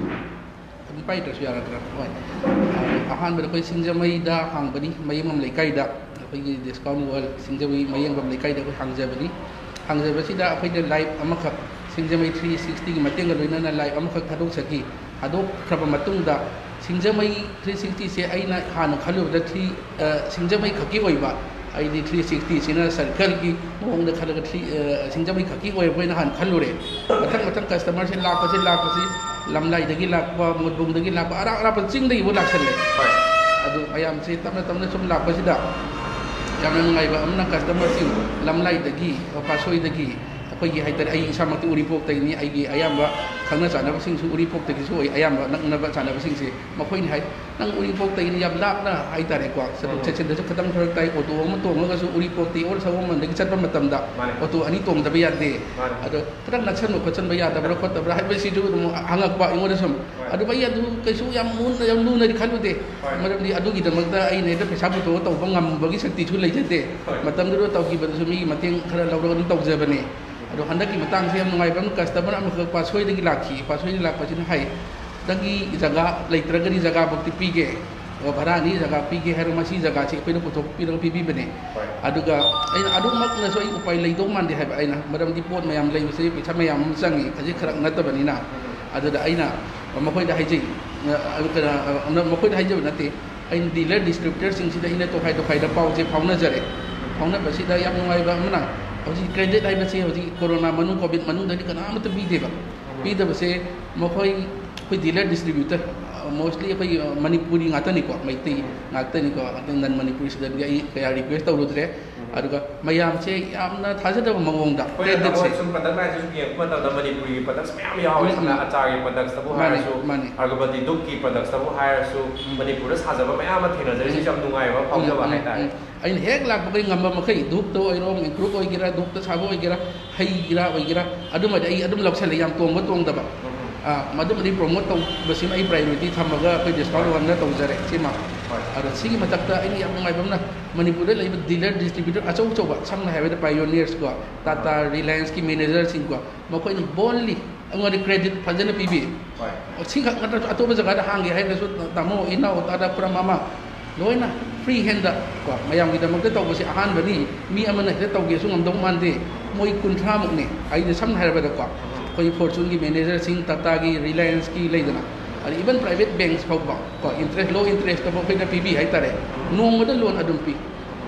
ꯑꯗꯨꯝ ꯄꯥꯏꯗ꯭ꯔꯁꯨ ꯌꯥꯔꯗ꯭ꯔꯥ? ꯍꯣꯏ꯫ ꯑꯍꯥꯟꯕꯗ ꯑꯩꯈꯣꯏ ꯁꯤꯡꯖꯃꯩꯗ ꯍꯥꯡꯕꯅꯤ, ꯃꯌꯦꯡꯕꯝ ꯂꯩꯀꯥꯏꯗ꯫ ꯑꯩꯈꯣꯏꯒꯤ Discount World ꯁꯤꯡꯖꯃꯩ ꯃꯌꯦꯡꯕꯝ ꯂꯩꯀꯥꯏꯗ ꯑꯩꯈꯣꯏ ꯍꯥꯡꯖꯕꯅꯤ꯫ ꯍꯥꯡꯖꯕꯁꯤꯗ ꯑꯩꯈꯣꯏꯅ live ꯑꯃꯈꯛ, ꯁꯤꯡꯖꯃꯩ three sixtyꯒꯤ ꯃꯇꯦꯡꯒ ꯂꯣꯏꯅꯅ live ꯑꯃꯈꯛ ꯊꯥꯗꯣꯛꯆꯈꯤ꯫ ꯊꯥꯗꯣꯛꯈ꯭ꯔꯕ ꯃꯇꯨꯡꯗ ꯁꯤꯡꯖꯃꯩ ꯊ꯭ꯔꯤ ꯁꯤꯛꯁꯇꯤꯁꯦ ꯑꯩꯅ ꯍꯥꯟꯅ ꯈꯜꯂꯨꯕꯗ ꯊ꯭ꯔꯤ, ꯑ, ꯁꯤꯡꯖꯃꯩ ꯈꯛꯀꯤ ꯑꯣꯏꯕ, ꯑꯩꯗꯤ ꯊ꯭ꯔꯤ ꯁꯤꯛꯁꯇꯤꯁꯤꯅ ꯁꯔꯀꯜꯒꯤ ꯃꯑꯣꯡꯗ ꯈꯜꯂꯒ ꯊ꯭ꯔꯤ, ꯑ, ꯁꯤꯡꯖꯃꯩ ꯈꯛꯀꯤ ꯑꯣꯏꯔꯕꯣꯏꯅ ꯍꯥꯟꯅ ꯈꯜꯂꯨꯔꯦ꯫ ꯃꯊꯪ ꯃꯊꯪ ꯀꯁꯇꯃꯔꯁꯦ ꯂꯥꯛꯄꯁꯤ, ꯂꯥꯛꯄꯁꯤ, ꯂꯝꯂꯥꯏꯗꯒꯤ ꯂꯥꯛꯄ, ꯃꯣꯠꯕꯨꯡꯗꯒꯤ ꯂꯥꯛꯄ, ꯑꯔꯥꯞ ꯑꯔꯥꯞꯄ ꯆꯤꯡꯗꯒꯤꯕꯨ ꯂꯥꯛꯁꯜꯂꯦ꯫ ꯍꯣꯏ꯫ ꯑꯗꯨ ꯃꯌꯥꯝꯁꯦ ꯇꯞꯅ ꯇꯞꯅ ꯁꯨꯝ ꯂꯥꯛꯄꯁꯤꯗ ꯌꯥꯝꯅ ꯅꯨꯡꯉꯥꯏꯕ ꯑꯃꯅ, ꯀꯁꯇꯃꯔꯁꯤꯡ ꯂꯝꯂꯥꯏꯗꯒꯤ, ꯄꯥꯠꯁꯣꯏꯗꯒꯤ, ꯑꯩꯈꯣꯏꯒꯤ ꯍꯥꯏꯇꯥꯔꯦ, ꯑꯩ ꯏꯁꯥꯃꯛꯇꯤ ꯎꯔꯤꯄꯣꯛꯇꯒꯤꯅꯤ, ꯑꯩꯒꯤ ꯑꯌꯥꯝꯕ ꯈꯪꯅ ꯆꯥꯟꯅꯕꯁꯤꯡꯁꯨ ꯎꯔꯤꯄꯣꯛꯇꯒꯤꯁꯨ ꯑꯣꯏ, ꯑꯌꯥꯝꯕ ꯅꯛꯅꯕ ꯆꯥꯟꯅꯕꯁꯤꯡꯁꯦ ꯃꯈꯣꯏꯅ ꯍꯥꯏ, "ꯅꯪ ꯎꯔꯤꯄꯣꯛꯇꯒꯤꯅꯤ, ꯌꯥꯝ ꯂꯥꯞꯅ ꯍꯥꯏꯇꯥꯔꯦꯀꯣ, ꯆꯠꯊꯣꯛ ꯎꯝ꯫ ꯆꯠꯁꯤꯟꯗꯁꯨ ꯈꯤꯇꯪ ꯐꯔꯛ ꯇꯥꯏ, ꯑꯣꯇꯣ ꯑꯃ ꯇꯣꯡꯉꯒꯁꯨ ꯎꯔꯤꯄꯣꯛꯇꯒꯤ ꯑꯣꯔ ꯁꯒꯣꯜꯕꯟꯗꯒꯤ ꯆꯠꯄ ꯃꯇꯝꯗ ꯃꯥꯅꯦ꯫ ꯑꯣꯇꯣ ꯑꯅꯤ ꯇꯣꯡꯗꯕ ꯌꯥꯗꯦ꯫ ꯃꯥꯅꯦ꯫ ꯑꯗꯣ ꯈꯤꯇꯪ ꯅꯛꯁꯟꯕ ꯈꯣꯠꯆꯟꯕ ꯌꯥꯗꯕ꯭ꯔꯥ ꯈꯣꯠꯇꯕ꯭ꯔꯥ ꯍꯥꯏꯕꯁꯤꯁꯨ ꯑꯗꯨꯝ ꯍꯪꯉꯛꯄ ꯑꯩꯉꯣꯟꯗ ꯁꯨꯝ꯫ ꯍꯣꯏ꯫ ꯑꯗꯨ ꯑꯩ ꯑꯗꯨ ꯀꯩꯁꯨ ꯌꯥꯝ ꯃꯨꯟꯅ, ꯌꯥꯝ ꯂꯨꯅꯗꯤ ꯈꯜꯂꯨꯗꯦ꯫ ꯍꯣꯏ꯫ ꯃꯔꯝꯗꯤ ꯑꯗꯨꯒꯤꯗꯃꯛꯇ ꯑꯩꯅ ꯍꯦꯛꯇ ꯄꯩꯁꯥ ꯄꯨꯊꯣꯛꯑ ꯇꯧꯕ ꯉꯝꯕꯒꯤ ꯁꯛꯇꯤꯁꯨ ꯂꯩꯖꯗꯦ꯫ ꯍꯣꯏ꯫ ꯃꯇꯝꯗꯨꯗ ꯇꯧꯈꯤꯕꯗꯁꯨ ꯃꯤꯒꯤ ꯃꯇꯦꯡ ꯈꯔ ꯂꯧꯔꯒ ꯑꯗꯨꯝ ꯇꯧꯖꯕꯅꯦ꯫ ꯑꯗꯣ ꯍꯟꯗꯛꯀꯤ ꯃꯇꯥꯡꯁꯦ ꯌꯥꯝ ꯅꯨꯡꯉꯥꯏꯕ ꯑꯃ, ꯀꯁꯇꯃꯔ ꯑꯃꯈꯛ ꯄꯥꯠꯁꯣꯏꯗꯒꯤ ꯂꯥꯛꯈꯤ꯫ ꯄꯥꯠꯁꯣꯏꯗꯒꯤ ꯂꯥꯛꯄꯁꯤꯅ ꯍꯥꯏ, "ꯅꯪꯒꯤ ꯖꯒꯥ ꯂꯩꯇ꯭ꯔꯒꯗꯤ ꯖꯒꯥ ꯐꯥꯎꯗꯤ ꯄꯤꯒꯦ, ꯑꯣ, ꯚꯔꯥꯅꯤ ꯖꯒꯥ ꯄꯤꯒꯦ" ꯍꯥꯏꯔꯒ ꯃꯁꯤ ꯖꯒꯥꯁꯤ ꯑꯩꯈꯣꯏꯅ ꯄꯨꯊꯣꯛꯄꯤꯔꯒ ꯄꯤꯕꯤꯕꯅꯦ꯫ ꯍꯣꯏ꯫ ꯑꯗꯨꯒ ꯑꯩꯅ ꯑꯗꯨꯃꯛꯅꯁꯨ ꯑꯩ ꯎꯄꯥꯏ ꯂꯩꯗꯧ ꯃꯥꯟꯗꯦ ꯍꯥꯏꯕ ꯑꯩꯅ, ꯃꯔꯝꯗꯤ ꯄꯣꯠ ꯃꯌꯥꯝ ꯂꯩꯕꯁꯦ ꯄꯩꯁꯥ ꯃꯌꯥꯝ ꯑꯃ ꯆꯪꯉꯤ, ꯈꯖꯤꯛ ꯈꯔꯛ ꯅꯠꯇꯕꯅꯤꯅ꯫ ꯎꯝ꯫ ꯑꯗꯨꯗ ꯑꯩꯅ ꯃꯈꯣꯏꯗ ꯍꯥꯏꯖꯩ, ꯑ, ꯀꯩꯅꯣ, ꯑ, ꯃꯈꯣꯏꯗ ꯍꯥꯏꯖꯕ ꯅꯠꯇꯦ, ꯑꯩꯅ ꯗꯤꯂꯔ ꯗꯤꯁꯇ꯭ꯔꯤꯕ꯭ꯌꯨꯇꯔꯁꯤꯡꯁꯤꯗ ꯑꯩꯅ ꯇꯣꯈꯥꯏ ꯇꯣꯈꯥꯏꯗ ꯄꯥꯎꯁꯦ ꯐꯥꯎꯅꯖꯔꯦ꯫ ꯐꯥꯎꯅꯕꯁꯤꯗ ꯌꯥꯝ ꯅꯨꯡꯉꯥꯏꯕ ꯑꯃꯅ, ꯍꯧꯖꯤꯛ ꯀ꯭ꯔꯦꯗꯤꯠ ꯍꯥꯏꯕꯁꯤ ꯍꯧꯖꯤꯛ ꯀꯣꯔꯣꯅꯥ ꯃꯅꯨꯡ, ꯀꯣꯚꯤꯗ ꯃꯅꯨꯡꯗꯗꯤ ꯀꯅꯥꯃꯠꯇ ꯄꯤꯗꯦꯕ꯫ ꯎꯝ꯫ ꯄꯤꯗꯕꯁꯦ ꯃꯈꯣꯏ, ꯑꯩꯈꯣꯏ ꯗꯤꯂꯔ ꯗꯤꯁꯇ꯭ꯔꯤꯕ꯭ꯌꯨꯇꯔ, ꯃꯣꯁꯂꯤ ꯑꯩꯈꯣꯏ ꯃꯅꯤꯄꯨꯔꯤ ꯉꯥꯛꯇꯅꯤꯀꯣ, ꯃꯩꯇꯩ ꯎꯝ꯫ ꯉꯥꯛꯇꯅꯤꯀꯣ, ꯑꯗꯨ ꯅꯟ ꯃꯅꯤꯄꯨꯔꯤ ꯁꯤꯗꯗꯤ ꯑꯩ ꯀꯌꯥ ꯔꯤꯀ꯭ꯋꯦꯁ ꯇꯧꯔꯨꯗ꯭ꯔꯦ꯫ ꯎꯝ꯫ ꯑꯗꯨꯒ ꯃꯌꯥꯝꯁꯦ ꯌꯥꯝꯅ ꯊꯥꯖꯗꯕ ꯃꯑꯣꯡꯗ ꯍꯣꯏ, ꯀ꯭ꯔꯦꯗꯤꯠꯁꯦ꯫ ꯇꯥꯃꯣ, ꯁꯨꯝ ꯄ꯭ꯔꯗꯛ ꯂꯥꯏꯟꯁꯦ ꯁꯨꯝ ꯌꯦꯡꯉꯛꯄ ꯃꯇꯝꯗ ꯃꯅꯤꯄꯨꯔꯤꯒꯤ ꯄ꯭ꯔꯗꯛꯁ ꯃꯌꯥꯝ ꯌꯥꯎꯋꯦ꯫ ꯎꯝ, ꯁꯝꯅ ꯎꯝ꯫ ꯑꯆꯥꯔꯒꯤ ꯄ꯭ꯔꯗꯛꯁꯇꯕꯨ ꯃꯥꯅꯦ, ꯍꯥꯏꯔꯁꯨ, ꯃꯥꯅꯦ꯫ ꯑꯒꯔꯕꯇꯤ ꯙꯨꯞꯀꯤ ꯄ꯭ꯔꯗꯛꯁꯇꯕꯨ ꯍꯥꯏꯔꯁꯨ, ꯎꯝ꯫ ꯃꯅꯤꯄꯨꯔꯗ ꯁꯥꯖꯕ ꯃꯌꯥꯝ ꯑꯃ ꯊꯦꯡꯅꯖꯔꯤꯁꯤꯁꯨ ꯎꯝ, ꯌꯥꯝ ꯅꯨꯡꯉꯥꯏꯕ ꯑꯃ ꯎꯝ, ꯐꯥꯎꯖꯕ ꯎꯝ, ꯍꯥꯏꯇꯥꯔꯦ꯫ ꯎꯝ꯫ ꯑꯩꯅ ꯍꯦꯛ ꯂꯥꯛꯄꯒꯤ ꯉꯝꯕ ꯃꯈꯩ, ꯙꯨꯞꯇ ꯑꯣꯏꯔꯣ, ꯏꯪꯀ꯭ꯔꯨꯞ ꯑꯣꯏꯒꯦꯔꯥ, ꯙꯨꯞꯇ ꯁꯥꯕ ꯑꯣꯏꯒꯦꯔꯥ, ꯍꯩ ꯔꯥ ꯑꯣꯏꯒꯦꯔꯥ, ꯑꯗꯨꯃꯗꯤ ꯑꯩ ꯑꯗꯨꯝ ꯂꯧꯁꯜꯂꯦ, ꯌꯥꯝ ꯇꯣꯡꯕ ꯇꯣꯡꯗꯕ꯫ ꯎꯝ, ꯎꯝ꯫ ꯑꯥ, ꯃꯗꯨꯃꯗꯤ ꯄ꯭ꯔꯣꯃꯣꯠ ꯇꯧꯕꯁꯤꯃ ꯑꯩ ꯄ꯭ꯔꯥꯏꯌꯣꯔꯤꯇꯤ ꯊꯝꯃꯒ ꯑꯩꯈꯣꯏ ꯗꯤꯁꯀꯥꯎꯟ ꯍꯣꯏ꯫ ꯋꯥꯟꯗ ꯇꯧꯖꯔꯦ ꯁꯤꯃ꯫ ꯍꯣꯏ꯫ ꯑꯗꯣ ꯁꯤꯒꯤ ꯃꯊꯛꯇ ꯑꯩꯅ ꯌꯥꯝ ꯅꯨꯡꯉꯥꯏꯕ ꯑꯃꯅ, ꯃꯅꯤꯄꯨꯔꯗ ꯂꯩꯕ ꯗꯤꯂꯔ ꯗꯤꯁꯇ꯭ꯔꯤꯕ꯭ꯌꯨꯇꯔ ꯑꯆꯧ ꯑꯆꯧꯕ, ꯁꯝꯅ ꯍꯥꯏꯔꯕꯗ ꯄꯥꯏꯌꯣꯅꯤꯌꯔꯁꯀꯣ, ꯇꯥꯇꯥ, ꯑꯥ꯫ ꯔꯤꯂꯥꯌꯟꯁꯀꯤ ꯃꯦꯅꯦꯖꯔꯁꯤꯡꯀꯣ, ꯃꯈꯣꯏꯅ ꯕꯣꯜꯂꯤ ꯑꯩꯉꯣꯟꯗ ꯀ꯭ꯔꯦꯗꯤꯠ ꯐꯖꯅ ꯄꯤꯕꯤ꯫ ꯍꯣꯏ꯫ ꯁꯤꯈꯛ ꯅꯠꯇ꯭ꯔꯁꯨ ꯑꯇꯣꯞꯄ ꯖꯒꯥꯗ ꯍꯥꯡꯒꯦ ꯍꯥꯏꯔꯒꯁꯨ, ꯇꯥꯃꯣ, ꯏꯅꯥꯎ, ꯇꯥꯗ ꯈꯨꯔꯝ ꯑꯃ, ꯂꯣꯏꯅ ꯐ꯭ꯔꯤ ꯍꯦꯟꯗ ꯀꯣ, ꯃꯌꯥꯝꯒꯤꯗꯃꯛꯇ ꯇꯧꯕꯁꯦ ꯑꯍꯥꯟꯕꯅꯤ꯫ ꯃꯤ ꯑꯃꯅ ꯍꯦꯛꯇ ꯇꯧꯒꯦꯁꯨ ꯉꯝꯗꯧ ꯃꯥꯟꯗꯦ꯫ ꯃꯣꯏ ꯀꯨꯟꯊ꯭ꯔꯥꯃꯨꯛꯅꯤ꯫ ꯑꯩꯅ ꯁꯝꯅ ꯍꯥꯏꯔꯕꯗꯀꯣ, ꯑꯩꯈꯣꯏ ꯐꯣꯔꯆꯨꯟꯒꯤ ꯃꯦꯅꯦꯖꯔꯁꯤꯡ, ꯇꯥꯇꯥꯒꯤ, ꯔꯤꯂꯥꯌꯟꯁꯀꯤ ꯂꯩꯗꯅ, ꯑꯗ even private banks ꯐꯥꯎꯕ ꯀꯣ, interest, low interest ꯇꯐꯥꯎ ꯑꯩꯈꯣꯏꯅ ꯄꯤꯕꯤ ꯍꯥꯏꯇꯥꯔꯦ꯫ ꯅꯣꯡꯃꯗ loan ꯑꯗꯨꯝ ꯄꯤ꯫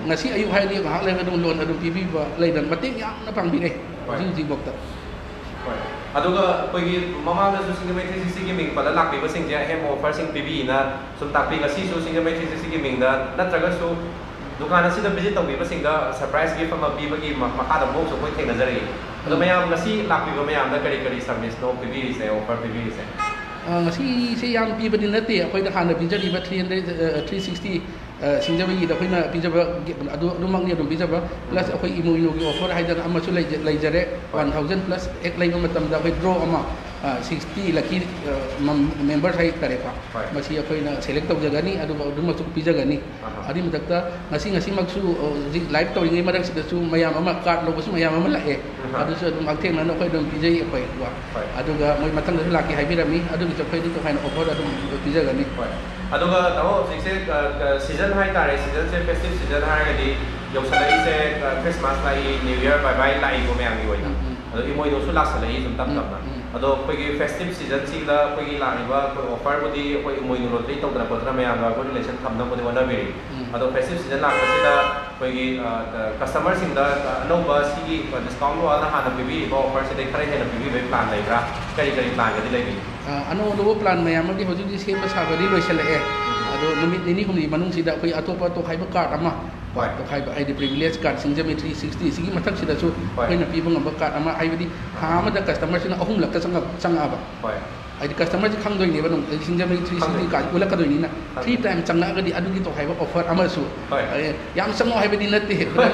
ꯉꯁꯤ ꯑꯌꯨꯛ ꯍꯥꯏꯔꯗꯤ ꯉꯥꯏꯍꯥꯛ ꯂꯩꯔꯒ ꯑꯗꯨꯝ loan ꯑꯗꯨꯝ ꯄꯤꯕꯤꯕ ꯂꯩꯗꯅ, ꯃꯇꯦꯡ ꯌꯥꯝꯅ ꯄꯥꯡꯕꯤꯔꯦ ꯍꯧꯖꯤꯛ ꯍꯧꯖꯤꯛꯐꯥꯎꯗ꯫ ꯍꯣꯏ꯫ ꯑꯗꯨꯒ ꯑꯩꯈꯣꯏꯒꯤ ꯃꯃꯥꯡꯗꯁꯨ ꯁꯤꯡꯖꯃꯩ ꯊ꯭ꯔꯤ ꯁꯤꯛꯁꯇꯤꯒꯤ ꯃꯤꯡ ꯄꯜꯂ ꯂꯥꯛꯄꯤꯕꯁꯤꯡꯁꯦ ꯑꯍꯦꯟꯕ offerꯁꯤꯡ ꯄꯤꯕꯤꯅ ꯁꯨꯝ ꯇꯥꯛꯄꯤ꯫ ꯉꯁꯤꯁꯨ ꯁꯤꯡꯖꯃꯩ ꯊ꯭ꯔꯤ ꯁꯤꯛꯁꯇꯤꯒꯤ ꯃꯤꯡꯗ ꯅꯠꯇ꯭ꯔꯒꯁꯨ ꯗꯨꯀꯥꯟ ꯑꯁꯤꯗ visit ꯇꯧꯕꯤꯕꯁꯤꯡꯗ surprise gift ꯑꯃ ꯄꯤꯕꯒꯤ ꯃ-, ꯃꯈꯥꯗ ꯃꯑꯣꯡꯁꯨ ꯑꯩꯈꯣꯏ ꯊꯦꯡꯅꯖꯔꯛꯏ꯫ ꯑꯗꯣ ꯎꯝ꯫ ꯃꯌꯥꯝ ꯉꯁꯤ ꯂꯥꯛꯄꯤꯕ ꯃꯌꯥꯝꯗ ꯀꯔꯤ ꯀꯔꯤ serviceꯅꯣ ꯄꯤꯕꯤꯔꯤꯁꯦ, offer ꯄꯤꯕꯤꯔꯤꯁꯦ? ꯑ, ꯉꯁꯤꯁꯦ ꯌꯥꯝ ꯄꯤꯕꯗꯤ ꯅꯠꯇꯦ꯫ ꯑꯩꯈꯣꯏꯅ ꯍꯥꯟꯅ ꯄꯤꯖꯔꯤꯕ three hundred, ꯑ, three sixty, ꯑ, ꯁꯤꯡꯖꯃꯩꯒꯤꯗ ꯑꯩꯈꯣꯏꯅ ꯄꯤꯖꯕ gift ꯑꯗꯨ, ꯑꯗꯨꯃꯛꯅꯤ ꯑꯗꯨꯝ ꯄꯤꯖꯕ꯫ Plus ꯑꯩꯈꯣꯏ ꯏꯃꯣꯏꯅꯨꯒꯤ offer ꯍꯥꯏꯗꯅ ꯑꯃꯁꯨ ꯂꯩꯖ-, ꯂꯩꯖꯔꯦ꯫ ꯍꯣꯏ꯫ One thousand plus ꯍꯦꯛ ꯂꯩꯕ ꯃꯇꯝꯗ ꯑꯩꯈꯣꯏ draw ꯑꯃ, ꯑ, sixty lucky, ꯑ, ꯃꯝ-, members ꯍꯥꯏꯇꯥꯔꯦꯀꯣ꯫ ꯍꯣꯏ꯫ ꯃꯁꯤ ꯑꯩꯈꯣꯏꯅ select ꯇꯧꯖꯒꯅꯤ, ꯑꯗꯨꯒ ꯑꯗꯨꯃꯛꯁꯨ ꯄꯤꯖꯒꯅꯤ꯫ ꯑꯍꯥ꯫ ꯑꯗꯨꯒꯤ ꯃꯊꯛꯇ ꯉꯁꯤ, ꯉꯁꯤꯃꯛꯁꯨ, ꯑ, ꯍꯧꯖꯤꯛ live ꯇꯧꯔꯤꯉꯩ ꯃꯔꯛꯁꯤꯗꯁꯨ ꯃꯌꯥꯝ ꯑꯃ card ꯂꯧꯕꯁꯨ ꯃꯌꯥꯝ ꯑꯃ ꯂꯥꯛꯑꯦ꯫ ꯑꯍꯥ꯫ ꯑꯗꯨꯁꯨ ꯑꯗꯨꯝ ꯍꯛꯊꯦꯡꯅꯅ ꯑꯩꯈꯣꯏ ꯑꯗꯨꯝ ꯄꯤꯖꯩ ꯑꯩꯈꯣꯏ꯫ ꯍꯣꯏ꯫ ꯑꯗꯨꯒ ꯃꯣꯏ ꯃꯊꯪꯗꯁꯨ ꯂꯥꯛꯀꯦ ꯍꯥꯏꯕꯤꯔꯝꯃꯤ꯫ ꯑꯗꯨꯒꯤꯁꯨ ꯑꯩꯈꯣꯏ ꯑꯗꯨꯝ ꯇꯣꯉꯥꯟꯅ offer ꯑꯗꯨꯝ ꯄꯤꯖꯒꯅꯤ꯫ ꯍꯣꯏ꯫ ꯑꯗꯨꯒ ꯇꯥꯃꯣ, ꯍꯧꯖꯤꯛꯁꯦ, ꯑ, ꯑ, season ꯍꯥꯏꯇꯥꯔꯦ, seasonꯁꯦ, festive season ꯍꯥꯏꯔꯒꯗꯤ ꯌꯧꯁꯜꯂꯛꯏꯁꯦ, ꯑ, Christmas ꯂꯥꯛꯏ, New Year, bye bye ꯂꯥꯛꯏꯀꯣ ꯃꯌꯥꯝꯒꯤ ꯑꯣꯏꯅ꯫ ꯎꯝ, ꯎꯝ꯫ ꯑꯗꯣ ꯏꯃꯣꯏꯅꯨꯁꯨ ꯂꯥꯛꯁꯜꯂꯛꯏ ꯁꯨꯝ ꯇꯞ ꯎꯝ, ꯇꯞꯅ꯫ ꯎꯝ꯫ ꯑꯗꯣ ꯑꯩꯈꯣꯏꯒꯤ festive seasonꯁꯤꯗ ꯑꯩꯈꯣꯏꯒꯤ ꯂꯥꯛꯏꯕ ꯑꯩꯈꯣꯏ offerꯕꯨꯗꯤ ꯑꯩꯈꯣꯏ ꯏꯃꯣꯏꯅꯨ lottery ꯇꯧꯗꯅ ꯈꯣꯠꯇꯅ ꯃꯌꯥꯝꯒ good relation ꯊꯝꯅꯕꯕꯨꯗꯤ ꯍꯣꯠꯅꯕꯤꯔꯤ꯫ ꯎꯝ꯫ ꯑꯗꯣ festive season ꯂꯥꯛꯄꯁꯤꯗ ꯑꯩꯈꯣꯏꯒꯤ, ꯑ, customerꯁꯤꯡꯗ, ꯑ, ꯑꯅꯧꯕ ꯁꯤꯒꯤ discount ꯋꯥꯜꯅ ꯍꯥꯟꯅ ꯄꯤꯕꯤꯔꯤꯕ offerꯁꯤꯗꯩ ꯈꯔ ꯍꯦꯟꯅ ꯄꯤꯕꯤꯕꯒꯤ plan ꯂꯩꯕ꯭ꯔꯥ? ꯀꯔꯤ ꯀꯔꯤ planꯒꯗꯤ ꯂꯩꯕꯤꯒꯦ? ꯑ, ꯑꯅꯧ ꯑꯅꯧꯕ plan ꯃꯌꯥꯝ ꯑꯃꯗꯤ ꯍꯧꯖꯤꯛ ꯍꯧꯖꯤꯛ ꯁꯦꯝꯕ ꯁꯥꯕꯗꯤ ꯂꯣꯏꯁꯤꯜꯂꯛꯑꯦ꯫ ꯑꯗꯣ ꯅꯨꯃꯤꯠ ꯅꯤꯅꯤ ꯍꯨꯝꯅꯤ ꯃꯅꯨꯡꯁꯤꯗ ꯑꯩꯈꯣꯏ ꯑꯇꯣꯞꯄ ꯇꯣꯈꯥꯏꯕ card ꯑꯃ, ꯍꯣꯏ꯫ ꯇꯣꯈꯥꯏꯕ ꯍꯥꯏꯗꯤ privilege card ꯁꯤꯡꯖꯃꯩ three sixty ꯁꯤꯒꯤ ꯃꯊꯛꯁꯤꯗꯁꯨ, ꯍꯣꯏ꯫ ꯑꯩꯈꯣꯏꯅ ꯄꯤꯕ ꯉꯝꯕ card ꯑꯃ, ꯍꯥꯏꯕꯗꯤ ꯊꯥ ꯑꯃꯗ customerꯁꯤꯅ ꯑꯍꯨꯝꯂꯛꯀ ꯆꯪꯉꯛ-, ꯆꯪꯉꯛꯑꯕ꯫ ꯍꯣꯏ꯫ ꯍꯥꯏꯗꯤ customerꯁꯤ ꯈꯪꯗꯣꯏꯅꯦꯕ ꯑꯗꯨꯝ, ꯑꯩ ꯁꯤꯡꯖꯃꯩ three sixty ꯈꯪꯗꯣꯏꯅꯦ꯫ Card ꯎꯠꯂꯛꯀꯗꯣꯏꯅꯤꯅ꯫ ꯈꯪꯗꯣꯏꯅꯦ꯫ Three time ꯆꯪꯉꯛꯑꯒꯗꯤ ꯑꯗꯨꯒꯤ ꯇꯣꯈꯥꯏꯕ offer ꯑꯃꯁꯨ, ꯍꯣꯏ꯫ ꯑꯦ, ꯌꯥꯝ ꯆꯪꯉꯛꯑꯣ ꯍꯥꯏꯕꯗꯤ ꯅꯠꯇꯦ꯫ ꯍꯣꯏ꯫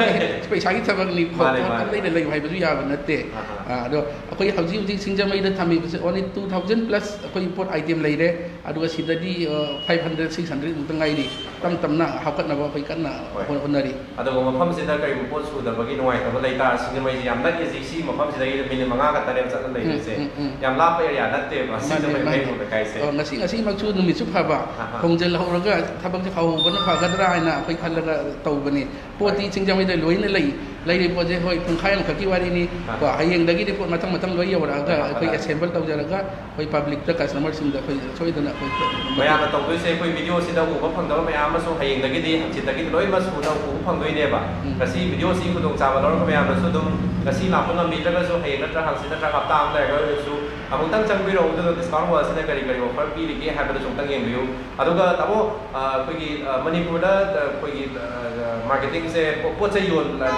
ꯄꯩꯁꯥꯒꯤ ꯊꯕꯛꯅꯤ, ꯃꯥꯅꯦ, ꯄꯣꯠ ꯃꯥꯅꯦ꯫ ꯂꯩꯔ ꯂꯩꯌꯨ ꯍꯥꯏꯕꯁꯨ ꯌꯥꯕ ꯅꯠꯇꯦ꯫ ꯑꯍꯥ꯫ ꯑ, ꯑꯗꯣ ꯑꯩꯈꯣꯏ ꯍꯧꯖꯤꯛ ꯍꯧꯖꯤꯛ ꯁꯤꯡꯖꯃꯩꯗ ꯊꯝꯃꯤꯕꯁꯦ only two thousand plus ꯑꯩꯈꯣꯏꯒꯤ ꯄꯣꯠ item ꯂꯩꯔꯦ꯫ ꯑꯗꯨꯒ ꯁꯤꯗꯗꯤ, ꯑ, five hundred, six hundred ꯃꯨꯛꯇ ꯉꯥꯏꯔꯤ꯫ ꯇꯞ ꯇꯞꯅ ꯍꯥꯞꯀꯠꯅꯕ ꯑꯩꯈꯣꯏ ꯀꯟꯅ ꯍꯣꯏ꯫ ꯍꯣꯠ-, ꯍꯣꯠꯅꯔꯤ꯫ ꯑꯗꯨꯒ ꯃꯐꯝꯁꯤꯗ ꯀꯔꯤꯒꯨꯝꯕ ꯄꯣꯠ ꯁꯨꯗꯕꯒꯤ ꯅꯨꯡꯉꯥꯏꯇꯕ ꯂꯩꯇꯥꯔ, ꯁꯤꯡꯖꯃꯩꯁꯤ ꯌꯥꯝ ꯅꯛꯑꯦ, ꯍꯧꯖꯤꯛ ꯁꯤ ꯃꯐꯝꯁꯤꯗꯒꯤ ꯃꯤꯅꯤꯠ ꯃꯉꯥꯒ ꯇꯔꯦꯠ ꯆꯠꯂ ꯎꯝ, ꯂꯩꯔꯤꯁꯦ꯫ ꯎꯝ, ꯎꯝ꯫ ꯌꯥꯝ ꯂꯥꯞꯄ area ꯅꯠꯇꯦꯕ, ꯃꯥꯅꯦ, ꯁꯤꯡꯖꯃꯩ ꯃꯥꯅꯦ꯫ ꯃꯩꯔꯣꯡ ꯂꯩꯀꯥꯏꯁꯦ꯫ ꯑ, ꯉꯁꯤ, ꯉꯁꯤꯃꯛꯁꯨ ꯅꯨꯃꯤꯠꯁꯨ ꯐꯕ, ꯑꯍꯥ꯫ ꯍꯣꯡꯖꯤꯜꯍꯧꯔꯒ ꯊꯕꯛꯁꯦ ꯍꯧꯍꯧꯕꯅ ꯐꯒꯗ꯭ꯔꯥ ꯍꯥꯏꯅ ꯑꯩꯈꯣꯏ ꯈꯜꯂꯒ ꯇꯧꯕꯅꯤ꯫ ꯄꯣꯠꯇꯤ ꯍꯣꯏ꯫ ꯁꯤꯡꯖꯃꯩꯗ ꯂꯣꯏꯅ ꯂꯩ꯫ ꯂꯩꯔꯤꯕ ꯄꯣꯠꯁꯦ ꯍꯣꯏ ꯄꯨꯡꯈꯥꯏ ꯑꯃꯈꯛꯀꯤ ꯋꯥꯔꯤꯅꯤ꯫ ꯑꯥ꯫ ꯀꯣ, ꯍꯌꯦꯡꯗꯒꯤꯗꯤ ꯄꯣꯠ ꯃꯊꯪ ꯃꯊꯪ ꯂꯣꯏ ꯌꯧꯔꯛꯑꯒ ꯑꯥ, ꯑꯥ, ꯑꯩꯈꯣꯏ ꯑꯥ꯫ ꯑꯦꯁꯦꯝꯕꯜ ꯇꯧꯖꯔꯒ ꯑꯩꯈꯣꯏ ꯄꯕ꯭ꯂꯤꯛꯇ, ꯀꯁꯇꯃꯔꯁꯤꯡꯗ ꯑꯩꯈꯣꯏ ꯁꯣꯏꯗꯅ ꯑꯩꯈꯣꯏ ꯃꯌꯥꯝꯅ ꯇꯧꯗꯣꯏꯁꯦ ꯑꯩꯈꯣꯏ ꯚꯤꯗꯤꯑꯣꯁꯤꯗ ꯎꯕ ꯐꯪꯗꯕ ꯃꯌꯥꯝ ꯑꯃꯁꯨ ꯍꯌꯦꯡꯗꯒꯤꯗꯤ, ꯍꯪꯆꯤꯠꯇꯒꯤꯗꯤ ꯂꯣꯏꯅꯃꯛ ꯁꯨꯅ ꯎꯕ ꯐꯪꯗꯣꯏꯅꯦꯕ꯫ ꯎꯝ꯫ ꯉꯁꯤ ꯚꯤꯗꯤꯑꯣꯁꯤ ꯈꯨꯗꯣꯡꯆꯥꯕ ꯂꯧꯔꯒ ꯃꯌꯥꯝꯅꯁꯨ ꯑꯗꯨꯝ ꯉꯁꯤ ꯂꯥꯛꯄ ꯉꯝꯕꯤꯗ꯭ꯔꯒꯁꯨ ꯍꯌꯦꯡ ꯅꯠꯇ꯭ꯔ ꯍꯪꯆꯤꯠ ꯅꯠꯇ꯭ꯔꯒ ꯍꯞꯇꯥ ꯑꯃ ꯂꯩꯔꯒ ꯑꯣꯏꯔꯁꯨ ꯑꯃꯨꯛꯇꯪ ꯆꯪꯕꯤꯔꯛꯎ, ꯑꯗꯨꯒ ꯗꯤꯁꯀꯥꯎꯟ ꯋꯥꯜꯁꯤꯅ ꯀꯔꯤ ꯀꯔꯤ ꯑꯣꯐꯔ ꯄꯤꯔꯤꯒꯦ ꯍꯥꯏꯕꯗꯨꯁꯨ ꯑꯃꯨꯛꯇꯪ ꯌꯦꯡꯕꯤꯌꯨ꯫ ꯑꯗꯨꯒ ꯇꯥꯃꯣ, ꯑ, ꯑꯩꯈꯣꯏꯒꯤ, ꯑ, ꯃꯅꯤꯄꯨꯔꯗ, ꯑ, ꯑꯩꯈꯣꯏꯒꯤ, ꯑ, ꯃꯥꯔꯀꯦꯇꯤꯡꯁꯦ ꯄꯣ-, ꯄꯣꯠ ꯆꯩ ꯌꯣꯟ-, ꯑ,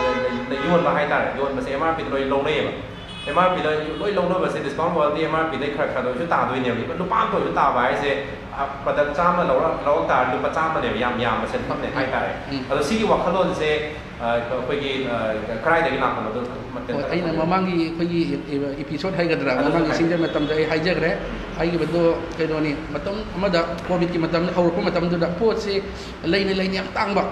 ꯌꯣꯟꯕ ꯍꯥꯏꯇꯥꯔꯦ, ꯌꯣꯟꯕꯁꯦ ꯑꯦꯝ ꯑꯥꯔ ꯄꯤꯗ ꯂꯣꯏ ꯂꯧꯅꯩꯌꯦꯕ꯫ ꯑꯦꯝ ꯑꯥꯔ ꯄꯤꯗ ꯂꯣꯏ ꯂꯧꯅꯕꯁꯦ, ꯗꯤꯁꯀꯥꯎꯟ ꯋꯥꯜꯗꯤ ꯑꯦꯝ ꯑꯥꯔ ꯄꯤꯗꯩ ꯈꯔ ꯈꯔꯗ ꯑꯣꯏꯔꯁꯨ ꯇꯥꯗꯣꯏꯅꯦꯕ꯫ ꯂꯨꯄꯥ ꯑꯃꯇ ꯑꯣꯏꯔꯁꯨ ꯇꯥꯕ ꯍꯥꯏꯁꯦ, ꯑ, ꯄ꯭ꯔꯗꯛ ꯆꯥꯝꯃ ꯂꯧꯔ-, ꯂꯧꯔꯛ ꯇꯥꯔꯗꯤ ꯂꯨꯄꯥ ꯆꯥꯝꯃꯅꯦꯕ ꯌꯥꯝ ꯌꯥꯝꯕ ꯁꯦꯟꯐꯝꯅꯦ ꯎꯝ꯫ ꯍꯥꯏꯇꯥꯔꯦ꯫ ꯎꯝ꯫ ꯑꯗꯣ ꯁꯤꯒꯤ ꯋꯥꯈꯜꯂꯣꯟꯁꯦ, ꯑ, ꯑꯩꯈꯣꯏꯒꯤ, ꯑ, ꯀꯗꯥꯏꯗꯒꯤ ꯂꯥꯛꯄꯅꯣ ꯑꯗꯨ ꯃꯇꯦꯟ ꯍꯣꯏ, ꯈꯔ ꯑꯩꯅ ꯊꯝꯕꯤꯌꯨ꯫ ꯃꯃꯥꯡꯒꯤ ꯑꯩꯈꯣꯏꯒꯤ, ꯑꯦ, ꯑꯦꯄꯤꯁꯣꯗ ꯍꯥꯏꯒꯗ꯭ꯔꯥ, ꯑꯗꯨꯁꯨ ꯃꯃꯥꯡꯒꯤ ꯍꯥꯏꯕꯤꯌꯨ꯫ ꯁꯤꯡꯖ ꯃꯇꯝꯗ ꯑꯩ ꯍꯥꯏꯖꯈ꯭ꯔꯦ꯫ ꯍꯥꯏꯈꯤꯕꯗꯣ ꯀꯩꯅꯣꯅꯤ, ꯃꯇꯝ ꯑꯃꯗ ꯀꯣꯚꯤꯗꯀꯤ ꯃꯇꯝꯗ ꯍꯧꯔꯛꯄ ꯃꯇꯝꯗꯨꯗ ꯄꯣꯠꯁꯦ ꯂꯩꯅ ꯂꯩꯅ ꯌꯥꯝ ꯇꯥꯡꯕ,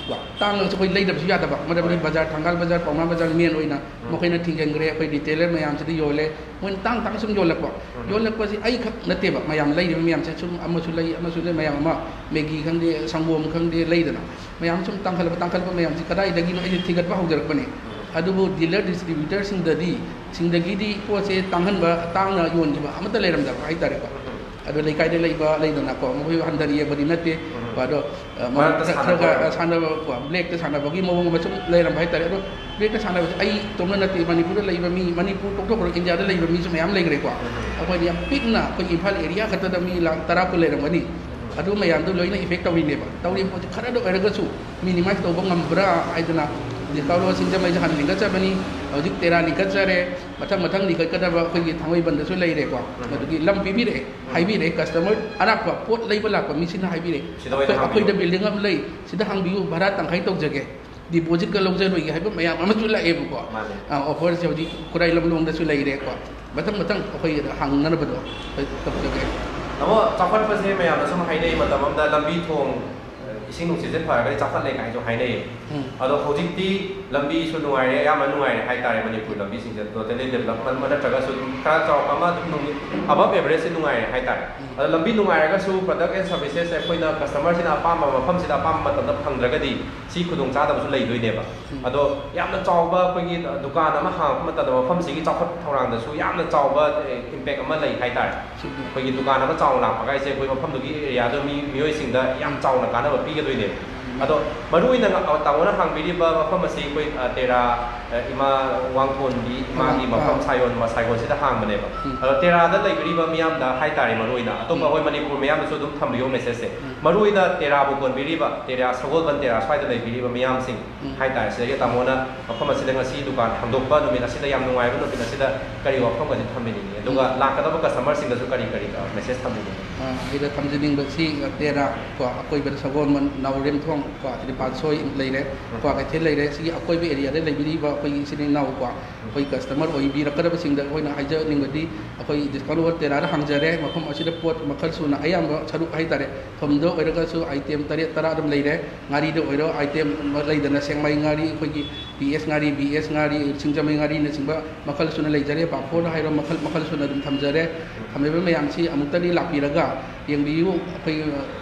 ꯀꯣ, ꯇꯥꯡꯉꯒꯁꯨ ꯑꯩꯈꯣꯏ ꯂꯩꯗꯕꯁꯨ ꯌꯥꯗꯕ, ꯃꯔꯝꯗꯤ ꯍꯣꯏ꯫ ꯕꯖꯥꯔ, ꯊꯪꯒꯥꯜ ꯕꯖꯥꯔ, ꯄꯥꯎꯅꯥ ꯕꯖꯥꯔ ꯃꯦꯟ ꯑꯣꯏꯅ ꯎꯝ꯫ ꯃꯈꯣꯏꯅ ꯊꯤꯡꯖꯤꯟꯈ꯭ꯔꯦ꯫ ꯑꯩꯈꯣꯏ ꯔꯤꯇꯦꯂꯔ ꯃꯌꯥꯝꯁꯤꯗ ꯌꯣꯜꯂꯦ, ꯃꯣꯏꯅ ꯇꯥꯡ ꯇꯥꯡ ꯁꯨꯝ ꯌꯣꯜꯂꯛꯄ꯫ ꯎꯝ꯫ ꯌꯣꯜꯂꯛꯄꯁꯤ ꯑꯩꯈꯛ ꯅꯠꯇꯦꯕ, ꯃꯌꯥꯝ ꯂꯩꯔꯤꯕ ꯃꯌꯥꯝꯁꯦ ꯁꯨꯝ ꯑꯃꯁꯨ ꯂꯩ, ꯑꯃꯁꯨ ꯂꯩ, ꯃꯌꯥꯝ ꯑꯃ ꯃꯦꯒꯤ ꯈꯪꯗꯦ, ꯁꯪꯒꯣꯝ ꯈꯪꯗꯦ ꯂꯩꯗꯅ, ꯃꯌꯥꯝ ꯁꯨꯝ ꯇꯥꯡꯈꯠꯂꯛꯄ, ꯇꯥꯡꯈꯠꯂꯛꯄ ꯃꯌꯥꯝꯁꯤ ꯀꯗꯥꯏꯗꯒꯤꯅꯣ ꯑꯩꯁꯦ ꯊꯤꯒꯠꯄ ꯍꯧꯖꯔꯛꯄꯅꯦ꯫ ꯎꯝ꯫ ꯑꯗꯨꯕꯨ ꯗꯤꯂꯔ ꯗꯤꯁꯇ꯭ꯔꯤꯕ꯭ꯌꯨꯇꯔꯁꯤꯡꯗꯗꯤ, ꯁꯤꯡꯗꯒꯤꯗꯤ ꯄꯣꯠꯁꯦ ꯇꯥꯡꯍꯟꯕ, ꯇꯥꯡꯅ ꯌꯣꯟꯈꯤꯕ ꯑꯃꯠꯇ ꯂꯩꯔꯝꯗꯕ ꯍꯥꯏꯇꯥꯔꯦꯀꯣ꯫ ꯎꯝ꯫ ꯑꯗꯣ ꯂꯩꯀꯥꯏꯗ ꯂꯩꯕ ꯂꯩꯗꯅꯀꯣ, ꯃꯈꯣꯏ ꯍꯟꯊꯅ ꯌꯦꯡꯕꯗꯤ ꯅꯠꯇꯦ꯫ ꯎꯝ꯫ ꯑꯗꯣ, ꯑ, ꯃꯔꯛꯇ ꯈꯔ, ꯈꯔ, ꯁꯥꯟꯅꯕ ꯑ, ꯁꯥꯟꯅꯕ, ꯀꯣ, ꯕ꯭ꯂꯦꯛꯇ ꯁꯥꯟꯅꯕꯒꯤ ꯃꯑꯣꯡ ꯑꯃ ꯁꯨꯝ ꯂꯩꯔꯝꯕ ꯍꯥꯏꯇꯥꯔꯦ꯫ ꯑꯗꯣ ꯕ꯭ꯂꯦꯛꯇ ꯁꯥꯟꯅꯕꯁꯦ ꯑꯩ ꯏꯇꯣꯝꯇ ꯅꯠꯇꯦ, ꯃꯅꯤꯄꯨꯔꯗ ꯂꯩꯕ ꯃꯤ, ꯃꯅꯤꯄꯨꯔ ꯇꯣꯛꯊꯣꯛꯈ꯭ꯔꯒ ꯏꯟꯗꯤꯌꯥꯗ ꯂꯩꯕ ꯃꯤꯁꯨ ꯃꯌꯥꯝ ꯂꯩꯈ꯭ꯔꯦꯀꯣ꯫ ꯎꯝ꯫ ꯑꯩꯈꯣꯏꯗꯤ ꯌꯥꯝ ꯄꯤꯛꯅ, ꯑꯩꯈꯣꯏꯒꯤ ꯏꯝꯐꯥꯜ ꯑꯦꯔꯤꯌꯥ ꯈꯛꯇꯗ ꯃꯤ ꯂꯥꯈ ꯇꯔꯥ ꯀꯨꯟ ꯂꯩꯔꯝꯒꯅꯤ꯫ ꯎꯝ꯫ ꯑꯗꯨ ꯃꯌꯥꯝꯗꯨ ꯂꯣꯏꯅ ꯏꯐꯦꯛ ꯇꯧꯔꯤꯅꯦꯕ꯫ ꯇꯧꯔꯤꯕ ꯄꯣꯠꯁꯦ ꯈꯔꯗ ꯑꯣꯏꯔꯒꯁꯨ ꯃꯤꯅꯤꯃꯥꯏꯁ ꯇꯧꯕ ꯉꯝꯕ꯭ꯔꯥ ꯍꯥꯏꯗꯅ ꯍꯧꯖꯤꯛ ꯀꯥꯎꯔꯣ ꯁꯤꯡꯖꯃꯩꯁꯦ ꯍꯥꯟꯅ ꯂꯤꯡꯈꯠꯆꯕꯅꯤ, ꯍꯧꯖꯤꯛ ꯇꯦꯔꯥ ꯂꯤꯡꯈꯠꯆꯔꯦ, ꯃꯊꯪ ꯃꯊꯪ ꯂꯤꯡꯈꯠꯀꯗꯕ ꯑꯩꯈꯣꯏꯒꯤ ꯊꯥꯡꯃꯩꯕꯟꯗꯁꯨ ꯂꯩꯔꯦꯀꯣ꯫ ꯎꯝ꯫ ꯑꯗꯨꯒꯤ ꯂꯝ ꯄꯤꯕꯤꯔꯛꯑꯦ, ꯎꯝ꯫ ꯍꯥꯏꯕꯤꯔꯛꯑꯦ, ꯀꯁꯇꯃꯔ ꯑꯔꯥꯛꯄ ꯄꯣꯠ ꯂꯩꯕ ꯂꯥꯛꯄ ꯃꯤꯁꯤꯡꯅ ꯍꯥꯏꯕꯤꯔꯛꯑꯦ, ꯁꯤꯗ ꯑꯣꯏꯅ "ꯑꯩꯈꯣꯏ-, ꯑꯩꯈꯣꯏꯗ ꯍꯥꯡꯕꯤꯌꯨ꯫ ꯕꯤꯜꯗꯤꯡ ꯑꯃ ꯂꯩ, ꯁꯤꯗ ꯍꯥꯡꯕꯤꯌꯨ, ꯚꯔꯥ ꯇꯪꯈꯥꯏ ꯇꯧꯖꯒꯦ, ꯗꯤꯄꯣꯖꯤꯠꯀ ꯂꯧꯖꯔꯣꯏꯒꯦ" ꯍꯥꯏꯕ ꯃꯌꯥꯝ ꯑꯃꯁꯨ ꯂꯥꯛꯑꯦꯕꯀꯣ꯫ ꯃꯥꯅꯦ꯫ ꯑ, ꯑꯣꯐꯔꯁꯦ ꯍꯧꯖꯤꯛ ꯈꯨꯔꯥꯏ ꯂꯝꯂꯣꯡꯗꯁꯨ ꯂꯩꯔꯦꯀꯣ꯫ ꯃꯊꯪ ꯃꯊꯪ ꯑꯩꯈꯣꯏ ꯍꯥꯡꯅꯅꯕꯗꯣ ꯑꯩꯈꯣꯏ ꯇꯧꯖꯒꯦ꯫ ꯇꯥꯃꯣ, ꯆꯥꯎꯈꯠꯄꯁꯦ ꯃꯌꯥꯝꯅ ꯁꯨꯝ ꯍꯥꯏꯅꯩ, ꯃꯇꯝ ꯑꯃꯗ ꯂꯝꯕꯤ ꯊꯣꯡ, ꯑ, ꯏꯁꯤꯡ ꯅꯨꯡꯁꯤꯠꯁꯦ ꯐꯔꯒꯗꯤ ꯆꯥꯎꯈꯠꯂꯦ ꯀꯥꯏꯅꯁꯨ ꯍꯥꯏꯅꯩꯌꯦ꯫ ꯎꯝ꯫ ꯑꯗꯣ ꯍꯧꯖꯤꯛꯇꯤ ꯂꯝꯕꯤꯁꯨ ꯅꯨꯡꯉꯥꯏꯔꯦ, ꯑꯌꯥꯝꯕ ꯅꯨꯡꯉꯥꯏꯔꯦ ꯍꯥꯏꯇꯥꯔꯦ꯫ ꯃꯅꯤꯄꯨꯔ ꯂꯝꯕꯤꯁꯤꯡꯁꯦ totally development ꯑꯃ ꯅꯠꯇ꯭ꯔꯒꯁꯨ ꯑꯗꯨꯝ ꯈꯔ ꯆꯥꯎꯔꯛꯄ ꯑꯃ ꯑꯗꯨꯝ ꯅꯨꯡ-, above average ꯁꯦ ꯅꯨꯡꯉꯥꯏꯔꯦ ꯍꯥꯏꯇꯥꯔꯦ꯫ ꯎꯝ꯫ ꯑꯗꯣ ꯂꯝꯕꯤ ꯅꯨꯡꯉꯥꯏꯔꯒꯁꯨ product and services ꯁꯦ ꯑꯩꯈꯣꯏꯅ customer ꯁꯤꯅ ꯑꯄꯥꯝꯕ ꯃꯐꯝꯁꯤꯗ ꯑꯄꯥꯝꯕ ꯃꯇꯝꯗ ꯐꯪꯗ꯭ꯔꯒꯗꯤ ꯁꯤ ꯈꯨꯗꯣꯡꯆꯥꯗꯕꯁꯨ ꯂꯩꯗꯣꯏꯅꯦꯕ꯫ ꯎꯝ꯫ ꯑꯗꯣ ꯌꯥꯝꯅ ꯆꯥꯎꯕ ꯑꯩꯈꯣꯏꯒꯤ ꯗꯨꯀꯥꯟ ꯑꯃ ꯍꯥꯡꯉꯛꯄ ꯃꯇꯝꯗ ꯃꯐꯝꯁꯤꯒꯤ ꯆꯥꯎꯈꯠ ꯊꯧꯔꯥꯡꯗꯁꯨ ꯌꯥꯝꯅ ꯆꯥꯎꯕ, ꯑꯦ, impact ꯑꯃ ꯂꯩ ꯍꯥꯏꯇꯥꯔꯦ꯫ ꯆꯨꯝꯃꯤ꯫ ꯑꯩꯈꯣꯏꯒꯤ ꯗꯨꯀꯥꯟ ꯑꯃ ꯆꯥꯎꯅ ꯂꯥꯛꯄ ꯍꯥꯏꯁꯦ ꯑꯩꯈꯣꯏ ꯃꯐꯝꯗꯨꯒꯤ area ꯗꯨ ꯃꯤ, ꯃꯤꯑꯣꯏꯁꯤꯡꯗ ꯌꯥꯝ ꯆꯥꯎꯅ ꯀꯥꯟꯅꯕ ꯄꯤꯒꯗꯣꯏꯅꯦꯕ꯫ ꯑꯗꯣ ꯃꯔꯨ ꯑꯣꯏꯅ ꯉ-, ꯇꯥꯃꯣꯅ ꯍꯥꯡꯕꯤꯔꯤꯕ ꯃꯐꯝ ꯑꯁꯤ ꯑꯩꯈꯣꯏ, ꯑ, ꯇꯦꯔꯥ, ꯑ, ꯏꯃꯥ ꯋꯥꯡꯊꯣꯟꯕꯤ ꯏꯃꯥꯒꯤ ꯑꯥ, ꯃꯐꯝ ꯑꯥ꯫ ꯁꯥꯏꯌꯣꯟ, ꯁꯥꯏꯒꯣꯟꯁꯤꯗ ꯍꯥꯡꯕꯅꯦꯕ꯫ ꯎꯝ꯫ ꯑꯗꯣ ꯇꯦꯔꯥꯗ ꯂꯩꯕꯤꯔꯤꯕ ꯃꯤꯌꯥꯝꯗ ꯍꯥꯏꯇꯥꯔꯦ, ꯃꯔꯨ ꯑꯣꯏꯅ ꯑꯇꯣꯞꯄ ꯎꯝ꯫ ꯑꯩꯈꯣꯏ ꯃꯅꯤꯄꯨꯔ ꯃꯌꯥꯝꯗꯁꯨ ꯑꯗꯨꯝ ꯊꯝꯕꯤꯌꯣ message ꯁꯦ꯫ ꯎꯝ꯫ ꯃꯔꯨ ꯑꯣꯏꯅ ꯇꯦꯔꯥꯕꯨ ꯀꯣꯟꯕꯤꯔꯤꯕ, ꯇꯦꯔꯥ ꯁꯒꯣꯜꯕꯟ ꯇꯦꯔꯥ ꯁ꯭ꯋꯥꯏꯗ ꯂꯩꯕꯤꯔꯤꯕ ꯃꯤꯌꯥꯝꯁꯤꯡ ꯎꯝ꯫ ꯍꯥꯏꯇꯥꯔꯦ, ꯁꯤꯗꯒꯤ ꯇꯥꯃꯣꯅ ꯃꯐꯝ ꯑꯁꯤꯗ ꯉꯁꯤ ꯗꯨꯀꯥꯟ ꯍꯥꯡꯗꯣꯛꯄ ꯅꯨꯃꯤꯠ ꯑꯁꯤꯗ, ꯌꯥꯝ ꯅꯨꯡꯉꯥꯏꯕ ꯅꯨꯃꯤꯠ ꯑꯁꯤꯗ ꯀꯔꯤ ꯋꯥꯐꯝꯒꯗꯤ ꯊꯝꯕꯤꯅꯤꯡꯉꯤ? ꯑꯗꯨꯒ ꯎꯝ꯫ ꯂꯥꯛꯀꯗꯕ customer ꯁꯤꯡꯗꯁꯨ ꯀꯔꯤ ꯀꯔꯤ, ꯑ, message ꯊꯝꯕꯤꯅꯤꯡꯉꯤ? ꯑ, ꯑꯩꯅ ꯊꯝꯖꯅꯤꯡꯕꯁꯤ, ꯑ, ꯇꯦꯔꯥ ꯀꯣ, ꯑꯀꯣꯏꯕꯗ ꯁꯒꯣꯜꯕꯟ, ꯅꯥꯎꯔꯦꯝꯊꯣꯡ ꯀꯣ, ꯑꯗꯩ ꯄꯥꯠꯁꯣꯏ ꯂꯩꯔꯦ, ꯀ꯭ꯋꯥꯀꯩꯊꯦꯜ ꯂꯩꯔꯦ, ꯁꯤꯒꯤ ꯑꯀꯣꯏꯕ area ꯗ ꯂꯩꯕꯤꯔꯤꯕ ꯑꯩꯈꯣꯏꯒꯤ ꯏꯆꯤꯟ ꯏꯅꯥꯎ ꯀꯣ, ꯑꯩꯈꯣꯏ customer ꯑꯣꯏꯕꯤꯔꯛꯀꯗꯕꯁꯤꯡꯗ ꯑꯩꯈꯣꯏꯅ ꯍꯥꯏꯖꯅꯤꯡꯕꯗꯤ, ꯑꯩꯈꯣꯏ discount world ꯇꯦꯔꯥꯗ ꯍꯥꯡꯖꯔꯦ꯫ ꯃꯐꯝ ꯑꯁꯤꯗ ꯄꯣꯠ ꯃꯈꯜ ꯁꯨꯅ ꯑꯌꯥꯝꯕ ꯁꯔꯨꯛ ꯍꯥꯏꯇꯥꯔꯦ, ꯊꯨꯝꯗ ꯑꯣꯏꯔꯒꯁꯨ item ꯇꯔꯦꯠ ꯇꯔꯥ ꯑꯗꯨꯝ ꯂꯩꯔꯦ꯫ ꯉꯥꯔꯤꯗ ꯑꯣꯏꯔꯣ, item ꯂꯩꯗꯅ, ꯁꯦꯛꯃꯥꯏ ꯉꯥꯔꯤ, ꯑꯩꯈꯣꯏꯒꯤ P S ꯉꯥꯔꯤ, B S ꯉꯥꯔꯤ, ꯁꯤꯡꯖꯃꯩ ꯉꯥꯔꯤꯅꯆꯤꯡꯕ ꯃꯈꯜ ꯁꯨꯅ ꯂꯩꯖꯔꯦ꯫ ꯄꯥꯐꯣꯔ ꯍꯥꯏꯔꯣ, ꯃꯈꯜ, ꯃꯈꯜ ꯁꯨꯅ ꯑꯗꯨꯝ ꯊꯝꯖꯔꯦ꯫ ꯊꯝꯃꯤꯕ ꯃꯌꯥꯝꯁꯤ ꯑꯃꯨꯛꯇꯅꯤ ꯂꯥꯛꯄꯤꯔꯒ ꯌꯦꯡꯕꯤꯌꯨ꯫ ꯑꯩꯈꯣꯏ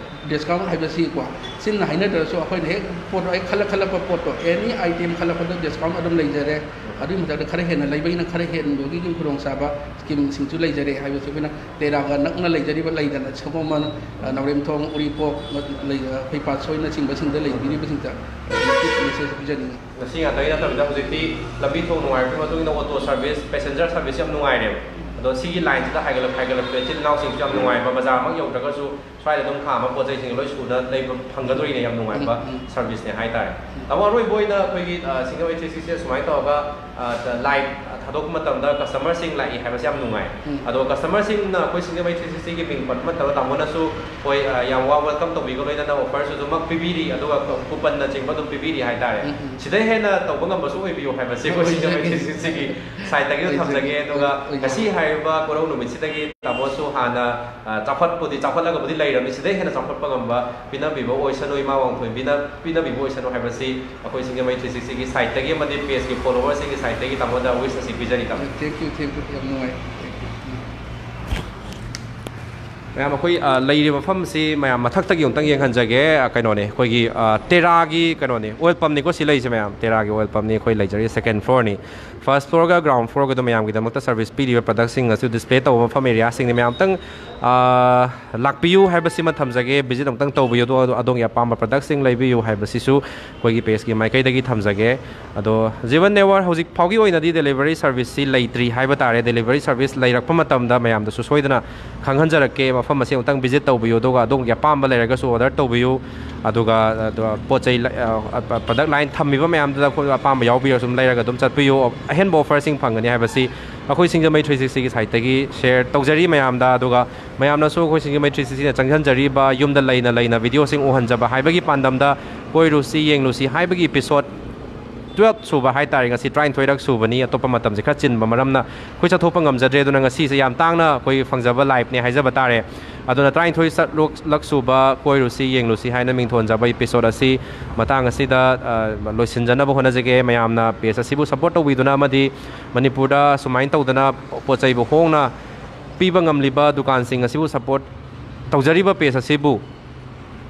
discount ꯍꯥꯏꯕꯁꯤꯀꯣ, ꯆꯤꯟꯅ ꯍꯥꯏꯅꯗ꯭ꯔꯁꯨ ꯑꯩꯈꯣꯏꯅ ꯍꯦꯛ ꯄꯣꯠꯇꯣ ꯍꯦꯛ ꯈꯜꯂ ꯈꯜꯂꯛꯄ ꯄꯣꯠꯇꯣ, any item ꯈꯜꯂꯛꯄꯗ discount ꯑꯗꯨꯝ ꯂꯩꯖꯔꯦ꯫ ꯑꯗꯨꯒꯤ ꯃꯊꯛꯇ ꯈꯔ ꯍꯦꯟꯅ ꯂꯩꯕꯒꯤꯅ ꯈꯔ ꯍꯦꯟꯕꯒꯤ ꯈꯨꯗꯣꯡꯆꯥꯕ scheme ꯁꯤꯡꯁꯨ ꯂꯩꯖꯔꯦ ꯍꯥꯏꯕꯁꯤ ꯑꯩꯈꯣꯏꯅ ꯇꯦꯔꯥꯒ ꯅꯛꯅ ꯂꯩꯖꯔꯤꯕ ꯂꯩꯗꯅ, ꯁꯒꯣꯜꯕꯟ, ꯑ, ꯅꯥꯎꯔꯦꯝꯊꯣꯡ, ꯎꯔꯤꯄꯣꯛ, ꯂꯩ-, ꯑ, ꯈꯣꯏꯄꯥꯠꯁꯣꯏꯅꯆꯤꯡꯕꯁꯤꯡꯗ ꯂꯩꯕꯤꯔꯤꯕꯁꯤꯡꯗ message ꯄꯤꯖꯅꯤꯡꯉꯤ꯫ ꯉꯁꯤ ꯉꯥꯛꯇꯒꯤ ꯅꯠꯇꯕꯤꯗ ꯍꯧꯖꯤꯛꯇꯤ ꯂꯝꯕꯤ ꯊꯣꯡ ꯅꯨꯡꯉꯥꯏꯔꯛꯄꯒꯤ ꯃꯇꯨꯡ ꯏꯟꯅ auto service, passenger service ꯌꯥꯝ ꯅꯨꯡꯉꯥꯏꯔꯦꯕ꯫ ꯑꯗꯣ ꯁꯤꯒꯤ line ꯁꯤꯗ ꯍꯥꯏꯒꯠꯂꯛ-, ꯍꯥꯏꯒꯠꯂꯛꯄ ꯏꯆꯤꯜ ꯏꯅꯥꯎꯁꯤꯡꯁꯨ ꯌꯥꯝ ꯅꯨꯡꯉꯥꯏꯕ, ꯕꯖꯥꯔꯃꯛ ꯌꯧꯗ꯭ꯔꯒꯁꯨ ꯁ꯭ꯋꯥꯏꯗ ꯑꯗꯨꯝ ꯈꯥꯝꯃ ꯄꯣꯠ ꯆꯩꯁꯤꯡ ꯂꯣꯏ ꯁꯨꯅ ꯂꯩꯕ ꯐꯪꯒꯗꯣꯔꯤꯅꯦ, ꯌꯥꯝ ꯅꯨꯡꯉꯥꯏꯕ ꯎꯝ, ꯎꯝ꯫ service ꯅꯦ ꯍꯥꯏꯇꯥꯔꯦ꯫ ꯇꯥꯃꯣ, ꯑꯔꯣꯏꯕ ꯑꯣꯏꯅ ꯑꯩꯈꯣꯏꯒꯤ, ꯑ, ꯁꯤꯡꯖꯃꯩ three sixty ꯁꯦ ꯁꯨꯃꯥꯏꯅ ꯇꯧꯔꯒ, ꯑ, live ꯊꯥꯗꯣꯛꯄ ꯃꯇꯝꯗ customer ꯁꯤꯡ ꯂꯥꯛꯏ ꯍꯥꯏꯕꯁꯦ ꯌꯥꯝ ꯅꯨꯡꯉꯥꯏ꯫ ꯎꯝ꯫ ꯑꯗꯣ customer ꯁꯤꯡꯅ ꯑꯩꯈꯣꯏ ꯁꯤꯡꯖꯃꯩ three sixty ꯒꯤ ꯃꯤꯡ ꯄꯟꯕ ꯃꯇꯝꯗ ꯇꯥꯃꯣꯅꯁꯨ ꯍꯣꯏ, ꯑ, ꯌꯥꯝ warm welcome ꯇꯧꯕꯤꯕ ꯂꯣꯏꯅꯅ offer ꯁꯨ ꯑꯗꯨꯃꯛ ꯄꯤꯕꯤꯔꯤ, ꯑꯗꯨꯒ coupon ꯅꯆꯤꯡꯕ ꯑꯗꯨꯝ ꯄꯤꯕꯤꯔꯤ ꯍꯥꯏꯇꯥꯔꯦ꯫ ꯎꯝ, ꯎꯝ꯫ ꯁꯤꯗꯩ ꯍꯦꯟꯅ ꯇꯧꯕ ꯉꯝꯕꯁꯨ ꯑꯣꯏꯕꯤꯌꯨ ꯍꯥꯏꯕꯁꯦ ꯑꯩꯈꯣꯏ ꯁꯤꯡꯖꯃꯩ ꯑꯣꯏꯖꯒꯦ꯫ three sixty ꯒꯤ side ꯇꯒꯤꯁꯨ ꯑꯣꯏꯖꯒꯦ꯫ ꯊꯝꯖꯒꯦ꯫ ꯑꯗꯨꯒ ꯑꯣꯏꯖꯒꯦ꯫ ꯉꯁꯤ ꯍꯥꯏ ꯍꯥꯏꯔꯤꯕ ꯀꯣꯔꯧ ꯅꯨꯃꯤꯠꯁꯤꯗꯒꯤ ꯇꯥꯃꯣꯁꯨ ꯍꯥꯟꯅ, ꯑ, ꯆꯥꯎꯈꯠꯄꯨꯗꯤ ꯆꯥꯎꯈꯠꯂꯒꯕꯨꯗꯤ ꯂꯩꯔꯕꯅꯤ, ꯁꯤꯗꯩ ꯍꯦꯟꯅ ꯆꯥꯎꯈꯠꯄ ꯉꯝꯕ ꯄꯤꯅꯕꯤꯕ ꯑꯣꯏꯁꯅꯨ, ꯏꯃꯥ ꯋꯥꯡꯊꯣꯏꯕꯤꯅ ꯄꯤꯅꯕꯤꯕ ꯑꯣꯏꯁꯅꯨ ꯍꯥꯏꯕꯁꯤ ꯑꯩꯈꯣꯏ ꯁꯤꯡꯖꯃꯩ ꯊ꯭ꯔꯤ ꯁꯤꯛꯁꯇꯤꯒꯤ ꯁꯥꯏꯠꯇꯒꯤ ꯑꯃꯗꯤ ꯄꯦꯖꯀꯤ ꯐꯣꯂꯣꯋꯔꯁꯤꯡꯒꯤ ꯁꯥꯏꯠꯇꯒꯤ ꯇꯥꯃꯣꯗ ꯋꯤꯁ ꯑꯁꯤ ꯄꯤꯖꯔꯤ, ꯇꯥꯃꯣ꯫ Thank you, thank you, ꯌꯥꯝ ꯅꯨꯡꯉꯥꯏ꯫ Thank you. ꯃꯌꯥꯝ, ꯑꯩꯈꯣꯏ, ꯑ, ꯂꯩꯔꯤꯕ ꯃꯐꯝꯁꯤ ꯃꯌꯥꯝ ꯃꯊꯛꯇꯒꯤ ꯑꯃꯨꯛꯇꯪ ꯌꯦꯡꯍꯟꯖꯒꯦ꯫ ꯑ, ꯀꯩꯅꯣꯅꯦ, ꯑꯩꯈꯣꯏꯒꯤ, ꯑ, ꯇꯦꯔꯥꯒꯤ ꯀꯩꯅꯣꯅꯦ, ꯑꯣꯏꯜ ꯄꯝꯅꯤꯀꯣ ꯁꯤ ꯂꯩꯔꯤꯁꯦ ꯃꯌꯥꯝ, ꯇꯦꯔꯥꯒꯤ ꯑꯣꯏꯜ ꯄꯝꯅꯤ꯫ ꯑꯩꯈꯣꯏ ꯂꯩꯖꯔꯤ ꯁꯦꯀꯦꯟ ꯐ꯭ꯂꯣꯔꯅꯤ꯫ ꯐꯥꯔꯁ ꯐ꯭ꯂꯣꯔꯒ ꯒ꯭ꯔꯥꯎꯟ ꯐ꯭ꯂꯣꯔꯒꯗꯣ ꯃꯌꯥꯝꯒꯤꯗꯃꯛꯇ ꯁꯔꯚꯤꯁ ꯄꯤꯔꯤꯕ ꯄ꯭ꯔꯗꯛꯁꯤꯡ ꯑꯁꯤ ꯗꯤꯁꯄ꯭ꯂꯦ ꯇꯧꯕ ꯃꯐꯝ ꯑꯦꯔꯤꯌꯥꯁꯤꯡꯅꯤ꯫ ꯃꯌꯥꯝ ꯑꯃꯨꯛꯇꯪ, ꯑ, ꯂꯥꯛꯄꯤꯌꯨ ꯍꯥꯏꯕꯁꯤꯃ ꯊꯝꯖꯒꯦ, ꯚꯤꯖꯤꯠ ꯑꯃꯨꯛꯇꯪ ꯇꯧꯕꯤꯌꯨ, ꯑꯗꯣ ꯑꯗꯣ ꯑꯗꯣꯝꯒꯤ ꯑꯄꯥꯝꯕ ꯄ꯭ꯔꯗꯛꯁꯤꯡ ꯂꯩꯕꯤꯌꯨ ꯍꯥꯏꯕꯁꯤꯁꯨ ꯑꯩꯈꯣꯏꯒꯤ ꯄꯦꯖꯀꯤ ꯃꯥꯏꯀꯩꯗꯒꯤ ꯊꯝꯖꯒꯦ꯫ ꯑꯗꯣ ꯖꯤꯕꯟ ꯅꯦꯋꯥꯔ ꯍꯧꯖꯤꯛ ꯐꯥꯎꯒꯤ ꯑꯣꯏꯅꯗꯤ ꯗꯦꯂꯤꯚꯔꯤ ꯁꯔꯚꯤꯁꯁꯤ ꯂꯩꯇ꯭ꯔꯤ ꯍꯥꯏꯕ ꯇꯥꯔꯦ꯫ ꯗꯦꯂꯤꯚꯔꯤ ꯁꯔꯚꯤꯁ ꯂꯩꯔꯛꯄ ꯃꯇꯝꯗ ꯃꯌꯥꯝꯗꯁꯨ ꯁꯣꯏꯗꯅ ꯈꯪꯍꯟꯖꯔꯛꯀꯦ꯫ ꯃꯐꯝ ꯑꯁꯤ ꯑꯃꯨꯛꯇꯪ ꯚꯤꯖꯤꯠ ꯇꯧꯕꯤꯌꯨ, ꯑꯗꯨꯒ ꯑꯗꯣꯝꯒꯤ ꯑꯄꯥꯝꯕ ꯂꯩꯔꯒꯁꯨ ꯑꯣꯔꯗꯔ ꯇꯧꯕꯤꯌꯨ꯫ ꯑꯗꯨꯒ, ꯑꯗꯣ ꯄꯣꯠ ꯆꯩ ꯂ-, ꯑ, ꯄ꯭ꯔꯗꯛ ꯂꯥꯏꯟ ꯊꯝꯃꯤꯕ ꯃꯌꯥꯝꯗꯨꯗ ꯑꯩꯈꯣꯏ ꯑꯄꯥꯝꯕ ꯌꯥꯎꯕꯤꯔꯒ ꯁꯨꯝ ꯂꯩꯔꯒ ꯑꯗꯨꯝ ꯆꯠꯄꯤꯌꯨ꯫ ꯑꯍꯦꯟꯕ ꯑꯣꯐꯔꯁꯤꯡ ꯐꯪꯒꯅꯤ ꯍꯥꯏꯕꯁꯤ ꯑꯩꯈꯣꯏ ꯁꯤꯡꯖꯃꯩ ꯊ꯭ꯔꯤ ꯁꯤꯛꯁꯇꯤꯒꯤ ꯁꯥꯏꯠꯇꯒꯤ ꯁꯤꯌꯔ ꯇꯧꯖꯔꯤ ꯃꯌꯥꯝꯗ꯫ ꯑꯗꯨꯒ ꯃꯌꯥꯝꯅꯁꯨ ꯑꯩꯈꯣꯏ ꯁꯤꯡꯖꯃꯩ ꯊ꯭ꯔꯤ ꯁꯤꯛꯁꯇꯤꯅ ꯆꯪꯁꯤꯟꯖꯔꯤꯕ ꯌꯨꯝꯗ ꯂꯩꯅ ꯂꯩꯅ ꯚꯤꯗꯤꯑꯣꯁꯤꯡ ꯎꯍꯟꯖꯕ ꯍꯥꯏꯕꯒꯤ ꯄꯥꯟꯗꯝꯗ ꯀꯣꯏꯔꯨꯁꯤ ꯌꯦꯡꯂꯨꯁꯤ ꯍꯥꯏꯕꯒꯤ ꯏꯄꯤꯁꯣꯠ ꯇꯨꯌꯦꯜꯞ ꯁꯨꯕ ꯍꯥꯏ ꯇꯥꯔꯦ꯫ ꯉꯁꯤ ꯇꯔꯥꯅꯤꯊꯣꯏꯔꯛ ꯁꯨꯕꯅꯤ, ꯑꯇꯣꯞꯄ ꯃꯇꯝꯁꯦ ꯈꯔ ꯆꯤꯟꯕ ꯃꯔꯝꯅ ꯑꯩꯈꯣꯏ ꯆꯠꯊꯣꯛꯄ ꯉꯝꯖꯗ꯭ꯔꯦ꯫ ꯑꯗꯨꯅ ꯉꯁꯤꯁꯦ ꯌꯥꯝ ꯇꯥꯡꯅ ꯑꯩꯈꯣꯏ ꯐꯪꯖꯕ ꯂꯥꯏꯐꯅꯦ ꯍꯥꯏꯖꯕ ꯇꯥꯔꯦ꯫ ꯑꯗꯨꯅ ꯇꯔꯥꯅꯤꯊꯣꯏ ꯁꯔꯨꯛ ꯂꯛ ꯁꯨꯕ ꯀꯣꯏꯔꯨꯁꯤ ꯌꯦꯡꯂꯨꯁꯤ ꯍꯥꯏꯅ ꯃꯤꯡꯊꯣꯟꯖꯕ ꯏꯄꯤꯁꯣꯠ ꯑꯁꯤ ꯃꯇꯥꯡ ꯑꯁꯤꯗ, ꯑ, ꯂꯣꯏꯁꯤꯟꯖꯅꯕ ꯍꯣꯠꯅꯖꯒꯦ꯫ ꯃꯌꯥꯝꯅ ꯄꯦꯖ ꯑꯁꯤꯕꯨ ꯁꯞꯄꯣꯔꯠ ꯇꯧꯕꯤꯗꯨꯅ ꯑꯃꯗꯤ ꯃꯅꯤꯄꯨꯔꯗ ꯁꯨꯃꯥꯏꯅ ꯇꯧꯗꯅ ꯄꯣꯠ ꯆꯩꯕꯨ ꯍꯣꯡꯅ ꯄꯤꯕ ꯉꯝꯂꯤꯕ ꯗꯨꯀꯥꯟꯁꯤꯡ ꯑꯁꯤꯕꯨ ꯁꯞꯄꯣꯔꯠ ꯇꯧꯖꯔꯤꯕ ꯄꯦꯖ ꯑꯁꯤꯕꯨ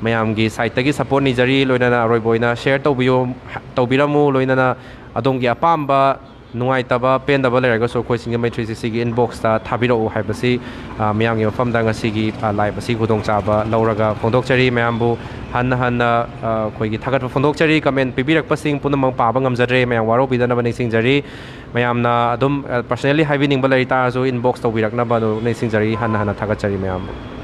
ꯃꯌꯥꯝꯒꯤ ꯁꯥꯏꯠꯇꯒꯤ ꯁꯞꯄꯣꯔꯠ ꯅꯤꯖꯔꯤ꯫ ꯂꯣꯏꯅꯅ ꯑꯔꯣꯏꯕ ꯑꯣꯏꯅ ꯁꯤꯌꯔ ꯇꯧꯕꯤꯌꯨ, ꯇꯧꯕꯤꯔꯝꯃꯨ꯫ ꯂꯣꯏꯅꯅ ꯑꯗꯣꯝꯒꯤ ꯑꯄꯥꯝꯕ ꯅꯨꯡꯉꯥꯏꯇꯕ, ꯄꯦꯟꯗꯕ ꯂꯩꯔꯒꯁꯨ ꯑꯩꯈꯣꯏ ꯁꯤꯡꯖꯃꯩ ꯊ꯭ꯔꯤ ꯁꯤꯛꯁꯇꯤꯒꯤ ꯏꯟꯕꯣꯛꯁꯇ ꯊꯥꯕꯤꯔꯛꯎ ꯍꯥꯏꯕꯁꯤ, ꯑ, ꯃꯤꯌꯥꯝꯒꯤ ꯃꯐꯝꯗ ꯉꯁꯤꯒꯤ, ꯑ, ꯂꯥꯏꯚ ꯑꯁꯤ ꯈꯨꯗꯣꯡꯆꯥꯕ ꯂꯧꯔꯒ ꯐꯣꯡꯗꯣꯛꯆꯔꯤ꯫ ꯃꯌꯥꯝꯕꯨ ꯍꯟꯅ ꯍꯟꯅ, ꯑ, ꯑꯩꯈꯣꯏꯒꯤ ꯊꯥꯒꯠꯄ ꯐꯣꯡꯗꯣꯛꯆꯔꯤ꯫ ꯀꯃꯦꯟ ꯄꯤꯕꯤꯔꯛꯄꯁꯤꯡ ꯄꯨꯝꯅꯃꯛ ꯄꯥꯕ ꯉꯝꯖꯗ꯭ꯔꯦ, ꯃꯌꯥꯝ ꯋꯥꯔꯧꯕꯤꯗꯅꯕ ꯅꯤꯡꯁꯤꯡꯖꯔꯤ꯫ ꯃꯌꯥꯝꯅ ꯑꯗꯨꯝ, ꯑ, ꯄꯔꯁꯅꯦꯜꯂꯤ ꯍꯥꯏꯕꯤꯅꯤꯡꯕ ꯂꯩ ꯇꯥꯔꯁꯨ ꯏꯟꯕꯣꯛꯁ ꯇꯧꯕꯤꯔꯛꯅꯕ ꯑꯗꯨ ꯅꯤꯡꯁꯤꯡꯖꯔꯤ꯫ ꯍꯟꯅ ꯍꯟꯅ ꯊꯥꯒꯠꯆꯔꯤ ꯃꯌꯥꯝꯕꯨ꯫